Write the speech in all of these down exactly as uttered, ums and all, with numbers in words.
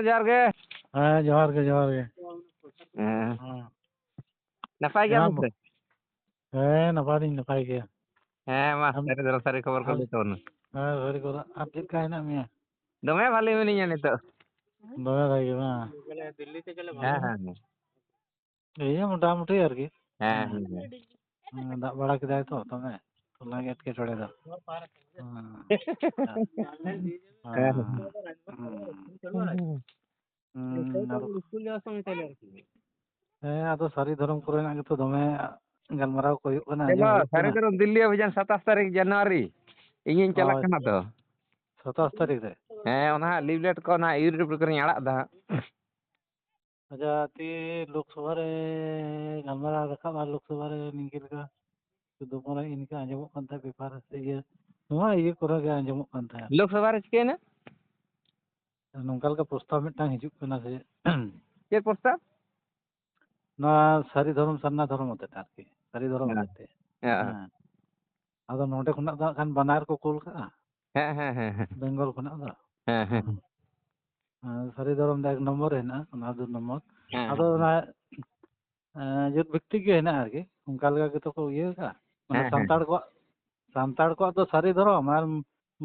ᱡᱚᱦᱟᱨ ᱜᱮ᱾ ᱦᱮᱸ, ᱡᱚᱦᱟᱨ ᱜᱮ, ᱡᱚᱦᱟᱨ ᱜᱮ᱾ ᱦᱮᱸ᱾ ᱦᱮᱸ᱾ ᱱᱟᱯᱟᱭ ᱜᱮᱭᱟ ᱡᱚᱦᱟᱨ ᱵᱤᱱ ᱜᱮ᱾ ᱥᱮ? ᱦᱮᱸ, ᱱᱟᱯᱟᱭ ᱫᱩᱧ ᱱᱟᱯᱟᱭ ᱜᱮᱭᱟ᱾ ᱦᱮᱸ, ᱢᱟ, ᱟᱢ? ᱥᱟᱹᱨᱤ ᱫᱷᱚᱨᱚᱢ ᱥᱟᱹᱨᱤ ᱠᱷᱚᱵᱚᱨ ᱠᱚ ᱟᱢ? ᱞᱟᱹᱭ ᱛᱟᱵᱚᱱ ᱢᱮ᱾ ᱦᱮᱸ, ᱥᱟᱹᱨᱤ ᱠᱷᱚᱵᱚᱨ᱾ ᱟᱢ ᱪᱮᱫ ᱞᱮᱠᱟ ᱦᱮᱱᱟᱜ ᱢᱮᱭᱟ? ᱫᱚᱢᱮ ᱵᱷᱟᱞᱤ ᱢᱤᱱᱟᱹᱧᱟ ᱱᱤᱛᱚᱜ᱾ ᱫᱚᱢᱮ ᱵᱷᱟᱜᱮ ᱵᱟᱝ? ᱦᱮᱸ, ᱦᱮᱸ, ᱦᱮᱸ᱾ ᱤᱭᱟᱹ, ᱢᱚᱴᱟᱢᱩᱴᱤ ᱟᱨᱠᱤ᱾ ᱦᱮᱸ, ᱦᱮᱸ, ᱦᱮᱸ᱾ ᱦᱮᱸ, ᱫᱟᱜ ᱵᱟᱲᱟ ᱠᱮᱫᱟᱭ ᱛᱚ, ᱫᱚᱢᱮ᱾ ᱚᱱᱟᱜᱮ ᱮᱴᱠᱮᱴᱚᱬᱮ ᱫᱚ᱾ ᱦᱮᱸ᱾ ᱦᱮᱸ, ᱦᱮᱸ᱾ ᱦᱮᱸ᱾ ᱦᱩᱸ, ᱟᱫᱚ ᱦᱮᱸ, ᱟᱫᱚ ᱥᱟᱹᱨᱤ ᱫᱷᱚᱨᱚᱢ ᱠᱚᱨᱮᱱᱟᱜ ᱜᱮᱛᱚ ᱫᱚᱢᱮ ᱜᱟᱞᱢᱟᱨᱟᱣ ᱠᱚ ᱦᱩᱭᱩᱜ ᱠᱟᱱᱟ, ᱟᱸᱡᱚᱢ ᱪᱮᱞᱚ, ᱦᱩᱭᱩᱜ ᱥᱟᱹᱨᱤ ᱠᱟᱱᱟ᱾ ᱫᱷᱚᱨᱚᱢ ᱫᱤᱞᱞᱤ ᱚᱵᱷᱤᱡᱟᱱ ᱥᱟᱛᱟᱥ ᱛᱟᱹᱨᱤᱠᱷ ᱡᱟᱱᱩᱣᱟᱨᱤ᱾ ᱤᱧᱤᱧ ᱪᱟᱞᱟᱜ ᱦᱳᱭ᱾ ᱠᱟᱱᱟ ᱛᱚ᱾ ᱥᱟᱛᱟᱥ ᱛᱟᱹᱨᱤᱠᱷ ᱨᱮ? ᱦᱮᱸ, ᱚᱱᱟ ᱦᱟᱸᱜ leaflet ᱠᱚ ᱚᱱᱟ YouTube ᱠᱚᱨᱮᱧ ᱟᱲᱟᱜ ᱫᱟ ᱦᱟᱸᱜ᱾ ᱟᱪᱪᱷᱟ, ᱛᱤ ᱞᱳᱠᱥᱚᱵᱷᱟ ᱨᱮ ᱜᱟᱞᱢᱟᱨᱟᱣ ᱨᱟᱠᱟᱵᱼᱟ, ᱞᱳᱠᱥᱚᱵᱷᱟ ᱨᱮ ᱱᱤᱝᱠᱟᱹ ᱞᱮᱠᱟ ᱥᱩᱫᱷᱩ ᱢᱟᱱᱮ ᱤᱱᱠᱟᱹ ᱟᱸᱡᱚᱢᱚᱜ ᱠᱟᱱ ᱛᱟᱦᱮᱸᱫ ᱵᱮᱯᱟᱨ ᱥᱮ ᱤᱭᱟᱹ, ᱱᱚᱣᱟ ᱤᱭᱟᱹ ᱠᱚᱨᱮ ᱜᱮ ᱟᱸᱡᱚᱢᱚᱜ ᱠᱟᱱ ᱛᱟᱦᱮᱸᱫ᱾ ᱞᱳᱠᱥᱚᱵᱷᱟ ᱨᱮ ᱪᱤᱠᱟᱹᱭᱮᱱᱟ? ᱱᱚᱝᱠᱟ ᱞᱮᱠᱟ ᱯᱨᱚᱥᱛᱟᱵ ᱢᱤᱫᱴᱟᱝ ᱦᱤᱡᱩᱜ ᱠᱟᱱᱟ ᱥᱮ ᱪᱮᱫ? ᱪᱮᱫ ᱯᱨᱚᱥᱛᱟᱵ? ᱱᱚᱣᱟ ᱥᱟᱹᱨᱤ ᱫᱷᱚᱨᱚᱢ ᱥᱟᱨᱱᱟ ᱫᱷᱚᱨᱚᱢ ᱟᱛᱮᱫ ᱟᱨᱠᱤ, ᱥᱟᱹᱨᱤ ᱫᱷᱚᱨᱚᱢ ᱦᱮᱸ᱾ ᱟᱛᱮᱫ ᱛᱮ᱾ ᱦᱮᱸ᱾ ᱦᱮᱸ᱾ ᱟᱫᱚ ᱱᱚᱰᱮ ᱠᱷᱚᱱᱟᱜ ᱫᱚ ᱦᱟᱸᱜ ᱠᱷᱟᱱ ᱵᱟᱱᱟᱨ ᱠᱚ ᱠᱳᱞ ᱠᱟᱜᱼᱟ᱾ ᱦᱮᱸ, ᱦᱮᱸ, ᱦᱮᱸ, ᱦᱮᱸ᱾ ᱵᱮᱝᱜᱚᱞ ᱠᱷᱚᱱᱟᱜ ᱫᱚ᱾ ᱦᱮᱸ, ᱦᱮᱸ᱾ ᱦᱮᱸ᱾ ᱟᱨ ᱥᱟᱹᱨᱤ ᱫᱷᱚᱨᱚᱢ ᱫᱚ ᱮᱠ ᱱᱚᱢᱵᱚᱨ ᱨᱮ ᱦᱮᱱᱟᱜᱼᱟ, ᱚᱱᱟ ᱫᱩ ᱱᱚᱢᱵᱚᱨ᱾ ᱦᱮᱸ, ᱟᱫᱚ ᱦᱮᱸ, ᱦᱮᱸ᱾ ᱚᱱᱟ, ᱮᱸ, ᱡᱟᱹᱛ ᱵᱷᱤᱛᱛᱤᱠ ᱜᱮ ᱦᱮᱱᱟᱜᱼᱟ ᱟᱨᱠᱤ, ᱚᱱᱠᱟ ᱞᱮᱠᱟ ᱜᱮᱛᱚ ᱠᱚ ᱤᱭᱟᱹ ᱠᱟᱜᱼᱟ᱾ ᱢᱟᱱᱮ ᱦᱮᱸ, ᱦᱮᱸ, ᱥᱟᱱᱛᱟᱲ ᱦᱮᱸ᱾ ᱠᱚᱣᱟᱜ, ᱥᱟᱱᱛᱟᱲ ᱠᱚᱣᱟᱜ ᱫᱚ ᱥᱟᱹᱨᱤ ᱫᱷᱚᱨᱚᱢ, ᱟᱨ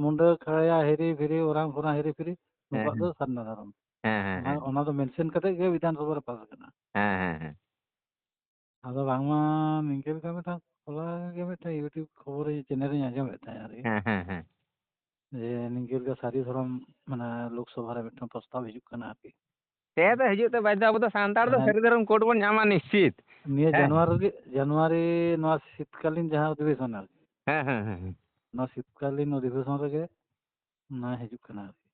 ᱢᱩᱱᱰᱟᱹ, ᱠᱷᱟᱲᱭᱟ, ᱦᱤᱨᱤ ᱯᱷᱤᱨᱤ, ᱳᱨᱟᱝ ᱯᱷᱳᱨᱟᱝ, ᱦᱤᱨᱤ ᱯᱷᱤᱨᱤ, ᱦᱮᱸ, ᱱᱩᱠᱩᱣᱟᱜ ᱫᱚ ᱦᱮᱸ᱾ ᱥᱟᱨᱱᱟ ᱫᱷᱚᱨᱚᱢ᱾ ᱦᱮᱸ, ᱦᱮᱸ, ᱚᱱᱟ, ᱦᱮᱸ᱾ ᱚᱱᱟ ᱫᱚ mention ᱠᱟᱛᱮ ᱜᱮ ᱵᱤᱫᱷᱟᱱ ᱥᱚᱵᱷᱟ ᱨᱮ ᱯᱟᱥ ᱟᱠᱟᱱᱟ᱾ ᱦᱮᱸ, ᱦᱮᱸ, ᱦᱮᱸ᱾ ᱟᱫᱚ ᱵᱟᱝᱢᱟ ᱱᱤᱝᱠᱟᱹ ᱞᱮᱠᱟ ᱢᱤᱫᱴᱟᱝ ᱦᱚᱞᱟ ᱜᱮ ᱢᱤᱫᱴᱟᱝ YouTube ᱠᱷᱚᱵᱚᱨ channel ᱨᱤᱧ ᱟᱸᱡᱚᱢᱮᱫ ᱛᱟᱦᱮᱸᱫ ᱟᱨᱠᱤ᱾ ᱦᱮᱸ, ᱦᱮᱸ, ᱦᱮᱸ᱾ ᱡᱮ ᱱᱤᱝᱠᱟᱹ ᱞᱮᱠᱟ ᱥᱟᱹᱨᱤ ᱫᱷᱚᱨᱚᱢ, ᱢᱟᱱᱮ, ᱞᱳᱠᱥᱚᱵᱷᱟ ᱨᱮ ᱢᱤᱫᱴᱟᱝ ᱯᱨᱚᱥᱛᱟᱵ ᱦᱤᱡᱩᱜ ᱠᱟᱱᱟ ᱟᱨᱠᱤ᱾ ᱛᱮ ᱫᱚ ᱦᱤᱡᱩᱜ ᱛᱮ ᱵᱟᱫᱽᱫᱷᱚ, ᱟᱵᱚ ᱫᱚ ᱥᱟᱱᱛᱟᱲ ᱫᱚ ᱦᱮᱸ᱾ ᱥᱟᱹᱨᱤ ᱫᱷᱚᱨᱚᱢ code ᱵᱚᱱ ᱧᱟᱢᱟ ᱱᱤᱥᱪᱤᱛ᱾ ᱱᱤᱭᱟᱹ ᱦᱮᱸ᱾ ᱡᱟᱱᱩᱣᱟᱨᱤ ᱜᱮ, ᱡᱟᱱᱩᱣᱟᱨᱤ ᱱᱚᱣᱟ ᱥᱤᱛᱠᱟᱞᱤᱱ ᱡᱟᱦᱟᱸ ᱚᱫᱷᱤᱵᱮᱥᱚᱱ ᱟᱨᱠᱤ᱾ ᱦᱮᱸ, ᱦᱮᱸ, ᱦᱮᱸ, ᱦᱮᱸ᱾ ᱱᱚᱣᱟ ᱥᱤᱛᱠᱟᱞᱤᱱ ᱚᱫᱷᱤᱵᱮᱥᱚᱱ ᱨᱮᱜᱮ ᱚᱱᱟ ᱦᱤᱡᱩᱜ ᱠᱟᱱᱟ ᱟᱨᱠᱤ᱾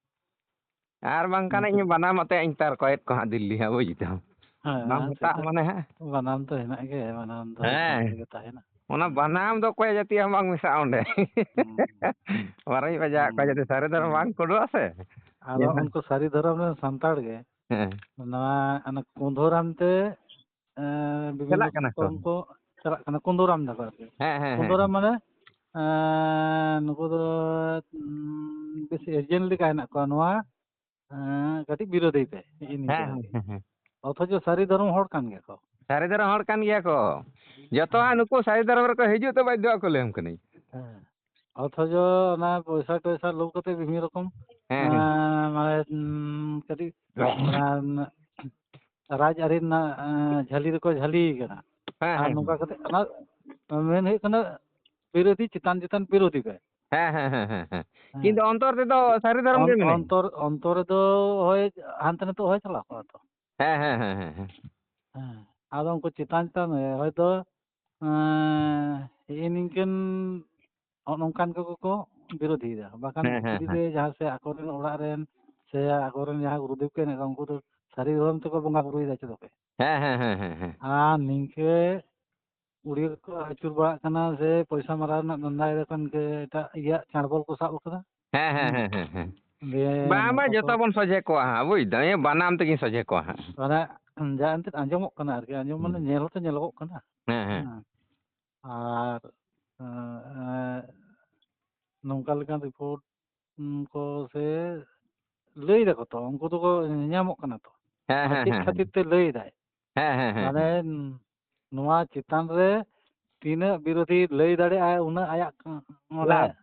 ᱟᱨ ᱵᱟᱝᱠᱷᱟᱱ ᱤᱧ ᱱᱤᱝᱠᱟᱹ᱾ ᱵᱟᱱᱟᱢ ᱟᱛᱮ ᱤᱧ ᱛᱟᱨ ᱠᱚᱭᱮᱫ ᱠᱚ ᱦᱟᱸᱜ ᱫᱤᱞᱞᱤ ᱦᱟᱸᱜ, ᱵᱩᱡᱽ ᱫᱟᱢ᱾ ᱦᱮᱸ, ᱵᱟᱝ ᱦᱮᱸ, ᱢᱮᱛᱟᱜ ᱥᱮᱛᱟᱜ ᱢᱟᱱᱮ ᱦᱟᱸᱜ᱾ ᱵᱟᱱᱟᱢ ᱛᱚ ᱦᱮᱱᱟᱜ ᱜᱮ, ᱵᱟᱱᱟᱢ ᱫᱚ ᱦᱮᱸ᱾ ᱥᱟᱱᱛᱟᱲ ᱜᱮ ᱛᱟᱦᱮᱱᱟ᱾ ᱚᱱᱟ ᱦᱮᱸ᱾ ᱵᱟᱱᱟᱢ ᱫᱚ ᱚᱠᱚᱭ ᱡᱟᱹᱛᱤᱭᱟᱜ ᱦᱚᱸ ᱵᱟᱝ ᱢᱮᱥᱟᱜᱼᱟ ᱚᱸᱰᱮ᱾ ᱦᱩᱸ᱾ ᱵᱟᱨᱚᱧ ᱵᱟᱡᱟᱣᱟᱜ ᱠᱚᱣᱟ, ᱦᱩᱸ᱾ ᱡᱟᱛᱮ ᱥᱟᱹᱨᱤ ᱫᱷᱚᱨᱚᱢ ᱦᱩᱸ᱾ ᱵᱟᱝ ᱠᱳᱰᱚᱜᱼᱟ ᱥᱮ᱾ ᱟᱫᱚ ᱮᱱᱠᱷᱟᱱ ᱩᱱᱠᱩ ᱥᱟᱹᱨᱤ ᱫᱷᱚᱨᱚᱢ ᱨᱮᱱ ᱥᱟᱱᱛᱟᱲ ᱜᱮ ᱦᱮᱸ᱾ ᱱᱚᱣᱟ, ᱚᱱᱟ ᱠᱩᱸᱫᱷᱚᱨᱟᱢ ᱛᱮ, ᱮᱸ, ᱵᱤᱵᱷᱤᱱᱱᱚ ᱪᱟᱞᱟᱜ ᱠᱟᱱᱟ ᱠᱚ᱾ ᱨᱚᱠᱚᱢ ᱠᱚ ᱪᱟᱞᱟᱜ ᱠᱟᱱᱟ, ᱠᱩᱸᱫᱷᱚᱨᱟᱢ ᱫᱟᱠᱚ ᱟᱨᱠᱤ᱾ ᱦᱮᱸ, ᱦᱮᱸ, ᱦᱮᱸ, ᱠᱩᱸᱫᱷᱚᱨᱟᱢ ᱦᱮᱸ᱾ ᱢᱟᱱᱮ, ᱮᱸ, ᱱᱩᱠᱩ ᱫᱚ, ᱩᱸ, ᱵᱮᱥ agent ᱞᱮᱠᱟ ᱦᱮᱱᱟᱜ ᱠᱚᱣᱟ ᱱᱚᱣᱟ, ᱮᱸ, ᱠᱟᱹᱴᱤᱡ ᱵᱤᱨᱳᱫᱷᱤ ᱯᱮ, ᱱᱤᱝᱠᱟᱹ ᱦᱮᱸ, ᱟᱨᱠᱤ᱾ ᱦᱮᱸ, ᱦᱮᱸ᱾ ᱚᱛᱷᱚᱪᱚ ᱥᱟᱹᱨᱤ ᱫᱷᱚᱨᱚᱢ ᱦᱚᱲ ᱠᱟᱱ ᱜᱮᱭᱟ ᱠᱚ᱾ ᱥᱟᱹᱨᱤ ᱫᱷᱚᱨᱚᱢ ᱦᱚᱲ ᱠᱟᱱ ᱜᱮᱭᱟ ᱠᱚ᱾ ᱡᱚᱛᱚᱣᱟᱜ ᱦᱮᱸ᱾ ᱱᱩᱠᱩ ᱥᱟᱹᱨᱤ ᱫᱷᱚᱨᱚᱢ ᱨᱮᱠᱚ ᱦᱤᱡᱩᱜ ᱛᱮ ᱵᱟᱫᱽᱫᱷᱚ ᱟᱠᱚ, ᱞᱟᱹᱭᱟᱢ ᱠᱟᱹᱱᱟᱹᱧ᱾ ᱦᱮᱸ᱾ ᱚᱛᱷᱚᱪᱚ ᱚᱱᱟ ᱯᱚᱭᱥᱟ ᱴᱚᱭᱥᱟ ᱞᱳᱵᱷ ᱠᱟᱛᱮ ᱵᱤᱵᱷᱤᱱᱱᱚ ᱨᱚᱠᱚᱢ, ᱦᱮᱸ, ᱦᱮᱸ᱾ ᱮᱸ, ᱢᱟᱱᱮ, ᱩᱸ, ᱠᱟᱹᱴᱤᱡ, ᱚᱱᱟ, ᱨᱟᱡᱽ ᱟᱹᱨᱤ ᱨᱮᱱᱟᱜ, ᱮᱸ, ᱡᱷᱟᱹᱞᱤ ᱨᱮᱠᱚ ᱡᱷᱟᱹᱞᱤ ᱠᱟᱱᱟ᱾ ᱦᱮᱸ, ᱟᱨ ᱦᱮᱸ, ᱱᱚᱝᱠᱟ ᱦᱮᱸ᱾ ᱠᱟᱛᱮ ᱚᱱᱟ ᱢᱮᱱ ᱦᱩᱭᱩᱜ ᱠᱟᱱᱟ, ᱵᱤᱨᱳᱫᱷᱤ ᱪᱮᱛᱟᱱ ᱪᱮᱛᱟᱱ ᱵᱤᱨᱳᱫᱷᱤ ᱯᱮ᱾ ᱦᱮᱸ, ᱦᱮᱸ, ᱦᱮᱸ, ᱦᱮᱸ, ᱦᱮᱸ᱾ ᱦᱮᱸ᱾ ᱠᱤᱱᱛᱩ ᱚᱱᱛᱚᱨ ᱨᱮᱫᱚ ᱥᱟᱹᱨᱤ ᱫᱷᱚᱨᱚᱢ ᱜᱮ ᱚᱱ-, ᱢᱮᱱᱟᱭᱟ᱾ ᱚᱱᱛᱚᱨ, ᱚᱱᱛᱚᱨ ᱨᱮᱫᱚ ᱦᱳᱭ ᱦᱟᱱᱛᱮ ᱱᱟᱛᱮ ᱦᱳᱭ ᱪᱟᱞᱟᱣ ᱠᱚᱜᱼᱟ ᱛᱚ᱾ ᱦᱮᱸ, ᱦᱮᱸ, ᱦᱮᱸ, ᱦᱮᱸ, ᱦᱮᱸ᱾ ᱦᱮᱸ᱾ ᱟᱫᱚ ᱩᱱᱠᱩ ᱪᱮᱛᱟᱱ ᱪᱮᱛᱟᱱ ᱨᱮ ᱦᱚᱭᱛᱳ, ᱮᱸ, ᱦᱤᱸᱜᱼᱤ ᱱᱤᱝᱠᱟᱹᱱ ᱦᱚᱸᱜᱼᱚ ᱱᱚᱝᱠᱟᱱ ᱠᱚᱜᱮ ᱠᱚ ᱵᱤᱨᱳᱫᱷᱤᱭᱮᱫᱟ᱾ ᱵᱟᱠᱷᱟᱱ ᱦᱮᱸ, ᱦᱮᱸ, ᱵᱷᱤᱛᱨᱤ ᱦᱮᱸ᱾ ᱨᱮ ᱡᱟᱦᱟᱸ ᱥᱮ ᱟᱠᱚᱨᱮᱱ ᱚᱲᱟᱜ ᱨᱮᱱ ᱥᱮ ᱟᱠᱚᱨᱮᱱ ᱡᱟᱦᱟᱸ ᱜᱩᱨᱩᱫᱮᱵ ᱠᱚ ᱦᱮᱱᱟᱜ ᱠᱚᱣᱟ, ᱩᱱᱠᱩ ᱫᱚ ᱥᱟᱹᱨᱤ ᱫᱷᱚᱨᱚᱢ ᱛᱮᱠᱚ ᱵᱚᱸᱜᱟ ᱵᱩᱨᱩᱭᱮᱫᱟ, ᱪᱮᱫᱟᱜ ᱯᱮ? ᱦᱮᱸ, ᱦᱮᱸ, ᱦᱮᱸ, ᱦᱮᱸ, ᱦᱮᱸ᱾ ᱟᱨ ᱱᱤᱝᱠᱟᱹ ᱩᱲᱤᱭᱟᱹ ᱠᱚ ᱟᱹᱪᱩᱨ ᱵᱟᱲᱟᱜ ᱠᱟᱱᱟ ᱥᱮ ᱯᱚᱭᱥᱟ ᱢᱟᱨᱟᱣ ᱨᱮᱱᱟᱜ ᱫᱷᱟᱱᱫᱟ ᱫᱚᱠᱟᱱ ᱜᱮ ᱮᱴᱟᱜ ᱤᱭᱟᱹ ᱪᱟᱸᱲᱵᱚᱞ ᱠᱚ ᱥᱟᱵ ᱟᱠᱟᱫᱟ᱾ ᱦᱮᱸ, ᱦᱮᱸ, ᱦᱮᱸ, ᱦᱮᱸ, ᱦᱮᱸ᱾ ᱫᱤᱭᱮ ᱵᱟᱝ, ᱱᱚᱝᱠᱟ ᱵᱟᱝ, ᱠᱚ ᱡᱚᱛᱚ ᱵᱚᱱ ᱥᱚᱡᱷᱮ ᱠᱚᱣᱟ ᱦᱟᱸᱜ, ᱵᱩᱡᱽ ᱫᱟᱢ? ᱤᱭᱟᱹ ᱵᱟᱱᱟᱢ ᱛᱮᱜᱤᱧ ᱥᱚᱡᱷᱮ ᱠᱚᱣᱟ ᱦᱟᱸᱜ᱾ ᱢᱟᱱᱮ, ᱡᱟ ᱮᱱᱛᱮᱫ ᱟᱸᱡᱚᱢᱚᱜ ᱠᱟᱱᱟ ᱟᱨᱠᱤ, ᱟᱸᱡᱚᱢ ᱢᱟᱱᱮ ᱦᱩᱸ᱾ ᱧᱮᱞ ᱦᱚᱸᱛᱚ ᱧᱮᱞᱚᱜᱚᱜ ᱠᱟᱱᱟ᱾ ᱦᱮᱸ, ᱦᱮᱸ᱾ ᱦᱮᱸ᱾ ᱟᱨ, ᱮᱸ, ᱱᱚᱝᱠᱟ ᱞᱮᱠᱟᱱ ᱨᱤᱯᱳᱨᱴ, ᱩᱸ, ᱠᱚ ᱥᱮ ᱞᱟᱹᱭ ᱫᱟᱠᱚ ᱛᱚ, ᱩᱱᱠᱩ ᱫᱚᱠᱚ ᱧᱟᱢᱚᱜ ᱠᱟᱱᱟ ᱛᱚ᱾ ᱦᱮᱸ, ᱢᱟᱱᱮ ᱦᱮᱸ, ᱪᱮᱫ ᱦᱮᱸ, ᱠᱷᱟᱹᱛᱤᱨ ᱦᱮᱸ᱾ ᱛᱮ ᱞᱟᱹᱭ ᱫᱟᱭ? ᱦᱮᱸ, ᱦᱮᱸ, ᱦᱮᱸ, ᱢᱟᱱᱮ, ᱦᱮᱸ᱾ ᱱᱚᱣᱟ ᱪᱮᱛᱟᱱ ᱨᱮ ᱛᱤᱱᱟᱹᱜ ᱵᱤᱨᱳᱫᱷᱤ ᱞᱟᱹᱭ ᱫᱟᱲᱮᱭᱟᱜᱼᱟᱭ, ᱩᱱᱟᱹᱜ ᱟᱭᱟᱜ, ᱢᱟᱱᱮ, ᱞᱟᱵᱷ,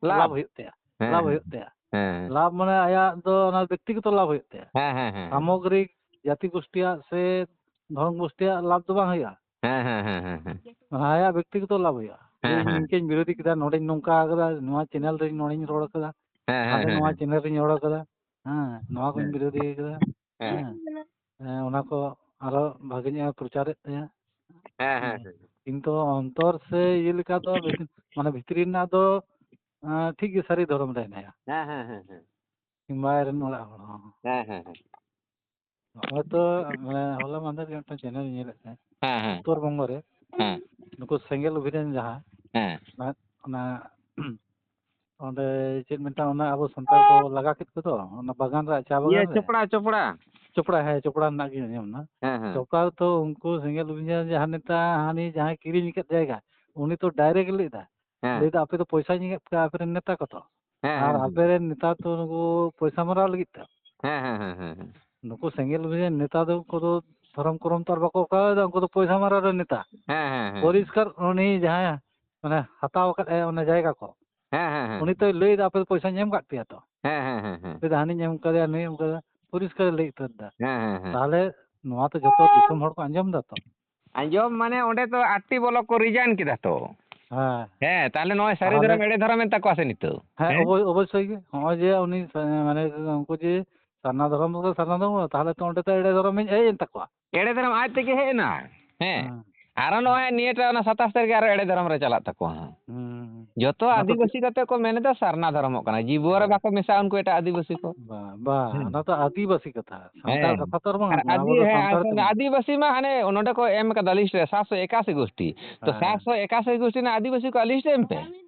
ᱞᱟᱵᱷ᱾ ᱞᱟᱵᱷ ᱦᱩᱭᱩᱜ ᱛᱟᱭᱟ᱾ ᱦᱮᱸ, ᱞᱟᱵᱷ ᱦᱮᱸ᱾ ᱦᱩᱭᱩᱜ ᱛᱟᱭᱟ᱾ ᱦᱮᱸ᱾ ᱞᱟᱵᱷ ᱢᱟᱱᱮ ᱟᱭᱟᱜ ᱫᱚ ᱚᱱᱟ ᱵᱮᱠᱛᱤᱜᱚᱛᱚ ᱞᱟᱵᱷ ᱦᱩᱭᱩᱜ ᱛᱟᱭᱟ᱾ ᱦᱮᱸ, ᱦᱮᱸ, ᱦᱮᱸ, ᱦᱮᱸ᱾ ᱥᱟᱢᱚᱜᱽᱨᱤᱠ ᱡᱟᱹᱛᱤ ᱜᱳᱥᱴᱤᱭᱟᱜ ᱥᱮ ᱫᱷᱚᱨᱚᱢ ᱜᱳᱥᱴᱤᱭᱟᱜ ᱞᱟᱵᱷ ᱫᱚ ᱵᱟᱝ ᱦᱩᱭᱩᱜᱼᱟ᱾ ᱦᱮᱸ, ᱦᱮᱸ, ᱦᱮᱸ, ᱦᱮᱸ, ᱦᱮᱸ᱾ ᱢᱟᱱᱮ ᱟᱭᱟᱜ ᱵᱮᱠᱛᱤᱜᱚᱛᱚ ᱞᱟᱵᱷ ᱦᱩᱭᱩᱜᱼᱟ᱾ ᱦᱮᱸ, ᱡᱮ ᱤᱧ ᱦᱮᱸ᱾ ᱱᱤᱝᱠᱟᱹᱧ ᱵᱤᱨᱳᱫᱷᱤ ᱠᱮᱫᱟ, ᱱᱚᱰᱮᱧ ᱱᱚᱝᱠᱟ ᱠᱟᱫᱟ, ᱱᱚᱣᱟ ᱪᱮᱱᱮᱞ ᱨᱮ ᱱᱚᱰᱮᱧ ᱨᱚᱲ ᱠᱟᱫᱟ, ᱦᱮᱸ, ᱦᱮᱸ, ᱦᱟᱸᱰᱮ ᱦᱮᱸ, ᱱᱚᱣᱟ ᱦᱮᱸ᱾ ᱪᱮᱱᱮᱞ ᱨᱤᱧ ᱨᱚᱲ ᱠᱟᱫᱟ, ᱦᱮᱸ, ᱱᱚᱣᱟ ᱠᱚᱧ ᱦᱮᱸ᱾ ᱵᱤᱨᱳᱫᱷᱤ ᱠᱟᱫᱟ, ᱦᱮᱸ᱾ ᱦᱮᱸ᱾ ᱦᱮᱸ, ᱚᱱᱟ ᱠᱚ ᱟᱨᱚ ᱵᱷᱟᱜᱮ ᱧᱚᱜ ᱮ ᱯᱨᱚᱪᱟᱨᱮᱫ ᱛᱟᱭᱟ᱾ ᱦᱮᱸ, ᱦᱮᱸ, ᱦᱮᱸ᱾ ᱠᱤᱱᱛᱩ ᱚᱱᱛᱚᱨ ᱥᱮ ᱤᱭᱟᱹ ᱞᱮᱠᱟ ᱫᱚ ᱵᱷᱤᱛ-, ᱢᱟᱱᱮ ᱵᱷᱤᱛᱨᱤ ᱨᱮᱱᱟᱜ ᱫᱚ, ᱟᱸ, ᱴᱷᱤᱠ ᱜᱮ ᱥᱟᱹᱨᱤ ᱫᱷᱚᱨᱚᱢ ᱨᱮ ᱦᱮᱱᱟᱭᱟ᱾ ᱦᱮᱸ, ᱦᱮᱸ, ᱦᱮᱸ, ᱦᱮᱸ᱾ ᱠᱤᱝᱵᱟ ᱟᱡ ᱨᱮᱱ ᱚᱲᱟᱜ ᱦᱚᱲ ᱦᱚᱸ᱾ ᱦᱮᱸ, ᱦᱮᱸ, ᱦᱮᱸ᱾ ᱦᱚᱭᱛᱚ, ᱢᱟᱱᱮ, ᱦᱚᱞᱟ ᱢᱟᱦᱫᱮᱨ ᱜᱮ ᱢᱤᱫᱴᱟᱝ ᱪᱮᱱᱮᱞ ᱤᱧ ᱧᱮᱞᱮᱫ ᱛᱟᱦᱮᱸᱫ᱾ ᱦᱮᱸ, ᱦᱮᱸ᱾ ᱩᱛᱛᱚᱨ ᱵᱚᱝᱜᱚ ᱨᱮ ᱦᱮᱸ᱾ ᱱᱩᱠᱩ ᱥᱮᱸᱜᱮᱞ ᱚᱵᱷᱤᱡᱟᱱ ᱡᱟᱦᱟᱸ, ᱦᱮᱸ᱾ ᱚᱱᱟ, ᱚᱱᱟ, ᱚᱸᱰᱮ ᱪᱮᱫ ᱢᱤᱫᱴᱟᱝ, ᱚᱱᱟ ᱟᱵᱚ ᱥᱟᱱᱛᱟᱲ ᱠᱚ ᱞᱟᱜᱟ ᱠᱮᱫ ᱠᱚᱫᱚ, ᱚᱱᱟ ᱵᱟᱜᱟᱱ ᱨᱮ, ᱪᱟ ᱤᱭᱟᱹ, ᱵᱟᱜᱟᱱ ᱨᱮ᱾ ᱪᱚᱯᱲᱟ, ᱪᱚᱯᱲᱟ᱾ ᱪᱚᱯᱲᱟ, ᱦᱮᱸ, ᱪᱚᱯᱲᱟ ᱨᱮᱱᱟᱜ ᱜᱮ ᱟᱸᱡᱚᱢ ᱮᱱᱟ᱾ ᱦᱮᱸ, ᱦᱮᱸ᱾ ᱪᱚᱯᱲᱟ ᱨᱮᱛᱚ ᱩᱱᱠᱩ ᱥᱮᱸᱜᱮᱞ ᱚᱵᱷᱤᱡᱟᱱ ᱡᱟᱦᱟᱸ ᱱᱮᱛᱟ, ᱦᱟᱹᱱᱤ ᱡᱟᱦᱟᱸᱭ ᱠᱤᱨᱤᱧ ᱟᱠᱟᱫ ᱡᱟᱭᱜᱟ, ᱩᱱᱤ ᱛᱚ direct ᱞᱟᱹᱭ ᱮᱫᱟ᱾ ᱦᱮᱸ᱾ ᱞᱟᱹᱭ ᱮᱫᱟ, "ᱟᱯᱮ ᱫᱚ ᱯᱚᱭᱥᱟᱧ ᱮᱢᱚᱜ ᱯᱮᱭᱟ, ᱟᱯᱮ ᱨᱮᱱ ᱱᱮᱛᱟ ᱠᱚ ᱛᱚ᱾ ᱦᱮᱸ, ᱟᱨ ᱦᱮᱸ, ᱦᱮᱸ᱾ ᱟᱯᱮ ᱨᱮᱱ ᱱᱮᱛᱟ ᱛᱚ ᱱᱩᱠᱩ ᱯᱚᱭᱥᱟ ᱢᱟᱨᱟᱣ ᱞᱟᱹᱜᱤᱫ ᱛᱮ᱾ ᱦᱮᱸ, ᱦᱮᱸ, ᱦᱮᱸ, ᱦᱮᱸ, ᱦᱮᱸ᱾ ᱱᱩᱠᱩ ᱥᱮᱸᱜᱮᱞ ᱚᱵᱷᱤᱡᱟᱱ ᱱᱮᱛᱟ ᱫᱚ, ᱩᱱᱠᱩ ᱫᱚ ᱫᱷᱚᱨᱚᱢ ᱠᱚᱨᱚᱢ ᱛᱚ ᱟᱨ ᱵᱟᱠᱚ ᱠᱚᱨᱟᱣ ᱮᱫᱟ, ᱩᱱᱠᱩ ᱫᱚ ᱯᱚᱭᱥᱟ ᱢᱟᱨᱟ ᱨᱮ ᱱᱮᱛᱟ᱾ ᱦᱮᱸ, ᱦᱮᱸ, ᱦᱮᱸ᱾ ᱯᱚᱨᱤᱥᱠᱟᱨ ᱩᱱᱤ ᱡᱟᱦᱟᱸᱭ ᱢᱟᱱᱮ ᱦᱟᱛᱟᱣ ᱟᱠᱟᱫ ᱮ ᱚᱱᱟ ᱡᱟᱭᱜᱟ ᱠᱚ, ᱦᱮᱸ, ᱦᱮᱸ, ᱦᱮᱸ᱾ ᱩᱱᱤ ᱛᱚᱭ ᱞᱟᱹᱭ ᱮᱫᱟ, "ᱟᱯᱮ ᱫᱚ ᱯᱚᱭᱥᱟᱧ ᱮᱢ ᱟᱠᱟᱫ ᱯᱮᱭᱟ ᱛᱚ?" ᱦᱮᱸ, ᱦᱮᱸ, ᱦᱮᱸ, ᱦᱮᱸ᱾ ᱞᱟᱹᱭ ᱮᱫᱟ, "ᱦᱟᱹᱱᱤᱧ ᱮᱢ ᱠᱟᱫᱮᱭᱟ, ᱱᱩᱭ ᱮᱢ ᱠᱟᱫᱟ", ᱯᱚᱨᱤᱥᱠᱟᱨ ᱞᱟᱹᱭ ᱩᱛᱟᱹᱨ ᱮᱫᱟ᱾ ᱦᱮᱸ, ᱦᱮᱸ, ᱦᱮᱸ᱾ ᱛᱟᱦᱚᱞᱮ ᱱᱚᱣᱟ ᱛᱚ ᱡᱚᱛᱚ ᱫᱤᱥᱚᱢ ᱦᱚᱲ ᱠᱚ ᱟᱸᱡᱚᱢ ᱮᱫᱟ ᱛᱚ? ᱟᱸᱡᱚᱢ ᱢᱟᱱᱮ ᱚᱸᱰᱮ ᱛᱚ ᱟᱴᱴᱤ ᱵᱞᱚᱠ ᱠᱚ ᱨᱤᱡᱟᱭᱤᱱ ᱠᱮᱫᱟ ᱛᱚ᱾ ᱦᱮᱸ᱾ ᱦᱮᱸ, ᱛᱟᱦᱚᱞᱮ ᱱᱚᱜᱼᱚᱭ ᱥᱟᱹᱨᱤ ᱛᱟᱦᱚᱞᱮ ᱫᱷᱚᱨᱚᱢ ᱮᱲᱮ ᱫᱷᱚᱨᱚᱢ ᱮᱱ ᱛᱟᱠᱚᱣᱟ ᱥᱮ ᱱᱤᱛᱚᱜ? ᱦᱮᱸ, ᱦᱮᱸ? ᱚᱵᱚ-, ᱚᱵᱚᱥᱥᱳᱭ ᱜᱮ᱾ ᱱᱚᱜᱼᱚᱭ ᱡᱮ ᱩᱱᱤ ᱥᱟ-, ᱢᱟᱱᱮ ᱩᱱᱠᱩ ᱡᱮ ᱥᱟᱨᱱᱟ ᱫᱷᱚᱨᱚᱢ ᱫᱚ ᱥᱟᱨᱱᱟ ᱫᱷᱚᱨᱚᱢ, ᱛᱟᱦᱚᱞᱮ ᱛᱚ ᱚᱸᱰᱮ ᱫᱚ ᱮᱲᱮ ᱫᱷᱚᱨᱚᱢ ᱦᱮᱡ ᱮᱱ ᱛᱟᱠᱚᱣᱟ᱾ ᱮᱲᱮ ᱫᱷᱚᱨᱚᱢ ᱟᱡ ᱛᱮᱜᱮ ᱦᱮᱡ ᱮᱱᱟ᱾ ᱦᱮᱸ᱾ ᱦᱮᱸ᱾ ᱟᱨᱚ ᱱᱚᱜᱼᱚᱭ ᱱᱤᱭᱟᱹᱴᱟᱜ ᱚᱱᱟ ᱥᱟᱛᱟᱥ ᱛᱟᱹᱨᱤᱠᱷ ᱟᱨᱚ ᱮᱲᱮ ᱫᱷᱚᱨᱚᱢ ᱨᱮ ᱪᱟᱞᱟᱜ ᱛᱟᱠᱚᱣᱟ ᱦᱟᱸᱜ᱾ ᱦᱩᱸ᱾ ᱡᱚᱛᱚ ᱚᱱᱟ ᱛᱚ ᱟᱹᱫᱤᱵᱟᱹᱥᱤ ᱠᱟᱛᱮ ᱠᱚ ᱢᱮᱱ ᱮᱫᱟ ᱥᱟᱨᱱᱟ ᱫᱷᱚᱨᱚᱢᱚᱜ ᱠᱟᱱᱟ᱾ ᱡᱤᱵᱚᱱ ᱨᱮ ᱦᱳᱭ᱾ ᱵᱟᱠᱚ ᱢᱮᱥᱟᱜᱼᱟ ᱩᱱᱠᱩ ᱮᱴᱟᱜ ᱟᱹᱫᱤᱵᱟᱹᱥᱤ ᱠᱚ᱾ ᱵᱟᱝ, ᱵᱟᱝ, ᱦᱮᱸ᱾ ᱚᱱᱟ ᱛᱚ ᱟᱹᱫᱤᱵᱟᱹᱥᱤ ᱠᱟᱛᱷᱟ᱾ ᱥᱟᱱᱛᱟᱲ ᱦᱮᱸ᱾ ᱠᱟᱛᱷᱟ ᱛᱚ ᱟᱨ ᱵᱟᱝ ᱟᱨ ᱠᱟᱱᱟ, ᱟᱵᱚ ᱟᱹᱫᱤ-, ᱫᱚ ᱦᱮᱸ, ᱥᱟᱱᱛᱟᱲ ᱟᱥᱚᱞ ᱠᱟᱱᱟ ᱵᱚᱱ᱾ ᱟᱹᱫᱤᱵᱟᱹᱥᱤ ᱢᱟ ᱦᱟᱱᱮ ᱱᱚᱰᱮ ᱠᱚ ᱮᱢ ᱠᱟᱫᱟ ᱞᱤᱥᱴ ᱨᱮ ᱥᱟᱛᱥᱚ ᱮᱠᱟᱥᱤ ᱜᱳᱥᱴᱤ᱾ ᱛᱚ ᱦᱮᱸ᱾ ᱥᱟᱛᱥᱚ ᱮᱠᱟᱥᱤ ᱜᱳᱥᱴᱤ ᱨᱮᱱᱟᱜ ᱟᱹᱫᱤᱵᱟᱹᱥᱤ ᱠᱚᱣᱟᱜ ᱞᱤᱥᱴ ᱮᱢ ᱯᱮ᱾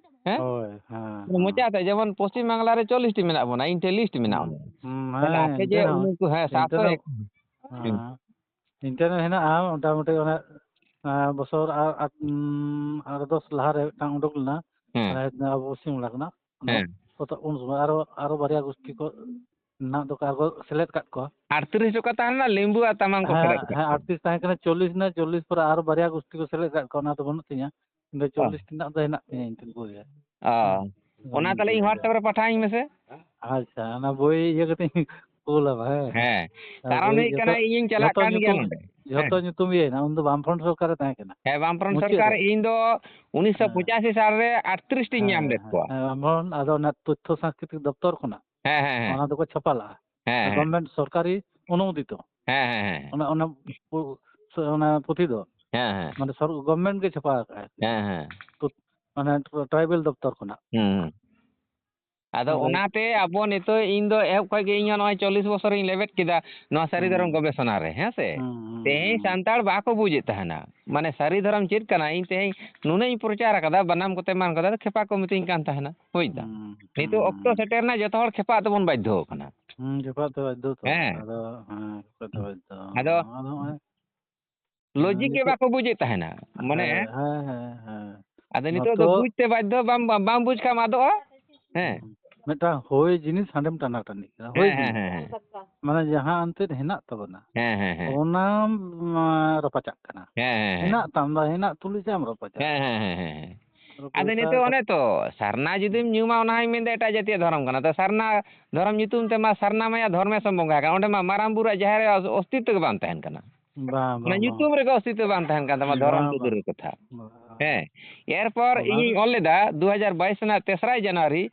ᱦᱮᱸ? ᱦᱳᱭ, ᱦᱮᱸ, ᱦᱮᱸ᱾ ᱢᱚᱪᱟᱛᱮ ᱡᱮᱢᱚᱱ ᱯᱚᱥᱪᱤᱢ ᱵᱟᱝᱞᱟ ᱨᱮ ᱪᱚᱞᱞᱤᱥ ᱴᱤ ᱢᱮᱱᱟᱜ ᱵᱚᱱᱟ, ᱤᱧ ᱴᱷᱮᱱ ᱞᱤᱥᱴ ᱢᱮᱱᱟᱜᱼᱟ᱾ ᱦᱩᱸ, ᱦᱩᱸ, ᱛᱟᱦᱞᱮ ᱦᱮᱸ, ᱟᱯᱮ ᱡᱮ ᱤᱱᱴᱟᱨᱱᱟᱞ, ᱩᱱᱠᱩ, ᱦᱮᱸ, ᱥᱟᱛᱥᱚ ᱤᱱᱴᱟᱨᱱᱟᱞ, ᱮᱠ-, ᱦᱩᱸ᱾ ᱦᱮᱸ᱾ ᱤᱱᱴᱟᱨᱱᱟᱞ ᱦᱮᱱᱟᱜᱼᱟ, ᱢᱚᱴᱟᱢᱩᱴᱤ ᱚᱱᱮ, ᱮᱸ, ᱵᱚᱪᱷᱚᱨ ᱟᱨ, ᱟᱨ, ᱩᱸ, ᱟᱨ ᱫᱚᱥ ᱞᱟᱦᱟ ᱨᱮ ᱢᱤᱫᱴᱟᱝ ᱩᱰᱩᱠ ᱞᱮᱱᱟ, ᱦᱮᱸ᱾ ᱢᱟᱱᱮ ᱟᱵᱚ ᱯᱚᱥᱪᱤᱢ ᱵᱟᱝᱞᱟ ᱠᱷᱚᱱᱟᱜ, ᱚᱸᱰᱮ᱾ ᱦᱮᱸ᱾ ᱠᱚᱛᱚ ᱩᱱ ᱥᱚᱢᱚᱭ ᱟᱨᱚ, ᱟᱨᱚ ᱵᱟᱨᱭᱟ ᱜᱳᱥᱴᱤ ᱠᱚ ᱢᱮᱱᱟᱜ ᱫᱚ ᱟᱨ ᱠᱚ ᱥᱮᱞᱮᱫ ᱠᱟᱜ ᱠᱚᱣᱟ᱾ ᱟᱴᱛᱨᱤᱥ ᱴᱟᱠᱟ ᱛᱟᱦᱮᱸ ᱞᱮᱱᱟ, ᱞᱮᱵᱩ ᱟᱨ ᱛᱟᱢᱟᱝ ᱠᱚ ᱦᱮᱸ, ᱥᱮᱞᱮᱫ ᱠᱟᱜ ᱦᱮᱸ, ᱠᱚᱣᱟ᱾ ᱟᱴᱛᱨᱤᱥ ᱛᱟᱦᱮᱸ ᱠᱟᱱᱟ, ᱪᱚᱞᱞᱤᱥ ᱮᱱᱟ, ᱪᱚᱞᱞᱤᱥ ᱯᱚᱨᱮ ᱟᱨᱚ ᱵᱟᱨᱭᱟ ᱜᱳᱥᱴᱤ ᱠᱚ ᱥᱮᱞᱮᱫ ᱠᱟᱜ ᱠᱚᱣᱟ, ᱚᱱᱟ ᱫᱚ ᱵᱟᱹᱱᱩᱜ ᱛᱤᱧᱟ᱾ ᱤᱧ ᱫᱚ ᱚ᱾ ᱪᱚᱞᱞᱤᱥ ᱴᱤ ᱨᱮᱱᱟᱜ ᱫᱚ ᱦᱮᱱᱟᱜ ᱛᱤᱧᱟ ᱤᱧ ᱴᱷᱮᱱ ᱵᱳᱭ ᱨᱮ᱾ ᱚ᱾ ᱦᱮᱸ᱾ ᱚᱱᱟ ᱛᱟᱦᱞᱮ ᱤᱧ WhatsApp ᱨᱮ ᱯᱟᱴᱷᱟᱣᱟᱹᱧ ᱢᱮᱥᱮ᱾ ᱟᱪᱪᱷᱟ, ᱚᱱᱟ ᱵᱳᱭ ᱤᱭᱟᱹ ᱠᱟᱛᱮ ᱤᱧ ᱠᱩᱞ ᱟᱢᱟ, ᱦᱮᱸ᱾ ᱦᱮᱸ᱾ ᱟᱨ ᱠᱟᱨᱚᱱ ᱵᱳᱭ ᱦᱩᱭᱩᱜ ᱡᱚᱛᱚ, ᱠᱟᱱᱟ, ᱤᱧᱤᱧ ᱪᱟᱞᱟᱜ ᱡᱚᱛᱚ ᱠᱟᱱ ᱜᱮᱭᱟ ᱧᱩᱛᱩᱢ, ᱱᱚᱰᱮ᱾ ᱦᱮᱸ᱾ ᱡᱚᱛᱚ ᱧᱩᱛᱩᱢ ᱤᱭᱟᱹᱭᱮᱱᱟ, ᱩᱱᱫᱚ ᱵᱟᱢᱯᱷᱨᱚᱱᱴ ᱥᱚᱨᱠᱟᱨ ᱨᱮ ᱛᱟᱦᱮᱸ ᱠᱟᱱᱟ᱾ ᱦᱮᱸ, ᱵᱟᱢᱯᱷᱨᱚᱱᱴ ᱢᱩᱪᱟᱹᱫ ᱥᱚᱨᱠᱟᱨ, ᱨᱮ᱾ ᱤᱧ ᱫᱚ ᱩᱱᱤᱥᱥᱚ ᱯᱚᱸᱪᱟᱥᱤ ᱦᱮᱸ᱾ ᱥᱟᱞ ᱨᱮ ᱟᱴᱛᱨᱤᱥ ᱴᱤᱧ ᱧᱟᱢ ᱦᱮᱸ, ᱞᱮᱫ ᱦᱮᱸ, ᱠᱚᱣᱟ᱾ ᱦᱮᱸ, ᱵᱟᱢᱯᱷᱨᱚᱱᱴ, ᱟᱫᱚ ᱚᱱᱟ ᱛᱚᱛᱛᱷᱚ ᱥᱟᱝᱥᱠᱨᱤᱛᱤᱠ ᱫᱚᱯᱛᱚᱨ ᱠᱷᱚᱱᱟᱜ ᱦᱮᱸ, ᱦᱮᱸ, ᱦᱮᱸ᱾ ᱚᱱᱟ ᱫᱚᱠᱚ ᱪᱷᱟᱯᱟ ᱞᱟᱜᱼᱟ᱾ ᱦᱮᱸ, ᱦᱮᱸ᱾ ᱜᱚᱵᱷᱢᱮᱱᱴ ᱥᱚᱨᱠᱟᱨᱤ ᱚᱱᱩᱢᱳᱫᱤᱛᱚ᱾ ᱦᱮᱸ, ᱦᱮᱸ, ᱦᱮᱸ᱾ ᱚᱱᱟ, ᱚᱱᱟ ᱯᱩ-, ᱥᱚ-, ᱚᱱᱟ ᱯᱩᱛᱷᱤ ᱫᱚ᱾ ᱦᱮᱸ, ᱦᱮᱸ᱾ ᱢᱟᱱᱮ ᱥᱚᱨ-, ᱜᱚᱵᱷᱢᱮᱱᱴ ᱜᱮ ᱪᱷᱟᱯᱟ ᱟᱠᱟᱫᱼᱟᱭ᱾ ᱦᱮᱸ, ᱦᱮᱸ᱾ ᱛᱚ, ᱢᱟᱱᱮ ᱴᱨᱟᱭᱵᱮᱞ ᱫᱚᱯᱛᱚᱨ ᱠᱷᱚᱱᱟᱜ᱾ ᱦᱩᱸ, ᱦᱩᱸ᱾ ᱟᱫᱚ ᱟᱫᱚ ᱚᱱᱟᱛᱮ ᱟᱵᱚ ᱱᱤᱛᱚᱜ, ᱤᱧ ᱫᱚ ᱮᱦᱚᱵ ᱠᱷᱚᱡ ᱜᱮ, ᱤᱧ ᱦᱚᱸ ᱱᱚᱜᱼᱚᱭ ᱪᱚᱞᱞᱤᱥ ᱵᱚᱪᱷᱚᱨᱤᱧ ᱞᱮᱵᱮᱫ ᱠᱮᱫᱟ ᱱᱚᱣᱟ ᱥᱟᱹᱨᱤ ᱦᱩᱸ, ᱫᱷᱚᱨᱚᱢ ᱦᱩᱸ᱾ ᱜᱚᱵᱮᱥᱚᱱᱟ ᱨᱮ, ᱦᱮᱸ ᱥᱮ? ᱦᱩᱸ, ᱦᱩᱸ, ᱛᱮᱦᱮᱧ ᱦᱩᱸ᱾ ᱥᱟᱱᱛᱟᱲ ᱵᱟᱠᱚ ᱵᱩᱡᱮᱫ ᱛᱟᱦᱮᱱᱟ᱾ ᱢᱟᱱᱮ ᱥᱟᱹᱨᱤ ᱫᱷᱚᱨᱚᱢ ᱪᱮᱫ ᱠᱟᱱᱟ? ᱤᱧ ᱛᱮᱦᱮᱧ ᱱᱩᱱᱟᱹᱜ ᱤᱧ ᱯᱨᱚᱪᱟᱨ ᱟᱠᱟᱫᱟ, ᱵᱟᱱᱟᱢ ᱠᱚᱛᱮ ᱮᱢᱟᱱ ᱠᱟᱫᱟ, ᱟᱫᱚ ᱠᱷᱮᱯᱟ ᱠᱚ ᱢᱤᱛᱟᱹᱧ ᱠᱟᱱ ᱛᱟᱦᱮᱱᱟ᱾ ᱵᱩᱡᱽ ᱫᱟᱢ? ᱦᱩᱸ, ᱱᱤᱛᱚᱜ ᱚᱠᱛᱚ ᱦᱩᱸ᱾ ᱥᱮᱴᱮᱨ ᱮᱱᱟ, ᱡᱚᱛᱚ ᱦᱚᱲ ᱠᱷᱮᱯᱟᱜ ᱛᱮᱵᱚᱱ ᱵᱟᱫᱽᱫᱷᱚ ᱟᱠᱟᱱᱟ᱾ ᱦᱩᱸ, ᱠᱷᱮᱯᱟᱜ ᱛᱮ ᱵᱟᱫᱽᱫᱷᱚ ᱛᱚ᱾ ᱦᱮᱸ᱾ ᱟᱫᱚ, ᱦᱮᱸ, ᱠᱷᱮᱯᱟᱜ ᱛᱮ ᱵᱟᱫᱽᱫᱷᱚ᱾ ᱟᱫᱚ ᱟᱫᱚ ᱱᱚᱜᱼᱚᱭ ᱞᱚᱡᱤᱠ ᱦᱮᱸ, ᱜᱮ ᱱᱤᱛᱚᱜ ᱵᱟᱠᱚ ᱵᱩᱡᱮᱫ ᱛᱟᱦᱮᱱᱟ᱾ ᱢᱟᱱᱮ, ᱦᱮᱸ, ᱦᱮᱸ, ᱦᱮᱸ, ᱦᱮᱸ᱾ ᱟᱫᱚ ᱱᱤᱛᱚᱜ ᱫᱚ ᱱᱤᱛᱚᱜ ᱵᱩᱡᱽ ᱛᱮ ᱵᱟᱫᱽᱫᱷᱚ, ᱵᱟᱢ, ᱵᱟᱢ, ᱵᱟᱢ ᱵᱩᱡᱽ ᱠᱷᱟᱱ ᱟᱫᱚᱜᱼᱟ᱾ ᱦᱮᱸ᱾ ᱦᱩᱸ᱾ ᱢᱤᱫᱴᱟᱝ ᱦᱳᱭ ᱡᱤᱱᱤᱥ ᱦᱟᱸᱰᱮᱢ ᱴᱟᱱᱟ ᱴᱟᱹᱱᱤᱜ ᱠᱟᱱᱟ, ᱦᱳᱭ ᱦᱮᱸ, ᱦᱮᱸ, ᱡᱤᱱᱤᱥ᱾ ᱦᱮᱸ, ᱦᱮᱸ᱾ ᱢᱟᱱᱮ ᱡᱟᱦᱟᱸ ᱮᱱᱛᱮᱫ ᱦᱮᱱᱟᱜ ᱛᱟᱵᱚᱱᱟ, ᱦᱮᱸ, ᱦᱮᱸ, ᱦᱮᱸ᱾ ᱚᱱᱟᱢ, ᱟ, ᱨᱟᱯᱟᱪᱟᱜ ᱠᱟᱱᱟ᱾ ᱦᱮᱸ, ᱦᱮᱸ, ᱦᱮᱸ᱾ ᱦᱮᱱᱟᱜ ᱛᱟᱢ ᱫᱚ ᱦᱮᱱᱟᱜ ᱛᱩᱞᱩᱡ ᱮᱢ ᱨᱟᱯᱟᱪᱟᱜ ᱦᱮᱸ, ᱠᱟᱱᱟ᱾ ᱦᱮᱸ, ᱦᱮᱸ, ᱦᱮᱸ, ᱦᱮᱸ᱾ ᱟᱫᱚ ᱨᱟᱯᱟᱪᱟᱜ ᱱᱤᱛᱚᱜ ᱠᱟᱛᱮ ᱚᱱᱮ ᱛᱚ, ᱥᱟᱨᱱᱟ ᱡᱩᱫᱤᱢ ᱧᱩᱢᱟ, ᱚᱱᱟ ᱦᱚᱸᱧ ᱢᱮᱱᱫᱟ ᱮᱴᱟᱜ ᱡᱟᱹᱛᱤᱭᱟᱜ ᱫᱷᱚᱨᱚᱢ ᱠᱟᱱᱟ᱾ ᱛᱚ ᱥᱟᱨᱱᱟ ᱫᱷᱚᱨᱚᱢ ᱧᱩᱛᱩᱢ ᱛᱮᱢᱟ ᱥᱟᱨᱱᱟ ᱢᱟᱭᱟ ᱫᱷᱚᱨᱢᱮᱥ ᱦᱚᱸ ᱵᱚᱸᱜᱟ ᱠᱟᱱᱟ᱾ ᱚᱸᱰᱮ ᱢᱟ ᱢᱟᱨᱟᱝ ᱵᱩᱨᱩ ᱟᱨ ᱡᱟᱦᱮᱨ ᱟᱭᱳ ᱚᱥ-, ᱚᱥᱛᱤᱛᱣᱚ ᱜᱮ ᱵᱟᱝ ᱛᱟᱦᱮᱱ ᱠᱟᱱᱟ᱾ ᱵᱟᱝ, ᱚᱱᱟ ᱵᱟᱝ, ᱵᱟᱝ᱾ ᱧᱩᱛᱩᱢ ᱨᱮᱜᱮ ᱚᱥᱛᱤᱛᱣᱚ ᱵᱟᱝ ᱛᱟᱦᱮᱱ ᱠᱟᱱ ᱛᱟᱢᱟ, ᱫᱷᱚᱨᱚᱢ ᱵᱟᱝ, ᱫᱚ ᱵᱟᱝ᱾ ᱫᱩᱨᱮᱨ ᱠᱟᱛᱷᱟ᱾ ᱵᱟᱝ᱾ ᱦᱮᱸ, ᱮᱨᱯᱚᱨ ᱚᱱᱟ ᱤᱧᱤᱧ ᱫᱚ ᱚᱞ ᱞᱮᱫᱟ ᱫᱩ ᱦᱟᱡᱟᱨ ᱵᱟᱭᱤᱥ ᱨᱮᱱᱟᱜ ᱛᱮᱥᱨᱟᱭ ᱡᱟᱱᱩᱣᱟᱨᱤ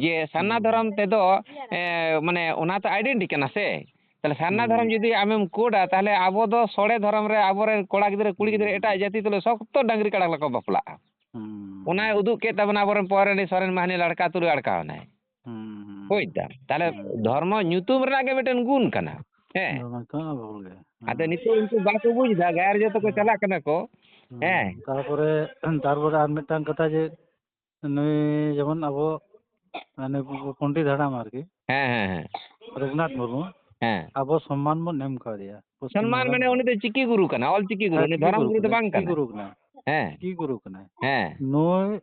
ᱡᱮ ᱥᱟᱨᱱᱟ ᱦᱩᱸ᱾ ᱫᱷᱚᱨᱚᱢ ᱛᱮᱫᱚ, ᱮ, ᱢᱟᱱᱮ ᱚᱱᱟ ᱛᱚ identity ᱠᱟᱱᱟ ᱥᱮ? ᱛᱟᱦᱞᱮ ᱥᱟᱨᱱᱟ ᱦᱩᱸ᱾ ᱫᱷᱚᱨᱚᱢ ᱡᱩᱫᱤ ᱟᱢᱮᱢ ᱠᱳᱰᱟ, ᱛᱟᱦᱞᱮ ᱟᱵᱚ ᱫᱚ ᱥᱚᱲᱮ ᱫᱷᱚᱨᱚᱢ ᱨᱮ ᱟᱵᱚᱨᱮᱱ ᱠᱚᱲᱟ ᱜᱤᱫᱽᱨᱟᱹ, ᱠᱩᱲᱤ ᱜᱤᱫᱽᱨᱟᱹ ᱦᱩᱸ᱾ ᱮᱴᱟᱜ ᱡᱟᱹᱛᱤ ᱛᱩᱞᱩᱡ ᱥᱚᱠᱛᱚ ᱰᱟᱝᱨᱤ ᱠᱟᱲᱟ ᱞᱮᱠᱟ ᱠᱚ ᱵᱟᱯᱞᱟᱜᱼᱟ᱾ ᱦᱩᱸ᱾ ᱚᱱᱟᱭ ᱩᱫᱩᱜ ᱠᱮᱫ ᱛᱟᱵᱚᱱᱟ ᱟᱵᱚᱨᱮᱱ ᱯᱚᱨᱮᱱᱤ ᱥᱚᱨᱮᱱ ᱢᱟᱹᱦᱱᱤ ᱞᱟᱲᱠᱟ ᱛᱩᱞᱩᱡ ᱟᱲᱠᱟᱣ ᱮᱱᱟᱭ᱾ ᱦᱩᱸ, ᱦᱩᱸ, ᱵᱩᱡᱽ ᱫᱟᱢ? ᱛᱟᱦᱞᱮ ᱦᱩᱸ᱾ ᱫᱷᱚᱨᱢᱚ ᱧᱩᱛᱩᱢ ᱨᱮᱱᱟᱜ ᱜᱮ ᱢᱤᱫᱴᱮᱱ ᱜᱩᱱ ᱠᱟᱱᱟ᱾ ᱦᱮᱸ᱾ ᱫᱷᱚᱨᱢᱚ ᱧᱩᱛᱩᱢ ᱨᱮᱱᱟᱜ ᱜᱮ ᱵᱚᱞ ᱜᱮ᱾ ᱟᱫᱚ ᱦᱮᱸ᱾ ᱱᱤᱛᱚᱜ ᱩᱱᱠᱩ ᱵᱟᱠᱚ ᱵᱩᱡᱽ ᱫᱟ, ᱜᱟᱭᱟᱨ ᱡᱚᱛᱚ ᱠᱚ ᱦᱮᱸ᱾ ᱪᱟᱞᱟᱜ ᱠᱟᱱᱟ ᱠᱚ᱾ ᱦᱩᱸ᱾ ᱦᱮᱸ᱾ ᱛᱟᱨᱯᱚᱨᱮ, ᱛᱟᱨᱯᱚᱨᱮ ᱟᱨ ᱢᱤᱫᱴᱟᱝ ᱠᱟᱛᱷᱟ ᱡᱮ, ᱱᱩᱭ ᱡᱮᱢᱚᱱ ᱟᱵᱚ, ᱢᱟᱱᱮ, ᱯᱚᱱᱰᱤᱛ ᱦᱟᱲᱟᱢ ᱟᱨᱠᱤ, ᱦᱮᱸ, ᱦᱮᱸ, ᱦᱮᱸ᱾ ᱨᱚᱜᱷᱩᱱᱟᱛᱷ ᱢᱩᱨᱢᱩ, ᱦᱮᱸ᱾ ᱟᱵᱚ ᱥᱚᱢᱢᱟᱱ ᱵᱚᱱ ᱮᱢ ᱠᱟᱣᱫᱮᱭᱟ᱾ ᱯᱚᱥᱪᱤᱢ ᱥᱚᱱᱢᱟᱱ ᱵᱟᱝᱞᱟ ᱢᱟᱱᱮ ᱨᱮ᱾ ᱩᱱᱤ ᱫᱚ ᱪᱤᱠᱤ ᱜᱩᱨᱩ ᱠᱟᱱᱟ, ᱚᱞ ᱪᱤᱠᱤ ᱜᱩᱨᱩ, ᱦᱮᱸ, ᱩᱱᱤ ᱪᱤᱠᱤ ᱫᱷᱚᱨᱚᱢ ᱜᱩᱨᱩ ᱜᱩᱨᱩ ᱫᱚ ᱠᱟᱱᱟᱭ, ᱵᱟᱝ ᱪᱤᱠᱤ ᱠᱟᱱᱟ᱾ ᱜᱩᱨᱩ ᱠᱟᱱᱟᱭ᱾ ᱦᱮᱸ᱾ ᱪᱤᱠᱤ ᱜᱩᱨᱩ ᱠᱟᱱᱟᱭ᱾ ᱦᱮᱸ᱾ ᱱᱩᱭ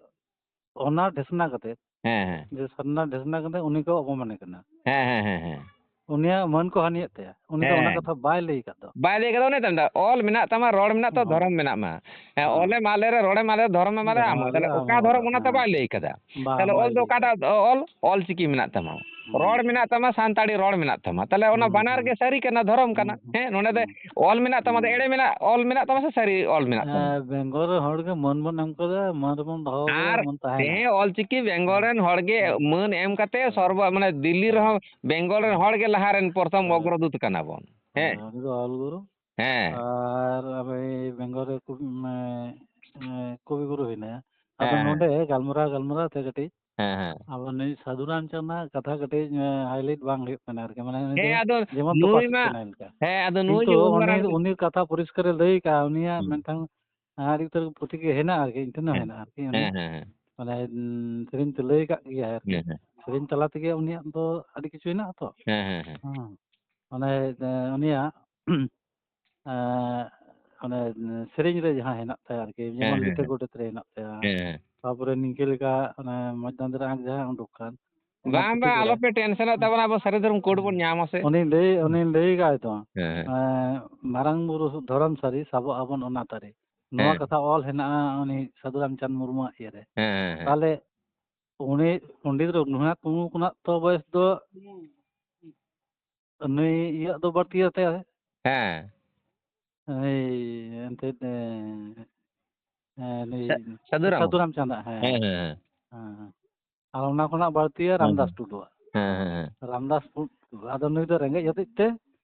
ᱚᱱᱟ ᱰᱷᱮᱥᱱᱟ ᱠᱟᱛᱮ, ᱦᱮᱸ, ᱦᱮᱸ᱾ ᱡᱮ ᱥᱟᱨᱱᱟ ᱰᱷᱮᱥᱱᱟ ᱠᱟᱛᱮ ᱩᱱᱤ ᱠᱚ ᱚᱯᱚᱢᱟᱱᱮ ᱠᱟᱱᱟ᱾ ᱦᱮᱸ, ᱦᱮᱸ, ᱦᱮᱸ, ᱦᱮᱸ᱾ ᱩᱱᱤᱭᱟᱜ ᱢᱟᱹᱱ ᱠᱚ ᱦᱟᱹᱱᱤᱭᱮᱫ ᱛᱟᱭᱟ᱾ ᱩᱱᱤ ᱫᱚ ᱚᱱᱟ ᱦᱮᱸ᱾ ᱠᱟᱛᱷᱟ ᱵᱟᱭ ᱞᱟᱹᱭ ᱟᱠᱟᱫ ᱫᱚ᱾ ᱵᱟᱭ ᱞᱟᱹᱭ ᱠᱟᱫᱟ, ᱚᱱᱮ ᱛᱚ ᱢᱮᱱᱫᱟ, ᱚᱞ ᱢᱮᱱᱟᱜ ᱛᱟᱢᱟ, ᱨᱚᱲ ᱢᱮᱱᱟᱜ ᱛᱟᱢᱟ, ᱦᱮᱸ᱾ ᱫᱷᱚᱨᱚᱢ ᱢᱮᱱᱟᱜ ᱢᱟ᱾ ᱦᱮᱸ, ᱦᱮᱸ᱾ ᱚᱞᱮᱢ ᱟᱞᱮ ᱨᱮ, ᱨᱚᱲᱮᱢ ᱟᱞᱮ ᱨᱮ, ᱫᱷᱚᱨᱚᱢᱮᱢ ᱟᱞᱮ ᱨᱮ, ᱫᱷᱚᱨᱚᱢ ᱟᱢ ᱟᱞᱮ ᱦᱚᱸ᱾ ᱨᱮ, ᱛᱟᱦᱞᱮ ᱚᱠᱟ ᱦᱮᱸ᱾ ᱫᱷᱚᱨᱚᱢ ᱚᱱᱟ ᱛᱚ ᱵᱟᱭ ᱞᱟᱹᱭ ᱠᱟᱫᱟ᱾ ᱵᱟᱝ, ᱛᱟᱦᱞᱮ ᱵᱟᱭ ᱚᱞ ᱫᱚ ᱞᱟᱹᱭ ᱚᱠᱟᱴᱟᱜ ᱠᱟᱫᱟ᱾ ᱚᱞ? ᱚᱞ ᱪᱤᱠᱤ ᱢᱮᱱᱟᱜ ᱛᱟᱢᱟ᱾ ᱦᱩᱸ᱾ ᱨᱚᱲ ᱢᱮᱱᱟᱜ ᱛᱟᱢᱟ, ᱥᱟᱱᱛᱟᱲᱤ ᱨᱚᱲ ᱢᱮᱱᱟᱜ ᱛᱟᱢᱟ᱾ ᱛᱟᱦᱞᱮ ᱚᱱᱟ ᱦᱩᱸ, ᱵᱟᱱᱟᱨ ᱦᱩᱸ᱾ ᱜᱮ ᱥᱟᱹᱨᱤ ᱠᱟᱱᱟ, ᱫᱷᱚᱨᱚᱢ ᱦᱩᱸ, ᱠᱟᱱᱟ᱾ ᱦᱩᱸ, ᱦᱮᱸ, ᱱᱚᱰᱮ ᱫᱚ ᱦᱩᱸ᱾ ᱚᱞ ᱢᱮᱱᱟᱜ ᱛᱟᱢᱟ, ᱫᱚ ᱦᱩᱸ᱾ ᱮᱲᱮ ᱢᱮᱱᱟᱜ, ᱚᱞ ᱢᱮᱱᱟᱜ ᱛᱟᱢᱟ ᱥᱮ ᱥᱟᱹᱨᱤ ᱚᱞ ᱢᱮᱱᱟᱜ ᱛᱟᱢᱟ? ᱦᱮᱸ, ᱵᱮᱝᱜᱚᱞ ᱨᱮᱱ ᱦᱚᱲ ᱜᱮ ᱢᱟᱹᱱ ᱵᱚᱱ ᱮᱢ ᱠᱟᱫᱟ, ᱢᱟᱹᱱ ᱨᱮᱵᱚᱱ ᱫᱚᱦᱚ ᱠᱟᱫᱟ, ᱟᱨ ᱢᱟᱹᱱ ᱛᱟᱦᱮᱱᱟ᱾ ᱛᱮᱦᱮᱧ ᱚᱞ ᱪᱤᱠᱤ ᱵᱮᱝᱜᱚᱞ ᱦᱮᱸ᱾ ᱨᱮᱱ ᱦᱚᱲ ᱜᱮ ᱦᱮᱸ᱾ ᱢᱟᱹᱱ ᱮᱢ ᱠᱟᱛᱮ ᱦᱮᱸ᱾ ᱥᱚᱨᱵᱚ-, ᱢᱟᱱᱮ ᱫᱤᱞᱞᱤ ᱦᱮᱸ᱾ ᱨᱮᱦᱚᱸ ᱵᱮᱝᱜᱚᱞ ᱨᱮᱱ ᱦᱮᱸ᱾ ᱦᱚᱲ ᱜᱮ ᱞᱟᱦᱟ ᱨᱮᱱ ᱯᱨᱚᱛᱷᱚᱢ ᱦᱮᱸ᱾ ᱚᱜᱨᱚᱫᱩᱛ ᱠᱟᱱᱟ ᱵᱚᱱ᱾ ᱦᱮᱸ᱾ ᱦᱮᱸ, ᱩᱱᱤ ᱫᱚ ᱚᱞ ᱜᱩᱨᱩ᱾ ᱦᱮᱸ᱾ ᱟᱨ ᱟᱵᱚ ᱵᱮᱝᱜᱚᱞ ᱨᱮ ᱠᱚᱵᱤ, ᱢᱟᱱᱮ, ᱮ, ᱠᱚᱵᱤ ᱜᱩᱨᱩ ᱦᱮᱱᱟᱭᱟ᱾ ᱟᱫᱚ ᱦᱮᱸ, ᱦᱮᱸ᱾ ᱱᱚᱰᱮ ᱜᱟᱞᱢᱟᱨᱟᱣ, ᱜᱟᱞᱢᱟᱨᱟᱣ ᱛᱮ ᱠᱟᱹᱴᱤᱡ ᱦᱮᱸ, ᱦᱮᱸ᱾ ᱟᱵᱚ ᱱᱩᱭ ᱥᱟᱹᱫᱷᱩ ᱨᱟᱢᱪᱟᱸᱫᱽ ᱨᱮᱱᱟᱜ ᱠᱟᱛᱷᱟ ᱠᱟᱹᱴᱤᱡ, ᱮ, highlight ᱵᱟᱝ ᱦᱩᱭᱩᱜ ᱠᱟᱱᱟ ᱟᱨᱠᱤ, ᱢᱟᱱᱮ ᱩᱱᱤ ᱫᱚ ᱦᱮᱸ, ᱟᱫᱚ ᱡᱮᱢᱚᱱ ᱱᱩᱭ ᱛᱚᱯᱟᱥᱤᱡ ᱢᱟ, ᱠᱟᱱᱟᱭ ᱞᱮᱠᱟ᱾ ᱦᱮᱸ, ᱟᱫᱚ ᱱᱩᱭ ᱠᱤᱱᱛᱩ ᱡᱮ ᱩᱱ ᱩᱱᱤ, ᱢᱟᱨᱟᱝ ᱩᱱᱤ ᱠᱟᱛᱷᱟ ᱯᱚᱨᱤᱥᱠᱟᱨᱮ ᱞᱟᱹᱭ ᱠᱟᱜᱼᱟ, ᱩᱱᱤᱭᱟᱜ ᱦᱩᱸ᱾ ᱢᱤᱫᱴᱟᱝ ᱟᱹᱰᱤ ᱩᱛᱟᱹᱨ ᱯᱩᱛᱷᱤ ᱜᱮ ᱦᱮᱱᱟᱜᱼᱟ ᱟᱨᱠᱤ, ᱤᱧ ᱴᱷᱮᱱ ᱦᱚᱸ ᱦᱮᱸ᱾ ᱦᱮᱱᱟᱜᱼᱟ ᱟᱨᱠᱤ, ᱩᱱᱤ ᱦᱮᱸ, ᱦᱮᱸ, ᱦᱮᱸ᱾ ᱢᱟᱱᱮ, ᱩᱸ, ᱥᱮᱨᱮᱧ ᱛᱮ ᱞᱟᱹᱭ ᱠᱟᱜ ᱜᱮᱭᱟᱭ ᱟᱨᱠᱤ᱾ ᱦᱮᱸ, ᱦᱮᱸ᱾ ᱥᱮᱨᱮᱧ ᱛᱟᱞᱟ ᱛᱮᱜᱮ ᱩᱱᱤᱭᱟᱜ ᱫᱚ ᱟᱹᱰᱤ ᱠᱤᱪᱷᱩ ᱦᱮᱱᱟᱜᱼᱟ ᱛᱚ᱾ ᱦᱮᱸ, ᱦᱮᱸ, ᱦᱮᱸ᱾ ᱦᱮᱸ, ᱢᱟᱱᱮ, ᱮ, ᱩᱱᱤᱭᱟᱜ, ᱮ, ᱚᱱᱮ, ᱥᱮᱨᱮᱧ ᱨᱮ ᱡᱟᱦᱟᱸ ᱦᱮᱱᱟᱜ ᱛᱟᱭᱟ ᱟᱨᱠᱤ, ᱦᱮᱸ, ᱡᱮᱢᱚᱱ ᱦᱮᱸ, ᱞᱤᱴᱟᱹ ᱦᱮᱸ᱾ ᱜᱚᱰᱮᱛ ᱨᱮ ᱦᱮᱱᱟᱜ ᱛᱟᱭᱟ᱾ ᱦᱮᱸ, ᱦᱮᱸ᱾ ᱛᱟᱯᱚᱨᱮ ᱱᱤᱝᱠᱟᱹ ᱞᱮᱠᱟ ᱚᱱᱮ ᱢᱚᱡᱽ ᱫᱟᱸᱫᱮ ᱨᱮ ᱟᱸᱠ ᱡᱟᱦᱟᱸ ᱩᱰᱩᱠ ᱠᱟᱱ, ᱵᱟᱝ, ᱵᱟᱝ, ᱟᱞᱚᱯᱮ ᱴᱮᱱᱥᱚᱱᱚᱜ ᱛᱟᱵᱚᱱᱟ, ᱟᱵᱚ ᱥᱟᱹᱨᱤ ᱫᱷᱚᱨᱚᱢ ᱠᱳᱰ ᱵᱚᱱ ᱧᱟᱢᱟ ᱥᱮ᱾ ᱩᱱᱤ ᱞᱟᱹᱭ, ᱩᱱᱤ ᱞᱟᱹᱭ ᱠᱟᱜ ᱫᱚ, ᱦᱮᱸ, ᱦᱮᱸ᱾ ᱮᱸ, ᱢᱟᱨᱟᱝ ᱵᱩᱨᱩ ᱫᱷᱚᱨᱚᱢ ᱥᱟᱹᱨᱤ, ᱥᱟᱵᱚᱜ ᱟᱵᱚᱱ ᱚᱱᱟ ᱛᱟᱹᱨᱤ᱾ ᱱᱚᱣᱟ ᱦᱮᱸ᱾ ᱠᱟᱛᱷᱟ ᱚᱞ ᱦᱮᱱᱟᱜᱼᱟ ᱩᱱᱤ ᱥᱟᱹᱫᱷᱩ ᱨᱟᱢᱪᱟᱸᱫᱽ ᱢᱩᱨᱢᱩᱣᱟᱜ ᱤᱭᱟᱹ ᱨᱮ᱾ ᱦᱮᱸ, ᱦᱮᱸ, ᱦᱮᱸ᱾ ᱛᱟᱦᱞᱮ ᱩᱱᱤ ᱯᱚᱱᱰᱤᱛ ᱨᱚᱜᱷᱩᱱᱟᱛᱷ ᱢᱩᱨᱢᱩ ᱠᱷᱚᱱᱟᱜ ᱛᱚ ᱵᱚᱭᱮᱥ ᱫᱚ ᱱᱩᱭ ᱤᱭᱟᱹ ᱫᱚ ᱵᱟᱹᱲᱛᱤ ᱟᱛᱟᱭᱟ᱾ ᱦᱮᱸ᱾ ᱮᱭ ᱮᱱᱛᱮᱫ, ᱮ, ᱮ, ᱱᱩᱭ ᱥᱟ-, ᱥᱟᱹᱫᱷᱩ ᱨᱟᱢ᱾ ᱥᱟᱹᱫᱷᱩ ᱨᱟᱢᱪᱟᱸᱫᱽ, ᱦᱮᱸ᱾ ᱦᱮᱸ, ᱦᱮᱸ, ᱦᱮᱸ᱾ ᱦᱮᱸ, ᱦᱮᱸ᱾ ᱟᱨ ᱚᱱᱟ ᱠᱷᱚᱱᱟᱜ ᱵᱟᱹᱲᱛᱤᱭᱟ ᱦᱮᱸ, ᱨᱟᱢᱫᱟᱥ ᱦᱮᱸ᱾ ᱴᱩᱰᱩᱣᱟᱜ᱾ ᱦᱮᱸ, ᱦᱮᱸ, ᱦᱮᱸ᱾ ᱨᱟᱢᱫᱟᱥ ᱴᱩᱰᱩ, ᱟᱫᱚ ᱱᱩᱭ ᱫᱚ ᱨᱮᱸᱜᱮᱡ ᱦᱚᱛᱮᱡ ᱛᱮ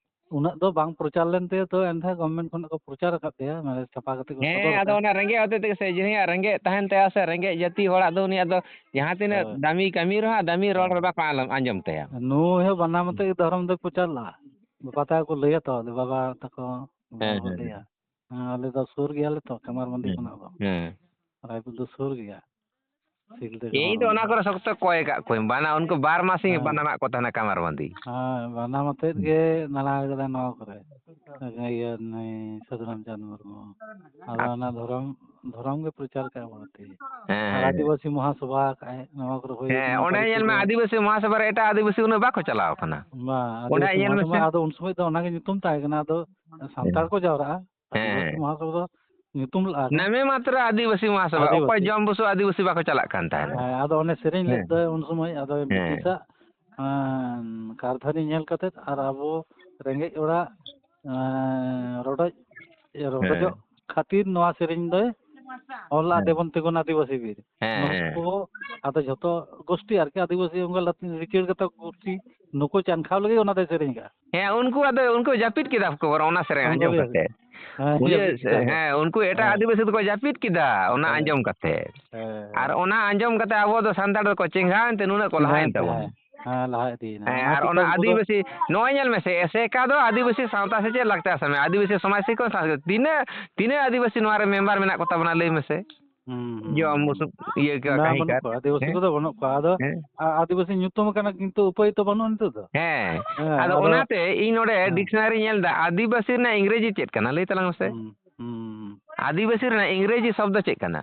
ᱩᱱᱟᱹᱜ ᱫᱚ ᱵᱟᱝ ᱯᱨᱚᱪᱟᱨ ᱞᱮᱱ ᱛᱟᱭᱟ, ᱛᱚ ᱮᱱᱛᱮ ᱜᱚᱵᱷᱢᱮᱱᱴ ᱠᱷᱚᱱᱟᱜ ᱠᱚ ᱯᱨᱚᱪᱟᱨ ᱟᱠᱟᱫ ᱛᱟᱭᱟ, ᱢᱟᱱᱮ ᱪᱷᱟᱯᱟ ᱠᱟᱛᱮ ᱠᱚ ᱦᱮᱸ, ᱥᱚᱫᱚᱨ ᱟᱫᱚ ᱟᱠᱟᱫ᱾ ᱚᱱᱟ ᱨᱮᱸᱜᱮᱡ ᱦᱚᱛᱮᱡ ᱛᱮᱜᱮ ᱥᱮ, ᱡᱟᱦᱟᱸᱭᱟᱜ ᱨᱮᱸᱜᱮᱡ ᱛᱟᱦᱮᱱ ᱛᱟᱭᱟ ᱥᱮ, ᱨᱮᱸᱜᱮᱡ ᱡᱟᱹᱛᱤ ᱦᱚᱲᱟᱜ ᱫᱚ ᱩᱱᱤᱭᱟᱜ ᱫᱚ ᱡᱟᱦᱟᱸ ᱛᱤᱱᱟᱹᱜ ᱦᱳᱭ᱾ ᱫᱟᱢᱤ ᱠᱟᱹᱢᱤ ᱨᱮᱦᱚᱸ ᱫᱟᱢᱤ ᱨᱚᱲ ᱦᱳᱭ᱾ ᱨᱮ ᱵᱟᱠᱚ ᱟᱸᱡᱚᱢ ᱛᱟᱭᱟ᱾ ᱱᱩᱭ ᱦᱚᱸ ᱵᱟᱱᱟᱢ ᱟᱛᱮ ᱜᱮ ᱫᱷᱚᱨᱚᱢ ᱫᱚᱭ ᱯᱨᱚᱪᱟᱨ ᱞᱟᱜᱼᱟ᱾ ᱵᱟᱯᱟ ᱛᱟᱠᱚ ᱠᱚ ᱞᱟᱹᱭᱟ ᱛᱚ, ᱵᱟᱵᱟ ᱛᱟᱠᱚ ᱦᱮᱸ, ᱠᱚ ᱦᱮᱸ, ᱞᱟᱹᱭᱟ, ᱦᱮᱸ᱾ "ᱦᱮᱸ, ᱟᱞᱮ ᱫᱚ ᱥᱩᱨ ᱜᱮᱭᱟᱞᱮ ᱛᱚ ᱠᱟᱢᱟᱨ ᱵᱟᱸᱫᱷᱤ ᱦᱮᱸ, ᱠᱷᱚᱱᱟᱜ ᱫᱚ᱾ ᱦᱮᱸ᱾ ᱨᱟᱭᱯᱩᱨ ᱫᱚ ᱥᱩᱨ ᱜᱮᱭᱟ, ᱥᱤᱞᱫᱟᱹ ᱤᱧ ᱠᱟᱢᱟᱨ ᱫᱚ ᱚᱱᱟ ᱵᱟᱸᱫᱷᱤ ᱠᱚᱨᱮ ᱠᱷᱚᱱᱟᱜ ᱥᱚᱠᱛᱚ ᱠᱚᱭ ᱠᱟᱜ ᱠᱚᱣᱟᱧ, ᱵᱟᱱᱟ ᱩᱱᱠᱩ ᱵᱟᱨ ᱢᱟᱥᱤᱧ ᱦᱮᱸ᱾ ᱵᱟᱱᱟᱢᱟᱜ ᱠᱚ ᱛᱟᱦᱮᱱᱟ ᱠᱟᱢᱟᱨ ᱵᱟᱸᱫᱷᱤ᱾ ᱦᱮᱸ, ᱵᱟᱱᱟᱢ ᱟᱛᱮᱫ ᱦᱩᱸ᱾ ᱜᱮ ᱫᱟᱬᱟ ᱠᱟᱫᱟ ᱱᱚᱣᱟ ᱠᱚᱨᱮ᱾ ᱤᱭᱟᱹ, ᱱᱩᱭ ᱥᱟᱹᱫᱷᱩ ᱨᱟᱢᱪᱟᱸᱫᱽ ᱢᱩᱨᱢᱩ᱾ ᱟᱫᱚ ᱟᱨ ᱚᱱᱟ ᱫᱷᱚᱨᱚᱢ, ᱫᱷᱚᱨᱚᱢ ᱜᱮ ᱯᱨᱚᱪᱟᱨ ᱠᱟᱜᱼᱟ ᱵᱟᱹᱲᱛᱤ᱾ ᱦᱮᱸ, ᱟᱨ ᱦᱮᱸ᱾ ᱟᱹᱫᱤᱵᱟᱹᱥᱤ ᱢᱚᱦᱟᱥᱚᱵᱷᱟ ᱠᱟᱜᱼᱟᱭ, ᱱᱚᱣᱟ ᱠᱚᱨᱮ ᱦᱩᱭ ᱦᱮᱸ, ᱠᱟᱱᱟ, ᱚᱸᱰᱮ ᱵᱟᱨᱮ ᱧᱮᱞ ᱢᱮ, ᱯᱩᱨᱟᱹ᱾ ᱟᱹᱫᱤᱵᱟᱹᱥᱤ ᱢᱚᱦᱟᱥᱚᱵᱷᱟ ᱨᱮ ᱮᱴᱟᱜ ᱟᱹᱫᱤᱵᱟᱹᱥᱤ ᱩᱱᱟᱹᱜ ᱵᱟᱠᱚ ᱪᱟᱞᱟᱣ ᱠᱟᱱᱟ᱾ ᱵᱟᱝ, ᱚᱸᱰᱮ ᱟᱹᱫᱤᱵᱟᱹᱥᱤ ᱧᱮᱞ ᱢᱚᱦᱟᱥᱚᱵᱷᱟ, ᱢᱮᱥᱮ᱾ ᱟᱫᱚ ᱩᱱ ᱥᱚᱢᱚᱭ ᱫᱚ ᱚᱱᱟᱜᱮ ᱧᱩᱛᱩᱢ ᱛᱟᱦᱮᱸ ᱠᱟᱱᱟ, ᱟᱫᱚ ᱥᱟᱱᱛᱟᱲ ᱦᱮᱸ᱾ ᱠᱚ ᱡᱟᱣᱨᱟᱜᱼᱟ, ᱦᱮᱸ, ᱟᱹᱫᱤᱵᱟᱹᱥᱤ ᱦᱮᱸ᱾ ᱢᱚᱦᱟᱥᱚᱵᱷᱟ ᱫᱚ ᱧᱩᱛᱩᱢ ᱞᱟᱜᱼᱟ ᱠᱚ᱾ ᱱᱟᱢᱮ ᱢᱟᱛᱨᱚ ᱟᱹᱫᱤᱵᱟᱹᱥᱤ ᱢᱚᱦᱟᱥᱚᱵᱷᱟ, ᱚᱠᱚᱭ ᱟᱹᱫᱤᱵᱟᱹᱥᱤ᱾ ᱡᱚᱢ ᱵᱩᱥᱩᱵ ᱟᱹᱫᱤᱵᱟᱹᱥᱤ ᱵᱟᱠᱚ ᱪᱟᱞᱟᱜ ᱠᱟᱱ ᱛᱟᱦᱮᱱᱟ᱾ ᱦᱮᱸ, ᱟᱫᱚ ᱚᱱᱮ ᱥᱮᱨᱮᱧ ᱞᱮᱫ ᱦᱮᱸ᱾ ᱫᱚᱭ ᱩᱱ ᱥᱚᱢᱚᱭ, ᱟᱫᱚ ᱦᱮᱸ᱾ ᱵᱨᱤᱴᱤᱥᱟᱜ, ᱮᱸ, ᱠᱟᱨᱫᱷᱟᱹᱱᱤ ᱧᱮᱞ ᱠᱟᱛᱮᱫ ᱟᱨ ᱟᱵᱚ ᱨᱮᱸᱜᱮᱡ ᱚᱲᱟᱜ, ᱮᱸ, ᱨᱚᱰᱚᱡ, ᱨᱚᱰᱚᱡᱚᱜ ᱦᱮᱸ᱾ ᱠᱷᱟᱹᱛᱤᱨ ᱱᱚᱣᱟ ᱥᱮᱨᱮᱧ ᱫᱚᱭ ᱚᱞ ᱞᱟᱜᱼᱟ, ᱦᱮᱸ᱾ ᱫᱮᱵᱚᱱ ᱛᱤᱸᱜᱩᱱ ᱟᱹᱫᱤᱵᱟᱹᱥᱤ ᱵᱤᱨ᱾ ᱦᱮᱸ, ᱱᱩᱠᱩ ᱦᱮᱸ᱾ ᱠᱚ ᱟᱫᱚ ᱡᱷᱚᱛᱚ ᱜᱳᱥᱴᱤ ᱟᱨᱠᱤ, ᱟᱹᱫᱤᱵᱟᱹᱥᱤ ᱚᱱᱠᱟ ᱞᱟᱹᱴᱩ ᱞᱤᱪᱟᱹᱲ ᱠᱟᱛᱮ ᱜᱳᱥᱴᱤ, ᱱᱩᱠᱩ ᱪᱟᱱᱠᱷᱟᱣ ᱞᱟᱹᱜᱤᱫ ᱚᱱᱟ ᱫᱚᱭ ᱥᱮᱨᱮᱧ ᱠᱟᱜᱼᱟ᱾ ᱦᱮᱸ, ᱩᱱᱠᱩ ᱟᱫᱚ, ᱩᱱᱠᱩ ᱡᱟᱹᱯᱤᱫ ᱠᱮᱫᱟ ᱠᱚ ᱵᱚᱨᱚᱝ ᱚᱱᱟ ᱥᱮᱨᱮᱧ ᱩᱱᱠᱩ ᱟᱸᱡᱚᱢ ᱜᱮ, ᱠᱟᱛᱮ᱾ ᱦᱮᱸ, ᱵᱩᱡᱷᱟᱹᱣ ᱡᱟᱹᱯᱤᱫ ᱥᱮ? ᱠᱮᱫᱟ ᱠᱚ᱾ ᱦᱮᱸ, ᱩᱱᱠᱩ ᱮᱴᱟᱜ ᱦᱮᱸ᱾ ᱟᱹᱫᱤᱵᱟᱹᱥᱤ ᱫᱚᱠᱚ ᱡᱟᱹᱯᱤᱫ ᱠᱮᱫᱟ ᱚᱱᱟ ᱦᱮᱸ᱾ ᱟᱸᱡᱚᱢ ᱠᱟᱛᱮ᱾ ᱦᱮᱸ᱾ ᱟᱨ ᱚᱱᱟ ᱟᱸᱡᱚᱢ ᱠᱟᱛᱮ ᱟᱵᱚ ᱫᱚ ᱥᱟᱱᱛᱟᱲ ᱫᱚᱠᱚ ᱪᱮᱸᱜᱷᱟᱣᱮᱱ ᱛᱮ ᱱᱩᱱᱟᱹᱜ ᱠᱚ ᱞᱟᱦᱟᱭᱮᱱ ᱪᱮᱸᱜᱷᱟᱣᱮᱱ ᱛᱮ᱾ ᱛᱟᱵᱚᱱᱟ᱾ ᱦᱮᱸ, ᱦᱮᱸ, ᱞᱟᱦᱟ ᱦᱮᱸ, ᱟᱨ ᱤᱫᱤᱭᱮᱱᱟ᱾ ᱚᱱᱟ ᱚᱱᱟ ᱦᱚᱛᱮᱡ ᱛᱮ ᱩᱱᱠᱩ ᱫᱚ ᱟᱹᱫᱤᱵᱟᱹᱥᱤ, ᱱᱚᱜᱼᱚᱭ ᱧᱮᱞ ᱢᱮᱥᱮ, ᱮᱥᱮᱠᱟ ᱫᱚ ᱟᱹᱫᱤᱵᱟᱹᱥᱤ ᱥᱟᱶᱛᱟ ᱥᱮᱪᱮᱫ ᱞᱟᱠᱪᱟᱨ ᱥᱟᱶ, ᱟᱹᱫᱤᱵᱟᱹᱥᱤ ᱥᱚᱢᱟᱡᱽ ᱥᱤᱠᱷᱚᱱ ᱥᱟᱶ, ᱛᱤᱱᱟᱹᱜ, ᱛᱤᱱᱟᱹᱜ ᱟᱹᱫᱤᱵᱟᱹᱥᱤ ᱱᱚᱣᱟ ᱨᱮ ᱢᱮᱢᱵᱟᱨ ᱢᱮᱱᱟᱜ ᱠᱚ ᱛᱟᱵᱚᱱᱟ ᱞᱟᱹᱭ ᱢᱮᱥᱮ? ᱦᱩᱸ, ᱦᱩᱸ, ᱡᱚᱢ ᱦᱩᱸ᱾ ᱵᱩᱥᱩᱵ ᱤᱭᱟᱹ ᱠᱟ-, ᱵᱟᱝ, ᱠᱟᱹᱦᱤ ᱵᱟᱹᱱᱩᱜ ᱠᱟᱨ᱾ ᱠᱚᱣᱟ, ᱟᱹᱫᱤᱵᱟᱹᱥᱤ ᱦᱮᱸ? ᱠᱚᱫᱚ ᱵᱟᱹᱱᱩᱜ ᱠᱚᱣᱟ᱾ ᱟᱫᱚ ᱦᱮᱸ? ᱟ-, ᱟᱹᱫᱤᱵᱟᱹᱥᱤ ᱧᱩᱛᱩᱢ ᱟᱠᱟᱱᱟ, ᱠᱤᱱᱛᱩ ᱩᱯᱟᱹᱭ ᱛᱚ ᱵᱟᱹᱱᱩᱜᱼᱟ ᱱᱤᱛᱚᱜ ᱫᱚ᱾ ᱦᱮᱸ, ᱦᱮᱸ, ᱟᱫᱚ ᱟᱫᱚ ᱚᱱᱟᱛᱮ ᱤᱧ ᱱᱚᱰᱮ ᱦᱮᱸ᱾ ᱰᱤᱠᱥᱱᱟᱨᱤ ᱧᱮᱞ ᱮᱫᱟ, ᱟᱹᱫᱤᱵᱟᱹᱥᱤ ᱨᱮᱱᱟᱜ ᱤᱝᱨᱮᱡᱤ ᱪᱮᱫ ᱠᱟᱱᱟ? ᱞᱟᱹᱭ ᱛᱟᱞᱟᱝ ᱢᱮᱥᱮ᱾ ᱦᱩᱸ, ᱦᱩᱸ᱾ ᱟᱹᱫᱤᱵᱟᱹᱥᱤ ᱨᱮᱱᱟᱜ ᱤᱝᱨᱮᱡᱤ ᱥᱚᱵᱫᱚ ᱪᱮᱫ ᱠᱟᱱᱟ?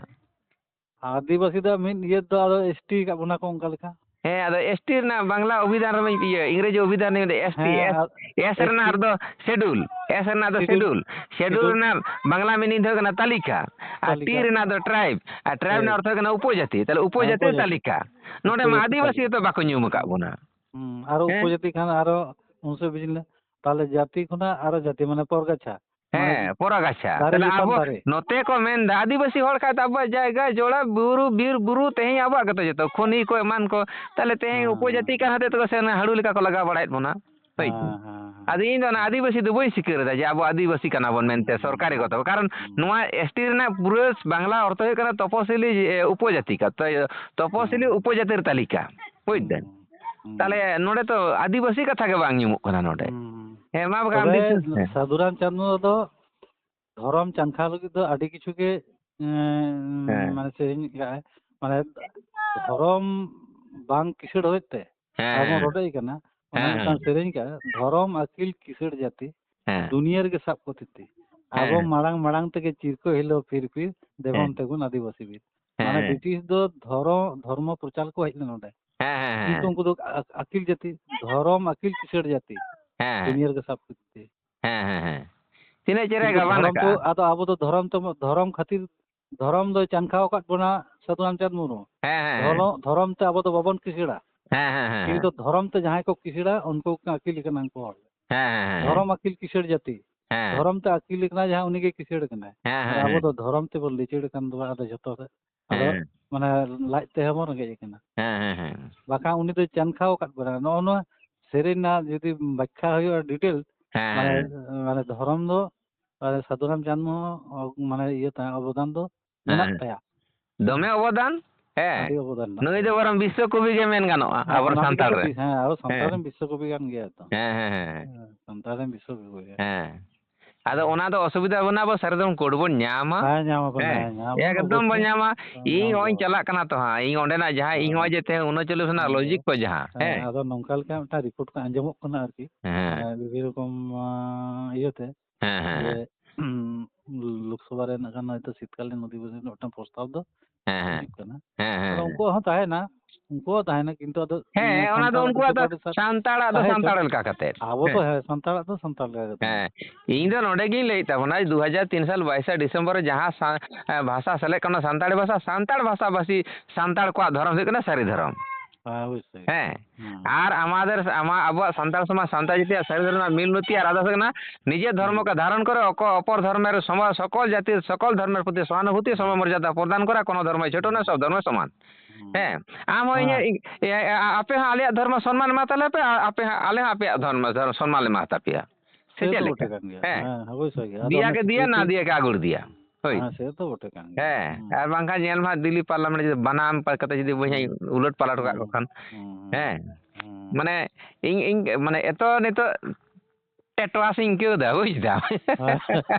ᱟᱹᱫᱤᱵᱟᱹᱥᱤ ᱫᱚ ᱢᱤᱫ ᱤᱭᱟᱹ ᱫᱚ ᱟᱫᱚ ᱮᱥ ᱴᱤ ᱟᱠᱟᱫ ᱵᱚᱱᱟ ᱠᱚ ᱚᱱᱠᱟ ᱞᱮᱠᱟ᱾ ᱦᱮᱸ, ᱟᱫᱚ S T ᱨᱮᱱᱟᱜ ᱵᱟᱝᱞᱟ ᱚᱵᱷᱤᱫᱷᱟᱱ ᱨᱮ, ᱤᱭᱟᱹ, ᱤᱝᱨᱮᱡᱤ ᱚᱵᱷᱤᱫᱷᱟᱱ ᱨᱮ S T, ᱦᱮᱸ, S, ᱟᱨ S ᱨᱮᱱᱟᱜ S T ᱨᱮᱫᱚ schedule, S ᱨᱮᱱᱟᱜ ᱫᱚ schedule, schedule, schedule schedule᱾ ᱨᱮᱱᱟᱜ ᱵᱟᱝᱞᱟ meaning ᱫᱚ ᱦᱩᱭᱩᱜ ᱠᱟᱱᱟ ᱛᱟᱹᱞᱤᱠᱟ, ᱟᱨ T ᱛᱟᱹᱞᱤᱠᱟ᱾ ᱨᱮᱱᱟᱜ ᱫᱚ tribe, ᱟᱨ tribe ᱨᱮᱱᱟᱜ ᱦᱮᱸ᱾ ᱚᱨᱛᱷᱚ ᱦᱩᱭᱩᱜ ᱠᱟᱱᱟ ᱩᱯᱚᱡᱟᱹᱛᱤ᱾ ᱛᱟᱦᱞᱮ ᱦᱮᱸ, ᱩᱯᱚᱡᱟᱹᱛᱤ ᱩᱯᱚᱡᱟᱹᱛᱤ᱾ ᱛᱟᱹᱞᱤᱠᱟ᱾ ᱱᱚᱰᱮ ᱢᱟ ᱩᱯᱚᱡᱟᱹᱛᱤ ᱟᱹᱫᱤᱵᱟᱹᱥᱤ ᱛᱟᱹᱞᱤᱠᱟ᱾ ᱦᱚᱸᱛᱚ ᱵᱟᱠᱚ ᱧᱩᱢ ᱟᱠᱟᱫ ᱵᱚᱱᱟ᱾ ᱦᱩᱸ, ᱟᱨᱚ ᱦᱮᱸ? ᱩᱯᱚᱡᱟᱹᱛᱤ ᱠᱷᱟᱱ ᱟᱨᱚ ᱩᱱᱥᱩ ᱵᱤᱡᱞᱤ, ᱛᱟᱦᱞᱮ ᱡᱟᱹᱛᱤ ᱠᱷᱚᱱᱟᱜ ᱟᱨᱚ ᱡᱟᱹᱛᱤ, ᱢᱟᱱᱮ ᱯᱚᱨᱜᱟᱪᱷᱟ᱾ ᱢᱟᱱᱮ ᱦᱮᱸ, ᱯᱚᱨᱟᱜᱟᱪᱷᱟ᱾ ᱫᱟᱨᱮ ᱛᱟᱦᱞᱮ ᱪᱮᱛᱟᱱ ᱟᱵᱚ ᱫᱟᱨᱮ᱾ ᱱᱚᱛᱮ ᱠᱚ ᱢᱮᱱᱫᱟ, ᱟᱹᱫᱤᱵᱟᱹᱥᱤ ᱦᱚᱲ ᱠᱷᱟᱡ ᱫᱚ ᱟᱵᱚᱣᱟᱜ ᱡᱟᱭᱜᱟ, ᱡᱚᱲᱟ, ᱵᱩᱨᱩ, ᱵᱤᱨ, ᱵᱩᱨᱩ, ᱛᱮᱦᱮᱧ ᱟᱵᱚᱣᱟᱜ ᱜᱮᱛᱚ ᱡᱚᱛᱚ, ᱠᱷᱚᱱᱤ ᱠᱚ ᱮᱢᱟᱱ ᱠᱚ᱾ ᱛᱟᱦᱞᱮ ᱛᱮᱦᱮᱧ ᱦᱮᱸ᱾ ᱩᱯᱚᱡᱟᱹᱛᱤ ᱠᱟᱱ ᱦᱚᱛᱮᱡ ᱛᱮᱠᱚ ᱥᱮ ᱚᱱᱟ ᱦᱟᱹᱲᱩ ᱞᱮᱠᱟ ᱠᱚ ᱞᱟᱜᱟᱣ ᱵᱟᱲᱟᱭᱮᱫ ᱵᱚᱱᱟ᱾ ᱦᱳᱭ᱾ ᱦᱮᱸ, ᱦᱮᱸ, ᱦᱮᱸ᱾ ᱟᱫᱚ ᱤᱧ ᱫᱚ ᱚᱱᱟ ᱟᱹᱫᱤᱵᱟᱹᱥᱤ ᱫᱚ ᱵᱟᱹᱧ ᱥᱤᱠᱟᱹᱨ ᱮᱫᱟ ᱡᱮ ᱟᱵᱚ ᱟᱹᱫᱤᱵᱟᱹᱥᱤ ᱠᱟᱱᱟ ᱵᱚᱱ ᱢᱮᱱᱛᱮ ᱦᱩᱸ, ᱥᱚᱨᱠᱟᱨᱤ ᱜᱚᱛᱚ᱾ ᱠᱟᱨᱚᱱ ᱦᱩᱸ᱾ ᱱᱚᱣᱟ S T ᱨᱮᱱᱟᱜ ᱯᱩᱨᱟᱹ ᱵᱟᱝᱞᱟ ᱚᱨᱛᱷᱚ ᱦᱩᱭᱩᱜ ᱠᱟᱱᱟ ᱛᱚᱯᱚᱥᱤᱞᱤ, ᱮ, ᱩᱯᱚᱡᱟᱹᱛᱤ ᱠᱟ-, ᱛᱚ-, ᱛᱚᱯᱚᱥᱤᱞᱤ ᱦᱩᱸ᱾ ᱩᱯᱚᱡᱟᱹᱛᱤᱨ ᱛᱟᱹᱞᱤᱠᱟ᱾ ᱵᱩᱡᱽ ᱦᱩᱸ, ᱫᱟᱹᱧ? ᱦᱩᱸ᱾ ᱛᱟᱦᱞᱮ ᱱᱚᱰᱮ ᱛᱚ ᱟᱹᱫᱤᱵᱟᱹᱥᱤ ᱠᱟᱛᱷᱟ ᱜᱮ ᱵᱟᱝ ᱧᱟᱢᱚᱜ ᱠᱟᱱᱟ ᱱᱚᱰᱮ᱾ ᱦᱩᱸ᱾ ᱦᱮᱸ, ᱢᱟ ᱵᱟᱠᱷᱟᱱ ᱟᱢ ᱛᱚᱵᱮ ᱫᱤᱥᱟᱹ-, ᱦᱮᱸ᱾ ᱥᱟᱹᱫᱷᱩ ᱨᱟᱢᱪᱟᱸᱫᱽ ᱢᱩᱨᱢᱩ ᱫᱚ ᱫᱷᱚᱨᱚᱢ ᱪᱟᱱᱠᱷᱟ ᱞᱟᱹᱜᱤᱫ ᱫᱚ ᱟᱹᱰᱤ ᱠᱤᱪᱷᱩ ᱜᱮ, ᱮᱸ, ᱦᱮᱸ᱾ ᱢᱟᱱᱮ ᱥᱮᱨᱮᱧ ᱠᱟᱜᱼᱟᱭ᱾ ᱢᱟᱱᱮ ᱫᱷᱚᱨᱚᱢ ᱵᱟᱝ ᱠᱤᱥᱟᱹᱬ ᱦᱚᱛᱮᱡ ᱛᱮ ᱦᱮᱸ, ᱟᱵᱚ ᱦᱮᱸ᱾ ᱨᱚᱰᱚᱡ ᱠᱟᱱᱟ, ᱚᱱᱟ ᱦᱮᱸ, ᱢᱤᱫᱴᱟᱝ ᱦᱮᱸ᱾ ᱥᱮᱨᱮᱧ ᱠᱟᱜᱼᱟ, ᱫᱷᱚᱨᱚᱢ ᱟᱹᱠᱤᱞ ᱠᱤᱥᱟᱹᱬ ᱡᱟᱹᱛᱤ, ᱦᱮᱸ᱾ ᱫᱩᱱᱤᱭᱟᱹ ᱨᱮᱜᱮ ᱥᱟᱵ ᱠᱚ ᱛᱤᱛᱤ᱾ ᱦᱮᱸ, ᱟᱵᱚ ᱦᱮᱸ᱾ ᱢᱟᱲᱟᱝ ᱢᱟᱲᱟᱝ ᱛᱮᱜᱮ ᱪᱤᱨᱠᱟᱹ ᱦᱤᱞᱟᱹᱣ ᱯᱷᱤᱨ ᱯᱷᱤᱨ, ᱫᱮᱵᱚᱱ ᱦᱮᱸ᱾ ᱛᱮᱜᱩᱱ ᱟᱹᱫᱤᱵᱟᱹᱥᱤ ᱵᱤᱨ᱾ ᱦᱮᱸ, ᱢᱟᱱᱮ ᱦᱮᱸ᱾ ᱵᱨᱤᱴᱤᱥ ᱫᱚ ᱫᱷᱚᱨᱚ-, ᱫᱷᱚᱨᱢᱚ ᱯᱨᱚᱪᱟᱨ ᱠᱚ ᱦᱮᱡ ᱞᱮᱱᱟ ᱱᱚᱰᱮ᱾ ᱦᱮᱸ, ᱦᱮᱸ, ᱦᱮᱸ, ᱠᱤᱱᱛᱩ ᱦᱮᱸ᱾ ᱩᱱᱠᱩ ᱫᱚ ᱟ-, ᱟᱹᱠᱤᱞ ᱡᱟᱹᱛᱤ, ᱫᱷᱚᱨᱚᱢ ᱟᱹᱠᱤᱞ ᱠᱤᱥᱟᱹᱬ ᱡᱟᱹᱛᱤ, ᱦᱮᱸ, ᱦᱮᱸ, ᱫᱩᱱᱤᱭᱟᱹ ᱦᱮᱸ᱾ ᱨᱮᱜᱮ ᱥᱟᱵ ᱠᱚ ᱛᱤᱛᱤ᱾ ᱦᱮᱸ, ᱦᱮᱸ, ᱦᱮᱸ᱾ ᱛᱤᱱᱟᱹᱜ ᱪᱮᱦᱨᱟᱭ ᱠᱤᱱᱛᱩ ᱜᱟᱵᱟᱱ ᱫᱷᱚᱨᱚᱢ ᱛᱮ, ᱟᱠᱟᱜᱼᱟ᱾ ᱟᱫᱚ ᱟᱵᱚ ᱫᱚ ᱫᱷᱚᱨᱚᱢ ᱛᱮ, ᱫᱷᱚᱨᱚᱢ ᱠᱷᱟᱹᱛᱤᱨ, ᱫᱷᱚᱨᱚᱢ ᱫᱚᱭ ᱪᱟᱱᱠᱷᱟᱣ ᱟᱠᱟᱫ ᱵᱚᱱᱟ ᱥᱟᱹᱫᱷᱩ ᱨᱟᱢᱪᱟᱸᱫᱽ ᱢᱩᱨᱢᱩ᱾ ᱦᱮᱸ, ᱦᱮᱸ, ᱦᱮᱸ᱾ ᱫᱷᱚᱨᱚ-, ᱫᱷᱚᱨᱚᱢ ᱛᱮ ᱟᱵᱚ ᱫᱚ ᱵᱟᱵᱚᱱ ᱠᱤᱥᱟᱹᱲᱟ᱾ ᱦᱮᱸ, ᱦᱮᱸ, ᱦᱮᱸ, ᱠᱤᱱᱛᱩ ᱦᱮᱸ᱾ ᱫᱷᱚᱨᱚᱢ ᱛᱮ ᱡᱟᱦᱟᱸᱭ ᱠᱚ ᱠᱤᱥᱟᱹᱲᱟ, ᱩᱱᱠᱩ ᱠᱚ ᱟᱹᱠᱤᱞ ᱟᱠᱟᱱᱟ, ᱩᱱᱠᱩ ᱦᱚᱲ᱾ ᱦᱮᱸ, ᱦᱮᱸ, ᱦᱮᱸ, ᱫᱷᱚᱨᱚᱢ ᱦᱮᱸ᱾ ᱟᱹᱠᱤᱞ ᱠᱤᱥᱟᱹᱲ ᱡᱟᱹᱛᱤ᱾ ᱦᱮᱸ᱾ ᱫᱷᱚᱨᱚᱢ ᱛᱮ ᱟᱹᱠᱤᱞ ᱟᱠᱟᱱᱟ ᱡᱟᱦᱟᱸ, ᱩᱱᱤ ᱜᱮ ᱠᱤᱥᱟᱹᱲ ᱟᱠᱟᱱᱟᱭ᱾ ᱦᱮᱸ, ᱟᱨ ᱦᱮᱸ, ᱟᱵᱚ ᱦᱮᱸ᱾ ᱫᱚ ᱫᱷᱚᱨᱚᱢ ᱛᱮᱵᱚᱱ ᱞᱤᱪᱟᱹᱲ ᱟᱠᱟᱱ ᱫᱚ ᱟᱫᱚ ᱡᱷᱚᱛᱚ ᱨᱮ᱾ ᱟᱫᱚ ᱦᱮᱸ᱾ ᱢᱟᱱᱮ ᱞᱟᱡ ᱛᱮᱦᱚᱸ ᱵᱚᱱ ᱨᱮᱸᱜᱮᱡ ᱟᱠᱟᱱᱟ᱾ ᱦᱮᱸ, ᱦᱮᱸ, ᱦᱮᱸ᱾ ᱵᱟᱠᱷᱟᱱ ᱩᱱᱤ ᱫᱚᱭ ᱪᱟᱱᱠᱷᱟᱣ ᱟᱠᱟᱫ ᱵᱚᱱᱟ᱾ ᱱᱚᱜᱼᱚ ᱱᱚᱣᱟ ᱥᱮᱨᱮᱧ ᱨᱮᱱᱟᱜ ᱡᱩᱫᱤ ᱵᱟᱠᱷᱟ ᱦᱩᱭᱩᱜᱼᱟ detail, ᱦᱮᱸ, ᱢᱟᱱᱮ, ᱦᱮᱸ, ᱦᱮᱸ᱾ ᱢᱟᱱᱮ ᱫᱷᱚᱨᱚᱢ ᱫᱚ, ᱢᱟᱱᱮ ᱥᱟᱹᱫᱷᱩ ᱨᱟᱢᱪᱟᱸᱫᱽ ᱢᱩᱨᱢᱩ, ᱢᱟᱱᱮ ᱤᱭᱟᱹ ᱛᱟᱭ, ᱚᱵᱚᱫᱟᱱ ᱫᱚ ᱦᱮᱸ, ᱢᱮᱱᱟᱜ ᱦᱮᱸ᱾ ᱛᱟᱭᱟ᱾ ᱫᱚᱢᱮ ᱦᱮᱸ᱾ ᱚᱵᱚᱫᱟᱱ᱾ ᱦᱮᱸ᱾ ᱟᱹᱰᱤ ᱚᱵᱚᱫᱟᱱ ᱢᱮᱱᱟᱜ ᱱᱩᱭ ᱫᱚ ᱛᱟᱭᱟ᱾ ᱵᱚᱨᱚᱝ ᱵᱤᱥᱥᱚ ᱠᱚᱵᱤ ᱜᱮ ᱢᱮᱱ ᱜᱟᱱᱚᱜᱼᱟ, ᱦᱮᱸ, ᱟᱵᱚ ᱚᱱᱟ ᱛᱮᱜᱮ ᱥᱟᱱᱛᱟᱲ ᱛᱚ ᱨᱮ᱾ ᱵᱤ-, ᱦᱮᱸ, ᱟᱵᱚ ᱥᱟᱱᱛᱟᱲ ᱦᱮᱸ᱾ ᱨᱮᱱ ᱵᱤᱥᱥᱚ ᱠᱚᱵᱤ ᱠᱟᱱ ᱜᱮᱭᱟ ᱛᱚ᱾ ᱦᱮᱸ, ᱦᱮᱸ, ᱦᱮᱸ, ᱦᱮᱸ᱾ ᱦᱮᱸ, ᱥᱟᱱᱛᱟᱲ ᱨᱮᱱ ᱵᱤᱥᱥᱚ ᱠᱚᱵᱤ ᱜᱮ᱾ ᱦᱮᱸ᱾ ᱟᱫᱚ ᱚᱱᱟ ᱫᱚ ᱚᱥᱩᱵᱤᱫᱷᱟ ᱵᱟᱹᱱᱩᱜᱼᱟ, ᱟᱵᱚ ᱥᱟᱨᱡᱚᱢ ᱠᱳᱰ ᱵᱚᱱ ᱧᱟᱢᱟ᱾ ᱦᱮᱸ, ᱧᱟᱢ ᱟᱵᱚᱱ, ᱦᱮᱸ᱾ ᱦᱮᱸ, ᱧᱟᱢ ᱟᱵᱚᱱ ᱮᱠᱫᱚᱢ ᱵᱚᱱ ᱚᱵᱚᱥᱥᱳᱭ᱾ ᱧᱟᱢᱟ᱾ ᱦᱮᱸ, ᱤᱧ ᱧᱟᱢ ᱦᱚᱸᱜᱼᱚᱭ ᱜᱮᱭᱟ ᱵᱚᱱ᱾ ᱪᱟᱞᱟᱜ ᱠᱟᱱᱟ ᱛᱚ ᱦᱟᱸᱜ, ᱤᱧ ᱚᱸᱰᱮᱱᱟᱜ ᱡᱟᱦᱟᱸ ᱤᱧ ᱦᱮᱸ᱾ ᱦᱚᱸᱜᱼᱚᱭ ᱡᱮ ᱛᱮᱦᱮᱧ ᱩᱱᱩᱪᱚᱞᱞᱤᱥ ᱨᱮᱱᱟᱜ ᱦᱮᱸ, ᱞᱚᱡᱤᱠ ᱦᱮᱸ᱾ ᱠᱚ ᱡᱟᱦᱟᱸ, ᱦᱮᱸ, ᱦᱮᱸ᱾ ᱟᱫᱚ ᱱᱚᱝᱠᱟ ᱞᱮᱠᱟ ᱢᱤᱫᱴᱟᱝ ᱨᱤᱯᱳᱨᱴ ᱠᱚ ᱟᱸᱡᱚᱢᱚᱜ ᱠᱟᱱᱟ ᱟᱨᱠᱤ᱾ ᱦᱮᱸ᱾ ᱢᱟᱱᱮ ᱵᱤᱵᱷᱤᱱᱱᱚ ᱨᱚᱠᱚᱢ, ᱟᱸ, ᱤᱭᱟᱹᱛᱮ᱾ ᱦᱮᱸ, ᱦᱮᱸ, ᱡᱮ, ᱦᱮᱸ᱾ ᱩᱸ, ᱞᱳᱠᱥᱚᱵᱷᱟ ᱨᱮ ᱱᱟᱜ ᱠᱷᱟᱱ ᱦᱚᱭᱛᱳ ᱥᱤᱛᱠᱟᱞᱤᱱ ᱚᱫᱷᱤᱵᱮᱥᱚᱱ ᱨᱮ ᱢᱤᱫᱴᱟᱝ ᱯᱨᱚᱥᱛᱟᱵ ᱫᱚ ᱦᱮᱸ ᱦᱮᱸ ᱦᱤᱡᱩᱜ ᱠᱟᱱᱟ᱾ ᱦᱮᱸ ᱦᱮᱸ ᱟᱫᱚ ᱩᱱᱠᱩᱣᱟᱜ ᱦᱚᱸ ᱛᱟᱦᱮᱱᱟ, ᱩᱱᱠᱩᱣᱟᱜ ᱛᱟᱦᱮᱱᱟ, ᱠᱤᱱᱛᱩ ᱟᱫᱚ ᱦᱮᱸ, ᱱᱤᱭᱟᱹ ᱚᱱᱟ ᱫᱚ ᱥᱟᱱᱛᱟᱲ ᱩᱱᱠᱩᱣᱟᱜ ᱫᱚ ᱥᱮᱯᱟᱨᱴᱤ ᱥᱟᱨ-, ᱥᱟᱱᱛᱟᱲᱟᱜ ᱫᱚ ᱦᱮᱸ, ᱥᱟᱱᱛᱟᱲ ᱞᱮᱠᱟ ᱠᱟᱛᱮ᱾ ᱟᱵᱚ ᱫᱚ ᱦᱮᱸ, ᱥᱟᱱᱛᱟᱲᱟᱜ ᱫᱚ ᱥᱟᱱᱛᱟᱲ ᱞᱮᱠᱟ ᱠᱟᱛᱮ᱾ ᱦᱮᱸ, ᱤᱧ ᱫᱚ ᱱᱚᱰᱮ ᱜᱤᱧ ᱞᱟᱹᱭᱮᱫ ᱛᱟᱵᱚᱱᱟ, ᱫᱩ ᱦᱟᱡᱟᱨ ᱛᱤᱱ ᱥᱟᱞ ᱵᱟᱭᱤᱥᱟ ᱰᱤᱥᱮᱢᱵᱚᱨ ᱨᱮ ᱡᱟᱦᱟᱸ ᱥᱟ-, ᱮ, ᱵᱷᱟᱥᱟ ᱥᱮᱞᱮᱫ ᱠᱟᱱᱟ, ᱥᱟᱱᱛᱟᱲᱤ ᱵᱷᱟᱥᱟ, ᱥᱟᱱᱛᱟᱲ ᱵᱷᱟᱥᱟ ᱵᱷᱟᱥᱤ ᱥᱟᱱᱛᱟᱲ ᱠᱚᱣᱟᱜ ᱫᱷᱚᱨᱚᱢ ᱦᱩᱭᱩᱜ ᱠᱟᱱᱟ ᱥᱟᱹᱨᱤ ᱫᱷᱚᱨᱚᱢ᱾ ᱦᱮᱸ, ᱚᱵᱚᱥᱥᱳᱭ᱾ ᱦᱮᱸ, ᱦᱮᱸ᱾ ᱟᱨ ᱟᱢᱟᱫᱮᱨ ᱟᱢᱟ-, ᱟᱵᱚᱣᱟᱜ ᱥᱟᱱᱛᱟᱲ ᱥᱚᱢᱟᱡᱽ, ᱥᱟᱱᱛᱟᱲ ᱡᱟᱹᱛᱤᱭᱟᱜ ᱥᱟᱹᱨᱤ ᱫᱷᱚᱨᱚᱢ ᱨᱮᱱᱟᱜ ᱢᱤᱞ ᱱᱚᱛᱤ ᱟᱨ ᱟᱫᱚ ᱦᱩᱭᱩᱜ ᱠᱟᱱᱟ, ᱱᱤᱡᱮ ᱫᱷᱚᱨᱢᱚ ᱠᱚ ᱫᱷᱟᱨᱚᱱ ᱠᱚᱨᱮ ᱚᱠᱚ-, ᱚᱯᱚᱨ ᱫᱷᱚᱨᱢᱮᱨ ᱥᱚᱢᱚ-, ᱥᱚᱠᱚᱞ ᱡᱟᱹᱛᱤ, ᱥᱚᱠᱚᱞ ᱫᱷᱚᱨᱢᱮᱨ ᱯᱨᱚᱛᱤ ᱥᱚᱦᱟᱱᱩᱵᱷᱩᱛᱤ, ᱥᱚᱢᱚ ᱢᱚᱨᱡᱟᱫᱟ ᱯᱨᱚᱫᱟᱱ ᱠᱚᱨᱟ, ᱠᱳᱱᱳ ᱫᱷᱚᱨᱢᱚᱭ ᱪᱷᱳᱴᱳ ᱱᱚᱭ, ᱥᱚᱵ ᱫᱷᱚᱨᱢᱚᱭ ᱥᱚᱢᱟᱱ᱾ ᱦᱮᱸ, ᱟᱢ ᱦᱚᱸ ᱤᱧᱟᱹᱜ, ᱤᱧ-, ᱮ-, ᱮ-, ᱟᱯᱮ ᱦᱚᱸ ᱟᱞᱮᱭᱟᱜ ᱫᱷᱚᱨᱢᱚ ᱥᱚᱱᱢᱟᱱ ᱮᱢᱟ ᱛᱟᱞᱮ ᱯᱮ, ᱟᱨ ᱟᱯᱮ ᱦᱚᱸ, ᱟᱞᱮ ᱦᱚᱸ ᱟᱯᱮᱭᱟᱜ ᱫᱷᱚᱨᱢᱚ, ᱫᱷᱚᱨᱢᱚ ᱥᱚᱱᱢᱟᱱ ᱞᱮ ᱮᱢᱟ ᱛᱟᱯᱮᱭᱟ᱾ ᱥᱮ ᱥᱮ ᱪᱮᱫ ᱛᱚ ᱞᱮᱠᱟ? ᱵᱚᱴᱮ ᱠᱟᱱ ᱜᱮᱭᱟ᱾ ᱦᱮᱸ᱾ ᱦᱮᱸ, ᱚᱵᱚᱥᱥᱳᱭ ᱜᱮ᱾ ᱟᱫᱚ ᱫᱤᱭᱟ ᱠᱮ ᱫᱤᱭᱟ, ᱱᱟ ᱥᱤᱪᱩᱭᱮᱥᱚᱱ ᱫᱤᱭᱟ ᱠᱮ ᱟᱜᱩᱲ ᱫᱤᱭᱟ᱾ ᱦᱳᱭ᱾ ᱦᱮᱸ, ᱥᱮ ᱛᱚ ᱵᱚᱴᱮ ᱠᱟᱱ ᱜᱮᱭᱟ᱾ ᱦᱮᱸ, ᱦᱩᱸ᱾ ᱟᱨ ᱵᱟᱝᱠᱷᱟᱱ ᱧᱮᱞ ᱢᱟ ᱫᱤᱞᱤᱯ ᱯᱟᱨᱞᱟᱢᱮᱱᱴ ᱡᱩᱫᱤ ᱵᱟᱱᱟᱢ ᱯᱟ-, ᱠᱟᱛᱮ ᱡᱩᱫᱤ ᱵᱚᱭᱦᱟᱧ ᱦᱩᱸ᱾ ᱩᱞᱟᱹᱴ ᱯᱟᱞᱟᱴ ᱠᱟᱜ ᱠᱚ ᱦᱩᱸ, ᱠᱷᱟᱱ᱾ ᱦᱩᱸ, ᱦᱩᱸ, ᱦᱮᱸ᱾ ᱦᱩᱸ᱾ ᱢᱟᱱᱮ ᱤᱧ, ᱤᱧ ᱢᱟᱱᱮ ᱮᱛᱚ ᱱᱤᱛᱚᱜ ᱴᱮᱴᱣᱟᱥ ᱤᱧ ᱟᱹᱭᱠᱟᱹᱣ ᱮᱫᱟ, ᱵᱩᱡᱽ ᱫᱟᱢ᱾ ᱦᱮᱸ᱾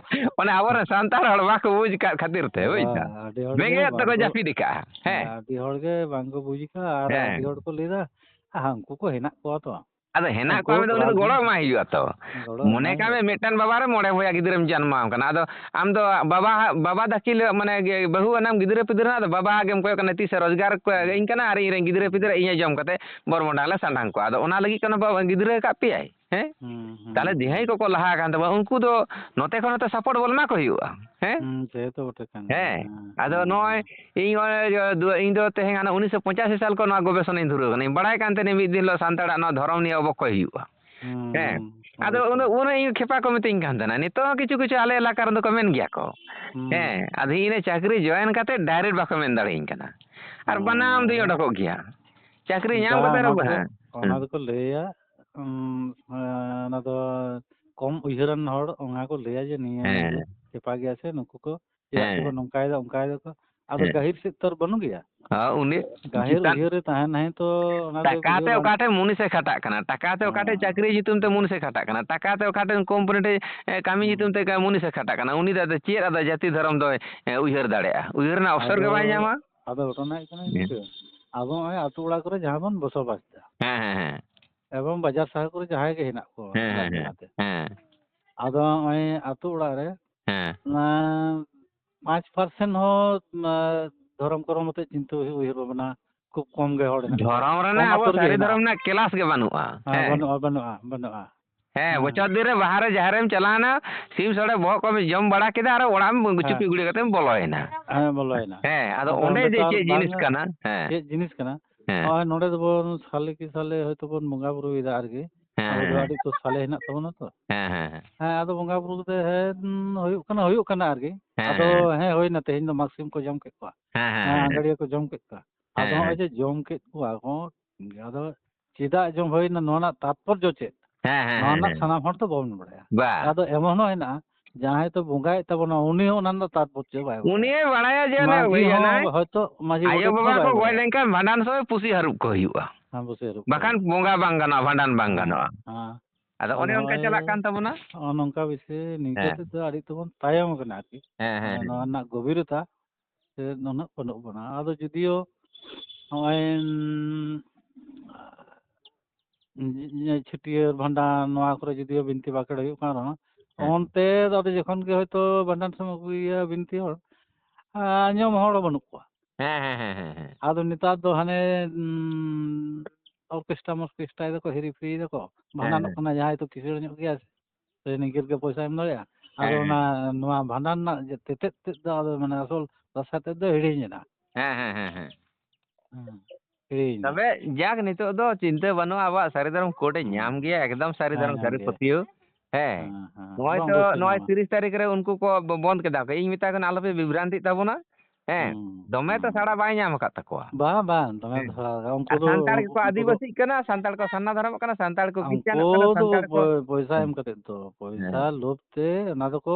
ᱚᱱᱮ ᱟᱵᱚᱨᱮᱱ ᱥᱟᱱᱛᱟᱲ ᱦᱚᱲ ᱵᱟᱠᱚ ᱵᱩᱡᱽ ᱟᱠᱟᱫ ᱠᱷᱟᱹᱛᱤᱨ ᱛᱮ, ᱵᱩᱡᱽ ᱵᱟᱝ, ᱫᱟᱢ᱾ ᱟᱹᱰᱤ ᱦᱚᱲ ᱜᱮ ᱵᱮᱸᱜᱮᱫ ᱛᱮᱠᱚ ᱵᱟᱝᱠᱚ, ᱡᱟᱹᱯᱤᱫ ᱟᱠᱟᱫᱼᱟ᱾ ᱦᱮᱸ᱾ ᱟᱹᱰᱤ ᱦᱚᱲ ᱜᱮ ᱵᱟᱝᱠᱚ ᱵᱩᱡᱽ ᱟᱠᱟᱫᱼᱟ ᱟᱨ ᱟᱹᱰᱤ ᱦᱮᱸ᱾ ᱦᱚᱲ ᱠᱚ ᱞᱟᱹᱭ ᱮᱫᱟ, "ᱟᱦᱟ, ᱩᱱᱠᱩ ᱠᱚ ᱦᱮᱱᱟᱜ ᱠᱚᱣᱟ ᱛᱚ᱾ ᱟᱫᱚ ᱦᱮᱱᱟᱜ ᱩᱱᱠᱩ ᱠᱚᱣᱟ, ᱩᱱᱤ ᱫᱚ ᱨᱟᱡᱽ ᱜᱚᱲᱚ ᱱᱤᱛᱤ ᱮᱢᱟᱭ ᱦᱩᱭᱩᱜᱼᱟ ᱛᱚ᱾ ᱜᱚᱲᱚ ᱢᱚᱱᱮ ᱮᱢᱟᱭ ᱠᱟᱜ ᱢᱮ ᱦᱩᱭᱩᱜᱼᱟ ᱛᱚ᱾ ᱢᱤᱫᱴᱟᱝ ᱵᱟᱵᱟ ᱨᱮ ᱢᱚᱬᱮ ᱵᱚᱭᱦᱟ ᱜᱤᱫᱽᱨᱟᱹᱢ ᱡᱟᱱᱢᱟᱣ ᱠᱟᱱᱟ᱾ ᱟᱫᱚ ᱟᱢ ᱫᱚ ᱵᱟᱵᱟ, ᱵᱟᱵᱟ ᱫᱟᱹᱠᱤᱞ ᱢᱟᱱᱮ ᱜᱮ ᱵᱟᱹᱦᱩ ᱟᱱᱟᱢ ᱜᱤᱫᱽᱨᱟᱹ ᱯᱤᱫᱽᱨᱟᱹ ᱨᱮᱱᱟᱜ ᱫᱚ ᱵᱟᱵᱟ ᱜᱮᱢ ᱠᱚᱭᱚᱜ ᱠᱟᱱᱟ, ᱛᱤᱥᱮ ᱨᱳᱡᱽᱜᱟᱨ ᱠᱚ ᱤᱧ ᱠᱟᱱᱟ ᱟᱨ ᱤᱧ ᱨᱮᱱ ᱜᱤᱫᱽᱨᱟᱹ ᱯᱤᱫᱽᱨᱟᱹ ᱤᱧᱮ ᱡᱚᱢ ᱠᱟᱛᱮ ᱵᱚᱨᱢᱚᱰᱟᱝ ᱞᱮ ᱥᱟᱱᱰᱟᱝ ᱠᱚᱣᱟ᱾ ᱟᱫᱚ ᱚᱱᱟ ᱞᱟᱹᱜᱤᱫ ᱠᱟᱱᱟ ᱵᱟᱵᱟ ᱜᱤᱫᱽᱨᱟᱹ ᱟᱠᱟᱫ ᱯᱮᱭᱟᱭ, ᱦᱮᱸ? ᱦᱩᱸ, ᱦᱩᱸ, ᱛᱟᱦᱞᱮ ᱦᱩᱸ᱾ ᱡᱟᱦᱟᱸᱭ ᱠᱚᱠᱚ ᱞᱟᱦᱟ ᱟᱠᱟᱱ ᱛᱟᱵᱚᱱᱟ ᱩᱱᱠᱩ ᱫᱚ ᱱᱚᱛᱮ ᱠᱷᱚᱱ ᱦᱚᱸᱛᱚ ᱥᱟᱯᱳᱨᱴ ᱵᱚᱱ ᱮᱢᱟ ᱠᱚ ᱦᱩᱭᱩᱜᱼᱟ, ᱦᱮᱸ? ᱦᱩᱸ, ᱥᱮ ᱛᱚ ᱵᱚᱴᱮ ᱠᱟᱱ ᱜᱮᱭᱟ᱾ ᱦᱮᱸ, ᱦᱮᱸ, ᱟᱫᱚ ᱦᱮᱸ, ᱱᱚᱜᱼᱚᱭ ᱦᱮᱸ᱾ ᱤᱧ ᱱᱚᱜᱼᱚᱭ ᱡᱚ-, ᱫᱩ-, ᱤᱧ ᱫᱚ ᱛᱮᱦᱮᱧ ᱦᱟᱱᱟ ᱩᱱᱤᱥᱥᱚ ᱯᱚᱸᱪᱟᱥᱤ ᱥᱟᱞ ᱠᱷᱚᱱ ᱱᱚᱣᱟ ᱜᱚᱵᱮᱥᱚᱱᱟᱧ ᱫᱷᱩᱨᱟᱹᱣ ᱠᱟᱱᱟ᱾ ᱤᱧ ᱵᱟᱲᱟᱭ ᱠᱟᱱ ᱛᱟᱦᱮᱱᱟ ᱢᱤᱫ ᱫᱤᱱ ᱦᱤᱞᱳᱜ ᱥᱟᱱᱛᱟᱲᱟᱜ ᱱᱚᱣᱟ ᱫᱷᱚᱨᱚᱢ ᱱᱤᱭᱮ ᱚᱵᱚᱠᱠᱚᱭ ᱦᱩᱭᱩᱜᱼᱟ᱾ ᱦᱩᱸ, ᱦᱮᱸ, ᱦᱩᱸ, ᱟᱫᱚ ᱚᱵᱚᱥᱥᱳᱭ᱾ ᱩᱱᱟᱹᱜ, ᱩᱱᱟᱹᱜ ᱤᱧ ᱠᱷᱮᱯᱟ ᱠᱚ ᱢᱤᱛᱟᱹᱧ ᱠᱟᱱ ᱛᱟᱦᱮᱱᱟ᱾ ᱱᱤᱛᱚᱜ ᱦᱚᱸ ᱠᱤᱪᱷᱩ ᱠᱤᱪᱷᱩ ᱟᱞᱮ ᱮᱞᱟᱠᱟ ᱨᱮᱫᱚ ᱠᱚ ᱢᱮᱱ ᱜᱮᱭᱟ ᱠᱚ᱾ ᱦᱩᱸ᱾ ᱦᱮᱸ, ᱟᱫᱚ ᱤᱧ ᱪᱟᱹᱠᱨᱤ ᱡᱚᱭᱮᱱ ᱠᱟᱛᱮ ᱰᱟᱭᱨᱮᱠᱴ ᱵᱟᱠᱚ ᱢᱮᱱ ᱫᱟᱲᱮᱭᱟᱹᱧ ᱠᱟᱱᱟ᱾ ᱟᱨ ᱵᱟᱱᱟᱢ ᱫᱩᱧ ᱦᱮᱸ᱾ ᱚᱰᱚᱠᱚᱜ ᱜᱮᱭᱟ᱾ ᱪᱟᱹᱠᱨᱤ ᱧᱟᱢ ᱵᱟᱝ, ᱠᱟᱛᱮ ᱚᱱᱟ ᱨᱮᱦᱚᱸ ᱫᱚᱠᱚ, ᱦᱮᱸ, ᱚᱱᱟ ᱦᱮᱸ, ᱫᱚᱠᱚ ᱞᱟᱹᱭᱟ, ᱩᱢ, ᱮᱸ, ᱚᱱᱟ ᱫᱚ ᱠᱚᱢ ᱩᱭᱦᱟᱹᱨᱟᱱ ᱦᱚᱲ ᱚᱱᱟ ᱠᱚ ᱞᱟᱹᱭᱟ ᱡᱮ ᱱᱤᱭᱟᱹ ᱫᱚ ᱦᱮᱸ, ᱠᱷᱮᱯᱟ ᱜᱮᱭᱟ ᱥᱮ ᱱᱩᱠᱩ ᱠᱚ ᱪᱮᱫᱟᱜ ᱪᱚᱠᱚ ᱦᱮᱸ, ᱱᱚᱝᱠᱟᱭᱮᱫᱟ, ᱚᱱᱠᱟᱭᱮᱫᱟ ᱠᱚ᱾ ᱟᱫᱚ ᱦᱮᱸ᱾ ᱜᱟᱹᱦᱤᱨ ᱥᱮᱫ ᱛᱚ ᱟᱨ ᱵᱟᱹᱱᱩᱜ ᱜᱮᱭᱟ᱾ ᱦᱚᱸ, ᱩᱱᱤ ᱜᱟᱹᱦᱤᱨ ᱪᱮᱛᱟᱱ ᱩᱭᱦᱟᱹᱨ ᱨᱮ ᱛᱟᱦᱮᱱ ᱱᱟᱦᱮᱸ ᱛᱚ ᱚᱱᱟ ᱫᱚ ᱴᱟᱠᱟ ᱵᱩᱡᱷᱟᱹᱣ ᱛᱮ ᱵᱟᱝ ᱚᱠᱟ ᱴᱷᱮᱱ ᱢᱩᱱᱤᱥᱮ ᱠᱷᱟᱴᱟᱜ ᱠᱟᱱᱟ, ᱴᱟᱠᱟ ᱛᱮ ᱚᱠᱟ ᱴᱷᱮᱱ ᱦᱮᱸ᱾ ᱪᱟᱹᱠᱨᱤ ᱧᱩᱛᱩᱢ ᱛᱮ ᱢᱩᱱᱤᱥᱮ ᱠᱷᱟᱴᱟᱜ ᱠᱟᱱᱟ, ᱴᱟᱠᱟ ᱛᱮ ᱚᱠᱟ ᱴᱷᱮᱱ ᱠᱳᱢᱯᱟᱱᱤ ᱴᱷᱮᱱ, ᱮ, ᱠᱟᱹᱢᱤ ᱧᱩᱛᱩᱢ ᱛᱮ ᱦᱩᱸ᱾ ᱢᱩᱱᱤᱥᱮ ᱠᱷᱟᱴᱟᱜ ᱠᱟᱱᱟ, ᱩᱱᱤ ᱫᱚ ᱟᱫᱚ ᱪᱮᱫ ᱟᱫᱚ ᱡᱟᱹᱛᱤ ᱫᱷᱚᱨᱚᱢ ᱫᱚᱭ, ᱮ, ᱩᱭᱦᱟᱹᱨ ᱫᱟᱲᱮᱭᱟᱜᱼᱟ? ᱩᱭᱦᱟᱹᱨ ᱨᱮᱱᱟᱜ ᱚᱯᱥᱚᱨ ᱜᱮ ᱟᱫᱚ, ᱵᱟᱭ ᱧᱟᱢᱟ᱾ ᱟᱫᱚ ᱜᱷᱚᱴᱚᱱᱟ ᱦᱩᱭᱩᱜ ᱠᱟᱱᱟ ᱦᱮᱸ᱾ ᱱᱤᱝᱠᱟᱹ, ᱟᱵᱚ ᱱᱚᱜᱼᱚᱭ ᱟᱹᱛᱩ ᱚᱲᱟᱜ ᱠᱚᱨᱮ ᱡᱟᱦᱟᱸ ᱵᱚᱱ ᱵᱚᱥᱚᱵᱟᱥ ᱮᱫᱟ, ᱦᱮᱸ, ᱦᱮᱸ, ᱦᱮᱸ᱾ ᱮᱵᱚᱝ ᱵᱟᱡᱟᱨ ᱥᱟᱦᱟᱨ ᱠᱚᱨᱮ ᱡᱟᱦᱟᱸᱭ ᱜᱮ ᱦᱮᱱᱟᱜ ᱠᱚᱣᱟ, ᱦᱮᱸ, ᱦᱮᱸ, ᱡᱟᱦᱟᱸ ᱦᱮᱸ, ᱞᱮᱠᱟᱛᱮ᱾ ᱦᱮᱸ᱾ ᱟᱫᱚ ᱱᱚᱜᱼᱚᱭ ᱟᱹᱛᱩ ᱚᱲᱟᱜ ᱨᱮ ᱦᱮᱸ᱾ ᱚᱱᱟ ᱯᱟᱸᱪ ᱯᱟᱨᱥᱮᱱᱴ ᱦᱚᱸ ᱫᱷᱚᱨᱚᱢ ᱠᱚᱨᱚᱢ ᱟᱛᱮ ᱪᱤᱱᱛᱟᱹ ᱩᱭᱦᱟᱹᱨ ᱵᱷᱟᱵᱽᱱᱟ ᱠᱷᱩᱵ ᱠᱚᱢ ᱜᱮ ᱦᱚᱲ ᱦᱮᱱᱟᱜ ᱠᱚᱣᱟ᱾ ᱫᱷᱚᱨᱚᱢ ᱨᱮᱱᱟᱜ ᱠᱚᱢ ᱟᱵᱚ ᱟᱹᱛᱩ ᱨᱮᱜᱮ ᱥᱟᱹᱨᱤ ᱦᱮᱱᱟᱜᱼᱟ᱾ ᱫᱷᱚᱨᱚᱢ ᱨᱮᱱᱟᱜ ᱠᱮᱞᱟᱥ ᱜᱮ ᱵᱟᱹᱱᱩᱜᱼᱟ᱾ ᱦᱮᱸ, ᱵᱟᱹᱱᱩᱜᱼᱟ, ᱵᱟᱹᱱᱩᱜᱼᱟ᱾ ᱦᱮᱸ, ᱦᱮᱸ᱾ ᱵᱚᱪᱷᱚᱨ ᱫᱤᱱ ᱨᱮ ᱵᱟᱦᱟ ᱨᱮ ᱡᱟᱦᱮᱸ ᱨᱮᱢ ᱪᱟᱞᱟᱣᱮᱱᱟ, ᱥᱤᱢ ᱥᱚᱲᱮ ᱵᱚᱦᱚᱜ ᱠᱚᱢ ᱡᱚᱢ ᱵᱟᱲᱟ ᱠᱮᱫᱟ ᱟᱨ ᱚᱲᱟᱜ ᱮᱢ ᱜᱩᱪᱩᱯᱤ ᱦᱮᱸ᱾ ᱜᱩᱲᱤ ᱠᱟᱛᱮᱢ ᱵᱚᱞᱚᱭᱮᱱᱟ᱾ ᱦᱮᱸ, ᱵᱚᱞᱚᱭᱮᱱᱟ᱾ ᱦᱮᱸ, ᱟᱫᱚ ᱟᱫᱚ ᱚᱸᱰᱮ ᱚᱸᱰᱮ ᱡᱮ ᱛᱚ ᱟᱨ ᱪᱮᱫ ᱡᱤᱱᱤᱥ ᱵᱟᱝ ᱠᱟᱱᱟ? ᱦᱮᱸ᱾ ᱪᱮᱫ ᱡᱤᱱᱤᱥ ᱠᱟᱱᱟ? ᱦᱮᱸ᱾ ᱱᱚᱜᱼᱚᱭ ᱱᱚᱰᱮ ᱫᱚᱵᱚᱱ ᱥᱟᱞᱮ ᱠᱤ ᱥᱟᱞᱮ ᱦᱚᱭᱛᱳ ᱵᱚᱱ ᱵᱚᱸᱜᱟ ᱵᱩᱨᱩᱭᱮᱫᱟ ᱟᱨᱠᱤ᱾ ᱦᱮᱸ, ᱟᱵᱚ ᱫᱚ ᱦᱮᱸ᱾ ᱟᱹᱰᱤ ᱩᱛᱟᱹᱨ ᱥᱟᱞᱮ ᱦᱮᱱᱟᱜ ᱛᱟᱵᱚᱱᱟ ᱛᱚ᱾ ᱦᱮᱸ, ᱦᱮᱸ, ᱦᱮᱸ᱾ ᱦᱮᱸ, ᱟᱫᱚ ᱵᱚᱸᱜᱟ ᱵᱩᱨᱩ ᱠᱚᱫᱚ ᱦᱮᱸ, ᱦᱩᱭᱩᱜ ᱠᱟᱱᱟ, ᱦᱩᱭᱩᱜ ᱠᱟᱱᱟ ᱟᱨᱠᱤ᱾ ᱦᱮᱸ, ᱟᱫᱚ ᱦᱮᱸ᱾ ᱦᱮᱸ, ᱦᱩᱭᱱᱟ, ᱛᱮᱦᱮᱧ ᱫᱚ ᱢᱟᱜᱽ ᱥᱤᱢ ᱠᱚ ᱡᱚᱢ ᱠᱮᱫ ᱠᱚᱣᱟ᱾ ᱦᱮᱸ, ᱦᱮᱸ, ᱦᱮᱸ, ᱦᱮᱸ᱾ ᱟᱸᱜᱟᱲᱤᱭᱟᱹ ᱠᱚ ᱡᱚᱢ ᱠᱮᱫ ᱠᱚᱣᱟ᱾ ᱟᱫᱚ ᱦᱮᱸ, ᱦᱚᱸᱜᱼᱚᱭ ᱦᱮᱸ᱾ ᱡᱮ ᱡᱚᱢ ᱠᱮᱫ ᱠᱚᱣᱟ ᱠᱚ, ᱟᱫᱚ ᱪᱮᱫᱟᱜ ᱡᱚᱢ ᱦᱩᱭᱱᱟ, ᱱᱚᱣᱟ ᱨᱮᱱᱟᱜ ᱛᱟᱛᱯᱚᱨᱡᱚ ᱪᱮᱫ? ᱦᱮᱸ, ᱦᱮᱸ, ᱱᱚᱣᱟ ᱦᱮᱸ, ᱨᱮᱱᱟᱜ ᱦᱮᱸ᱾ ᱥᱟᱱᱟᱢ ᱦᱚᱲ ᱫᱚ ᱵᱟᱵᱚᱱ ᱵᱟᱲᱟᱭᱟ᱾ ᱵᱟ᱾ ᱟᱫᱚ ᱮᱢᱚᱱ ᱦᱚᱸ ᱦᱮᱱᱟᱜᱼᱟ, ᱡᱟᱦᱟᱸᱭ ᱛᱚ ᱵᱚᱸᱜᱟᱭᱮᱫ ᱛᱟᱵᱚᱱᱟ, ᱩᱱᱤ ᱦᱚᱸ ᱚᱱᱟ ᱨᱮᱱᱟᱜ ᱛᱟᱛᱯᱚᱨᱡᱚ ᱵᱟᱭ ᱵᱟᱲᱟᱭᱟ᱾ ᱩᱱᱤᱭᱮ ᱵᱟᱲᱟᱭᱟ ᱡᱮ ᱚᱱᱮ ᱢᱟᱹᱡᱷᱤ ᱤᱭᱟᱹ ᱦᱚᱸ ᱱᱟᱭ, ᱦᱚᱭᱛᱚ ᱢᱟᱹᱡᱷᱤ ᱟᱭᱳ ᱜᱚᱰᱮᱛ ᱵᱟᱵᱟ ᱦᱚᱸ ᱠᱚ ᱵᱟᱭ ᱜᱚᱡ ᱵᱟᱲᱟᱭᱟ᱾ ᱞᱮᱱᱠᱷᱟᱱ ᱵᱷᱟᱸᱰᱟᱱ ᱥᱚᱢᱚᱭ ᱯᱩᱥᱤ ᱦᱟᱹᱨᱩᱵ ᱠᱚ ᱦᱩᱭᱩᱜᱼᱟ᱾ ᱦᱮᱸ, ᱵᱩᱥᱤ ᱦᱟᱹᱨᱩᱵ ᱠᱚ ᱵᱟᱠᱷᱟᱱ ᱦᱩᱭᱩᱜᱼᱟ᱾ ᱵᱚᱸᱜᱟ ᱵᱟᱝ ᱜᱟᱱᱚᱜᱼᱟ, ᱵᱷᱟᱸᱰᱟᱱ ᱵᱟᱝ ᱦᱮᱸ, ᱜᱟᱱᱚᱜᱼᱟ᱾ ᱦᱮᱸ᱾ ᱟᱫᱚ ᱟᱫᱚ ᱚᱱᱮ ᱚᱱᱠᱟ ᱱᱚᱜᱼᱚᱭ ᱪᱟᱞᱟᱜ ᱠᱟᱱ ᱛᱟᱵᱚᱱᱟ᱾ ᱱᱚᱜᱼᱚ ᱱᱚᱝᱠᱟ ᱵᱮᱥᱤ ᱱᱤᱝᱠᱟᱹ ᱦᱮᱸ᱾ ᱛᱮᱫᱚ ᱟᱹᱰᱤ ᱛᱮᱵᱚᱱ ᱛᱟᱭᱚᱢ ᱟᱠᱟᱱᱟ ᱟᱨᱠᱤ᱾ ᱦᱮᱸ, ᱦᱮᱸ, ᱦᱮᱸ, ᱦᱮᱸ᱾ ᱱᱚᱣᱟ ᱨᱮᱱᱟᱜ ᱜᱚᱵᱷᱤᱨᱚᱛᱟ ᱥᱮ ᱩᱱᱟᱹᱜ ᱵᱟᱹᱱᱩᱜ ᱵᱚᱱᱟ᱾ ᱟᱫᱚ ᱡᱩᱫᱤᱭᱳ ᱱᱚᱜᱼᱚᱭ, ᱩᱸ, ᱡᱮ ᱪᱷᱟᱹᱴᱭᱟᱹᱨ, ᱵᱷᱟᱸᱰᱟᱱ, ᱱᱚᱣᱟ ᱠᱚᱨᱮ ᱡᱩᱫᱤᱭᱳ ᱵᱤᱱᱛᱤ ᱵᱟᱠᱷᱮᱲ ᱦᱩᱭᱩᱜ ᱠᱟᱱ ᱨᱮᱦᱚᱸ, ᱦᱮᱸ᱾ ᱚᱱᱛᱮ ᱫᱚ ᱟᱫᱚ ᱡᱚᱠᱷᱚᱱ ᱜᱮ ᱦᱚᱭᱛᱳ ᱵᱷᱟᱸᱰᱟᱱ ᱥᱚᱢᱚᱭ ᱟᱹᱜᱩᱭᱮᱭᱟ ᱵᱤᱱᱛᱤ ᱦᱚᱲ, ᱟᱸᱡᱚᱢ ᱦᱚᱲ ᱵᱟᱹᱱᱩᱜ ᱠᱚᱣᱟ᱾ ᱦᱮᱸ, ᱦᱮᱸ, ᱦᱮᱸ, ᱦᱮᱸ, ᱦᱮᱸ᱾ ᱟᱫᱚ ᱱᱮᱛᱟᱨ ᱫᱚ ᱦᱟᱱᱮ, ᱩᱸ, ᱚᱨᱠᱮᱥᱴᱨᱟ ᱢᱚᱨᱠᱮᱥᱴᱨᱟ ᱫᱚᱠᱚ ᱦᱤᱨᱤ ᱯᱷᱤᱨᱤ ᱫᱟᱠᱚ, ᱦᱮᱸ, ᱵᱷᱟᱸᱰᱟᱱᱚᱜ ᱦᱮᱸ᱾ ᱠᱟᱱᱟ ᱡᱟᱦᱟᱸᱭ ᱛᱚ ᱠᱤᱥᱟᱹᱬ ᱧᱚᱜ ᱜᱮᱭᱟ, ᱥᱮ ᱱᱤᱝᱠᱟᱹ ᱜᱮ ᱯᱚᱭᱥᱟ ᱮᱢ ᱫᱟᱲᱮᱭᱟᱜᱼᱟ᱾ ᱟᱫᱚ ᱦᱮᱸ, ᱚᱱᱟ, ᱦᱮᱸ᱾ ᱱᱚᱣᱟ ᱵᱷᱟᱸᱰᱟᱱ ᱨᱮᱱᱟᱜ ᱡᱮ ᱛᱮᱛᱮᱫ ᱛᱮᱫ ᱫᱚ ᱟᱫᱚ ᱢᱟᱱᱮ ᱟᱥᱚᱞ ᱨᱟᱥᱟ ᱛᱮᱫ ᱫᱚ ᱦᱤᱲᱤᱧ ᱮᱱᱟ᱾ ᱦᱮᱸ, ᱦᱤᱲᱤᱧ ᱮᱱᱟ᱾ ᱛᱚᱵᱮ ᱡᱟᱠ, ᱱᱤᱛᱚᱜ ᱫᱚ ᱪᱤᱱᱛᱟᱹ ᱵᱟᱹᱱᱩᱜᱼᱟ, ᱟᱵᱚᱣᱟᱜ ᱥᱟᱹᱨᱤ ᱫᱷᱚᱨᱚᱢ ᱠᱳᱰ ᱮ ᱦᱮᱸ᱾ ᱧᱟᱢ ᱜᱮᱭᱟ, ᱮᱠᱫᱚᱢ ᱥᱟᱹᱨᱤ ᱦᱮᱸ, ᱫᱷᱚᱨᱚᱢ, ᱧᱟᱢ ᱥᱟᱹᱨᱤ ᱜᱮᱭᱟ᱾ ᱯᱟᱹᱛᱭᱟᱹᱣ᱾ ᱦᱮᱸ, ᱦᱮᱸ, ᱦᱮᱸ᱾ ᱱᱚᱜᱼᱚᱭ ᱵᱟᱝ, ᱛᱚ, ᱚᱵᱚᱥᱥᱳᱭ ᱱᱚᱜᱼᱚᱭ ᱧᱟᱢᱟ᱾ ᱛᱤᱨᱤᱥ ᱛᱟᱹᱨᱤᱠᱷ ᱨᱮ ᱩᱱᱠᱩ ᱠᱚ ᱵᱚ-, ᱵᱚᱱᱫ ᱠᱮᱫᱟ ᱠᱚ᱾ ᱤᱧ ᱢᱮᱛᱟ ᱠᱚ ᱠᱟᱱᱟ, ᱟᱞᱚᱯᱮ ᱵᱤᱵᱷᱨᱟᱱᱛᱤᱜ ᱛᱟᱵᱚᱱᱟ᱾ ᱦᱮᱸ, ᱦᱩᱸ, ᱫᱚᱢᱮ ᱛᱚ ᱦᱩᱸ᱾ ᱥᱟᱲᱟ ᱵᱟᱭ ᱧᱟᱢ ᱟᱠᱟᱫ ᱛᱟᱠᱚᱣᱟ᱾ ᱵᱟᱝ, ᱵᱟᱝ, ᱫᱚᱢᱮ ᱦᱮᱸ᱾ ᱫᱚ ᱥᱟᱲᱟ ᱵᱟᱝ᱾ ᱩᱱᱠᱩ ᱟᱨ ᱫᱚ, ᱥᱟᱱᱛᱟᱲ ᱩᱱᱠᱩ, ᱜᱮᱠᱚ ᱩᱱᱠᱩ ᱫᱚ, ᱟᱹᱫᱤᱵᱟᱹᱥᱤᱜ ᱠᱟᱱᱟ, ᱥᱟᱱᱛᱟᱲ ᱠᱚ ᱥᱟᱨᱱᱟ ᱫᱷᱚᱨᱚᱢᱚᱜ ᱠᱟᱱᱟ, ᱥᱟᱱᱛᱟᱲ ᱠᱚ ᱠᱤᱥᱟᱹᱬ ᱩᱱᱠᱩ ᱠᱟᱱᱟ, ᱫᱚ ᱥᱟᱱᱛᱟᱲ ᱠᱚ ᱯᱚ-, ᱯᱚᱭᱥᱟ ᱮᱢ ᱠᱟᱛᱮ ᱫᱚ, ᱯᱚᱭᱥᱟ ᱦᱮᱸ᱾ ᱞᱳᱵᱷ ᱛᱮ ᱚᱱᱟ ᱫᱚᱠᱚ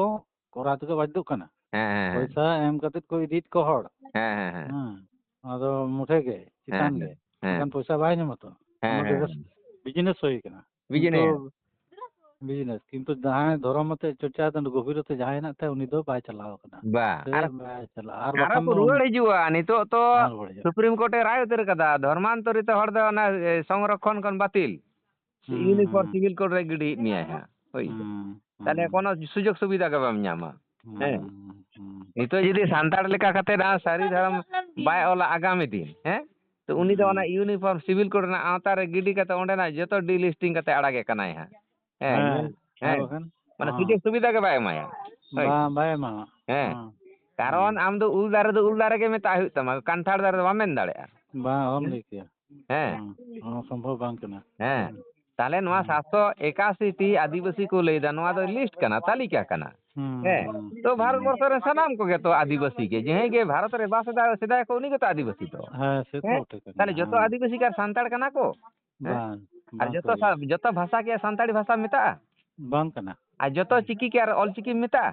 ᱠᱚᱨᱟᱣ ᱛᱮᱠᱚ ᱵᱟᱫᱽᱫᱷᱚᱜ ᱠᱟᱱᱟ᱾ ᱦᱮᱸ, ᱦᱮᱸ, ᱦᱮᱸ᱾ ᱯᱚᱭᱥᱟ ᱮᱢ ᱠᱟᱛᱮ ᱠᱚ ᱤᱫᱤᱭᱮᱫ ᱠᱚ ᱦᱚᱲ᱾ ᱦᱮᱸ, ᱦᱮᱸ, ᱦᱮᱸ᱾ ᱦᱮᱸ, ᱚᱱᱟ ᱫᱚ ᱢᱩᱴᱷᱟᱹ ᱜᱮ ᱦᱮᱸ, ᱪᱮᱛᱟᱱ ᱦᱮᱸ, ᱜᱮ᱾ ᱦᱮᱸ᱾ ᱮᱱᱠᱷᱟᱱ ᱯᱚᱭᱥᱟ ᱵᱟᱭ ᱧᱟᱢᱟ ᱛᱚ᱾ ᱦᱮᱸ, ᱚᱱᱟ ᱫᱚ ᱦᱮᱸ, just ᱦᱮᱸ᱾ business ᱦᱩᱭ ᱠᱟᱱᱟ᱾ ᱠᱤᱱᱛᱩ ᱵᱤᱡᱽᱱᱮᱥ᱾ business, ᱠᱤᱱᱛᱩ ᱡᱟᱦᱟᱸᱭ ᱫᱷᱚᱨᱚᱢ ᱟᱛᱮ ᱪᱚᱨᱪᱟ ᱫᱚ ᱜᱚᱵᱷᱤᱨ ᱟᱛᱮ ᱡᱟᱦᱟᱸᱭ ᱦᱮᱱᱟᱜ ᱛᱟᱭ ᱩᱱᱤ ᱫᱚ ᱵᱟᱭ ᱪᱟᱞᱟᱣ ᱠᱟᱱᱟ᱾ ᱵᱟ, ᱥᱮ ᱟᱨ, ᱵᱟᱭ ᱪᱟᱞᱟᱜᱼᱟ᱾ ᱟᱨ ᱟᱨᱚ ᱵᱟᱠᱷᱟᱱ ᱠᱚ ᱫᱚ ᱨᱩᱣᱟᱹᱲ ᱦᱤᱡᱩᱜᱼᱟ᱾ ᱱᱤᱛᱚᱜ ᱛᱚ ᱵᱟᱝ ᱨᱩᱣᱟᱹᱲ ᱦᱤᱡᱩᱜᱼᱟ᱾ Supreme Court ᱮ ᱨᱟᱭ ᱩᱛᱟᱹᱨ ᱠᱟᱫᱟ, ᱫᱷᱚᱨᱢᱟᱱᱛᱚᱨᱤᱛ ᱦᱚᱲ ᱫᱚ ᱚᱱᱟ, ᱮ, ᱥᱚᱝᱨᱚᱠᱷᱚᱱ ᱠᱷᱚᱱ ᱵᱟᱹᱛᱤᱞ᱾ ᱦᱩᱸ, Uniform ᱦᱩᱸ᱾ Civil Code ᱨᱮ ᱜᱤᱰᱤᱭᱮᱫ ᱢᱮᱭᱟᱭ ᱦᱟᱸᱜ᱾ ᱦᱳᱭ᱾ ᱦᱩᱸ᱾ ᱛᱟᱦᱚᱞᱮ ᱦᱩᱸ᱾ ᱠᱳᱱᱳ ᱥᱩᱡᱳᱜᱽ ᱥᱩᱵᱤᱫᱷᱟ ᱜᱮ ᱵᱟᱢ ᱧᱟᱢᱟ᱾ ᱦᱮᱸ᱾ ᱦᱩᱸ, ᱦᱩᱸ᱾ ᱱᱤᱛᱚᱜ ᱡᱩᱫᱤ ᱥᱟᱱᱛᱟᱲ ᱞᱮᱠᱟ ᱠᱟᱛᱮ ᱟᱨ ᱥᱟᱹᱨᱤ ᱫᱷᱚᱨᱚᱢ ᱵᱟᱭ ᱚᱞᱟ ᱟᱜᱟᱢᱤ ᱫᱤᱱ, ᱦᱮᱸ, ᱛᱚ ᱩᱱᱤ ᱫᱚ ᱚᱱᱟ ᱦᱩᱸ᱾ ᱤᱭᱩᱱᱤᱯᱷᱚᱨᱢ ᱥᱤᱵᱤᱞ ᱠᱳᱰ ᱨᱮᱱᱟᱜ ᱟᱣᱛᱟ ᱨᱮ ᱜᱤᱰᱤ ᱠᱟᱛᱮ ᱚᱸᱰᱮᱱᱟᱜ ᱡᱚᱛᱚ ᱰᱤᱞᱤᱥᱴᱤᱝ ᱠᱟᱛᱮ ᱟᱲᱟᱜᱮ ᱠᱟᱱᱟᱭ ᱦᱟᱸᱜ᱾ ᱦᱮᱸ, ᱦᱮᱸ, ᱧᱮᱞ-, ᱦᱮᱸ, ᱦᱮᱸ᱾ ᱵᱟᱠᱷᱟᱱ᱾ ᱢᱟᱱᱮ ᱦᱮᱸ᱾ ᱥᱩᱡᱳᱜᱽ ᱥᱩᱵᱤᱫᱷᱟ ᱜᱮ ᱵᱟᱭ ᱮᱢᱟᱭᱟ᱾ ᱦᱳᱭ᱾ ᱵᱟᱝ, ᱵᱟᱭ ᱮᱢᱟ᱾ ᱦᱮᱸ᱾ ᱦᱮᱸ᱾ ᱠᱟᱨᱚᱱ ᱦᱮᱸ᱾ ᱟᱢ ᱫᱚ ᱩᱞ ᱫᱟᱨᱮ ᱫᱚ ᱩᱞ ᱫᱟᱨᱮ ᱜᱮ ᱢᱮᱛᱟᱜ ᱦᱩᱭᱩᱜ ᱛᱟᱢᱟ, ᱠᱟᱱᱴᱷᱟᱲ ᱫᱟᱨᱮ ᱫᱚ ᱵᱟᱢ ᱢᱮᱱ ᱫᱟᱲᱮᱭᱟᱜᱼᱟ᱾ ᱵᱟᱝ, ᱚᱦᱚᱢ ᱦᱮᱸ? ᱞᱟᱹᱭ ᱠᱮᱭᱟ᱾ ᱦᱮᱸ᱾ ᱦᱮᱸ, ᱚᱱᱟ ᱥᱚᱢᱵᱷᱚᱵ ᱵᱟᱝ ᱠᱟᱱᱟ᱾ ᱦᱮᱸ᱾ ᱦᱮᱸ᱾ ᱛᱟᱦᱞᱮ ᱱᱚᱣᱟ ᱦᱮᱸ᱾ ᱥᱟᱛᱥᱚ ᱮᱠᱟᱥᱤ ᱴᱤ ᱟᱹᱫᱤᱵᱟᱹᱥᱤ ᱠᱚ ᱞᱟᱹᱭᱫᱟ, ᱱᱚᱣᱟ ᱫᱚ ᱞᱤᱥᱴ ᱠᱟᱱᱟ, ᱛᱟᱹᱞᱤᱠᱟ ᱠᱟᱱᱟ᱾ ᱦᱩᱸ, ᱦᱮᱸ᱾ ᱦᱩᱸ, ᱛᱚ ᱦᱩᱸ᱾ ᱵᱷᱟᱨᱚᱛ ᱵᱚᱨᱥᱚ ᱨᱮ ᱥᱟᱱᱟᱢ ᱠᱚᱜᱮ ᱛᱚ ᱟᱹᱫᱤᱵᱟᱹᱥᱤ ᱜᱮ, ᱡᱟᱦᱟᱸᱭ ᱜᱮ ᱵᱷᱟᱨᱚᱛ ᱨᱮ ᱵᱟᱥ ᱮᱫᱟᱭ, ᱥᱮᱫᱟᱭ ᱠᱚ ᱩᱱᱤ ᱜᱮᱛᱚ ᱟᱹᱫᱤᱵᱟᱹᱥᱤ ᱫᱚ᱾ ᱦᱮᱸ, ᱥᱮ ᱛᱚ ᱦᱮᱸ? ᱵᱚᱴᱷᱮ ᱠᱟᱱᱟ᱾ ᱛᱟᱦᱞᱮ ᱡᱚᱛᱚ ᱦᱮᱸ᱾ ᱟᱹᱫᱤᱵᱟᱹᱥᱤ ᱜᱮ ᱟᱨ ᱥᱟᱱᱛᱟᱲ ᱠᱟᱱᱟ ᱠᱚ? ᱦᱮᱸ? ᱵᱟᱝ, ᱟᱨ ᱵᱟᱝ ᱠᱚ ᱡᱚᱛᱚ ᱦᱩᱭᱩᱜᱼᱟ᱾ ᱥᱟ-, ᱡᱚᱛᱚ ᱵᱷᱟᱥᱟ ᱜᱮ ᱥᱟᱱᱛᱟᱲᱤ ᱵᱷᱟᱥᱟ ᱢᱮᱛᱟᱜᱼᱟ? ᱵᱟᱝ ᱠᱟᱱᱟ᱾ ᱟᱨ ᱡᱚᱛᱚ ᱪᱤᱠᱤ ᱠᱤ ᱟᱨ ᱚᱞ ᱪᱤᱠᱤᱢ ᱢᱮᱛᱟᱜᱼᱟ?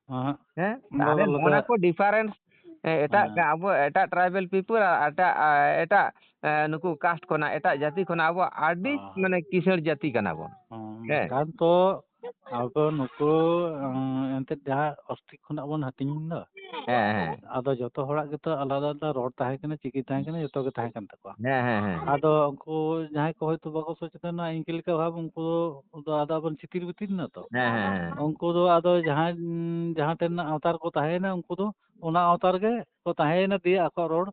ᱚᱦᱚᱸᱜ᱾ ᱦᱮᱸ? ᱵᱟᱵᱚ ᱛᱟᱦᱞᱮ ᱱᱚᱜᱼᱚ ᱱᱟ ᱞᱟᱹᱭᱟ᱾ ᱠᱚ ᱰᱤᱯᱷᱟᱨᱮᱱᱥ, ᱮ, ᱮᱴᱟᱜ ᱦᱮᱸ᱾ ᱠᱟ-, ᱟᱵᱚ ᱮᱴᱟᱜ ᱴᱨᱟᱭᱵᱮᱞ ᱯᱤᱯᱚᱞ ᱟᱨ ᱮᱴᱟᱜ, ᱟ, ᱮᱴᱟᱜ, ᱮ, ᱱᱩᱠᱩ ᱠᱟᱥᱴ ᱠᱷᱚᱱᱟᱜ, ᱮᱴᱟᱜ ᱡᱟᱹᱛᱤ ᱠᱷᱚᱱᱟᱜ ᱟᱵᱚ ᱟᱹᱰᱤ ᱦᱮᱸ᱾ ᱢᱟᱱᱮ ᱠᱤᱥᱟᱹᱬ ᱡᱟᱹᱛᱤ ᱠᱟᱱᱟ ᱵᱚᱱ᱾ ᱦᱮᱸ, ᱦᱮᱸ᱾ ᱠᱟᱨᱚᱱ ᱛᱚ ᱟᱵᱚ ᱱᱩᱠᱩ, ᱮᱸ, ᱮᱱᱛᱮᱫ ᱡᱟᱦᱟᱸ ᱚᱥᱴᱨᱤᱠ ᱠᱷᱚᱱᱟᱜ ᱵᱚᱱ ᱦᱟᱹᱴᱤᱧ ᱫᱚ, ᱦᱮᱸ, ᱦᱮᱸ᱾ ᱟᱫᱚ ᱡᱚᱛᱚ ᱦᱚᱲᱟᱜ ᱜᱮᱛᱚ ᱟᱞᱟᱫᱟ ᱟᱞᱟᱫᱟ ᱨᱚᱲ ᱛᱟᱦᱮᱸ ᱠᱟᱱᱟ, ᱪᱤᱠᱤ ᱛᱟᱦᱮᱸ ᱠᱟᱱᱟ, ᱡᱚᱛᱚ ᱜᱮ ᱛᱟᱦᱮᱸ ᱠᱟᱱ ᱛᱟᱠᱚᱣᱟ᱾ ᱦᱮᱸ, ᱦᱮᱸ, ᱦᱮᱸ᱾ ᱟᱫᱚ ᱩᱱᱠᱩ ᱡᱟᱦᱟᱸᱭ ᱠᱚ ᱦᱚᱭᱛᱳ ᱵᱟᱠᱚ ᱥᱚᱪᱮᱛᱚᱱᱟ, ᱤᱱᱠᱟᱹ ᱞᱮᱠᱟ ᱵᱷᱟᱵᱽ ᱩᱱᱠᱩ ᱫᱚ ᱟᱫᱚ ᱟᱵᱚᱱ ᱪᱷᱤᱛᱤᱨ ᱵᱷᱤᱛᱤᱨ ᱮᱱᱟ ᱛᱚ᱾ ᱦᱮᱸ, ᱦᱮᱸ, ᱦᱮᱸ᱾ ᱩᱱᱠᱩ ᱫᱚ ᱟᱫᱚ ᱡᱟᱦᱟᱸ, ᱡᱟᱦᱟᱸ ᱴᱷᱮᱱ ᱨᱮᱱᱟᱜ ᱟᱣᱛᱟ ᱨᱮᱠᱚ ᱛᱟᱦᱮᱸᱭᱮᱱᱟ, ᱩᱱᱠᱩ ᱫᱚ ᱚᱱᱟ ᱟᱣᱛᱟ ᱨᱮᱜᱮ ᱠᱚ ᱛᱟᱦᱮᱸᱭᱮᱱᱟ, ᱫᱤᱭᱮ ᱟᱠᱚᱣᱟᱜ ᱨᱚᱲ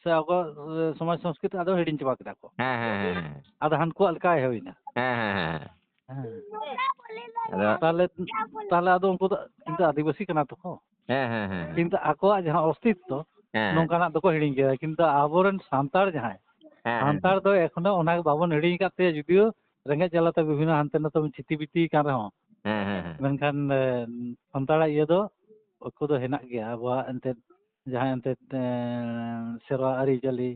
ᱥᱮ ᱟᱠᱚᱣᱟᱜ, ᱮ, ᱥᱚᱢᱟᱡᱽ ᱥᱚᱝᱥᱠᱨᱤᱛᱤ ᱟᱫᱚ ᱦᱤᱲᱤᱧ ᱪᱟᱵᱟ ᱠᱮᱫᱟ ᱠᱚ᱾ ᱦᱮᱸ, ᱦᱮᱸ, ᱦᱮᱸ, ᱦᱮᱸ᱾ ᱟᱫᱚ ᱦᱟᱱᱠᱩᱣᱟᱜ ᱞᱮᱠᱟᱭ ᱦᱩᱭᱱᱟ᱾ ᱦᱮᱸ, ᱦᱮᱸ, ᱦᱮᱸ᱾ ᱦᱮᱸ᱾ ᱟᱫᱚ ᱛᱟᱦᱞᱮ, ᱛᱟᱦᱞᱮ ᱟᱫᱚ ᱩᱱᱠᱩ ᱫᱚ ᱠᱤᱱᱛᱩ ᱟᱹᱫᱤᱵᱟᱹᱥᱤ ᱠᱟᱱᱟ ᱛᱚᱠᱚ᱾ ᱦᱮᱸ, ᱦᱮᱸ, ᱦᱮᱸ, ᱦᱮᱸ᱾ ᱠᱤᱱᱛᱩ ᱟᱠᱚᱣᱟᱜ ᱡᱟᱦᱟᱸ ᱚᱥᱛᱤᱛᱛᱚ, ᱦᱮᱸ, ᱦᱮᱸ᱾ ᱱᱚᱝᱠᱟᱱᱟᱜ ᱫᱚᱠᱚ ᱦᱤᱲᱤᱧ ᱠᱮᱫᱟ᱾ ᱠᱤᱱᱛᱩ ᱟᱵᱚᱨᱮᱱ ᱥᱟᱱᱛᱟᱲ ᱡᱟᱦᱟᱸᱭ, ᱦᱮᱸ, ᱦᱮᱸ, ᱥᱟᱱᱛᱟᱲ ᱦᱮᱸ᱾ ᱫᱚ ᱮᱠᱷᱚᱱᱳ ᱚᱱᱟ ᱵᱟᱵᱚᱱ ᱦᱤᱲᱤᱧ ᱟᱠᱟᱫ ᱛᱮ, ᱡᱩᱫᱤᱭᱳ ᱨᱮᱸᱜᱮᱡ ᱡᱟᱞᱟᱛᱮ ᱵᱤᱵᱷᱤᱱᱱᱚ ᱦᱟᱱᱛᱮ ᱱᱟᱛᱮ ᱵᱚᱱ ᱪᱷᱤᱛᱤ ᱵᱤᱛᱤ ᱠᱟᱱ ᱨᱮᱦᱚᱸ, ᱦᱮᱸ, ᱦᱮᱸ, ᱦᱮᱸ᱾ ᱢᱮᱱᱠᱷᱟᱱ, ᱮ, ᱥᱟᱱᱛᱟᱲᱟᱜ ᱤᱭᱟᱹ ᱫᱚ ᱚᱠᱚ ᱫᱚ ᱦᱮᱱᱟᱜ ᱜᱮᱭᱟ᱾ ᱟᱵᱚᱣᱟᱜ ᱮᱱᱛᱮᱫ ᱡᱟᱦᱟᱸ ᱮᱱᱛᱮᱫ, ᱮ, ᱥᱮᱨᱣᱟ ᱟᱹᱨᱤᱪᱟᱹᱞᱤ,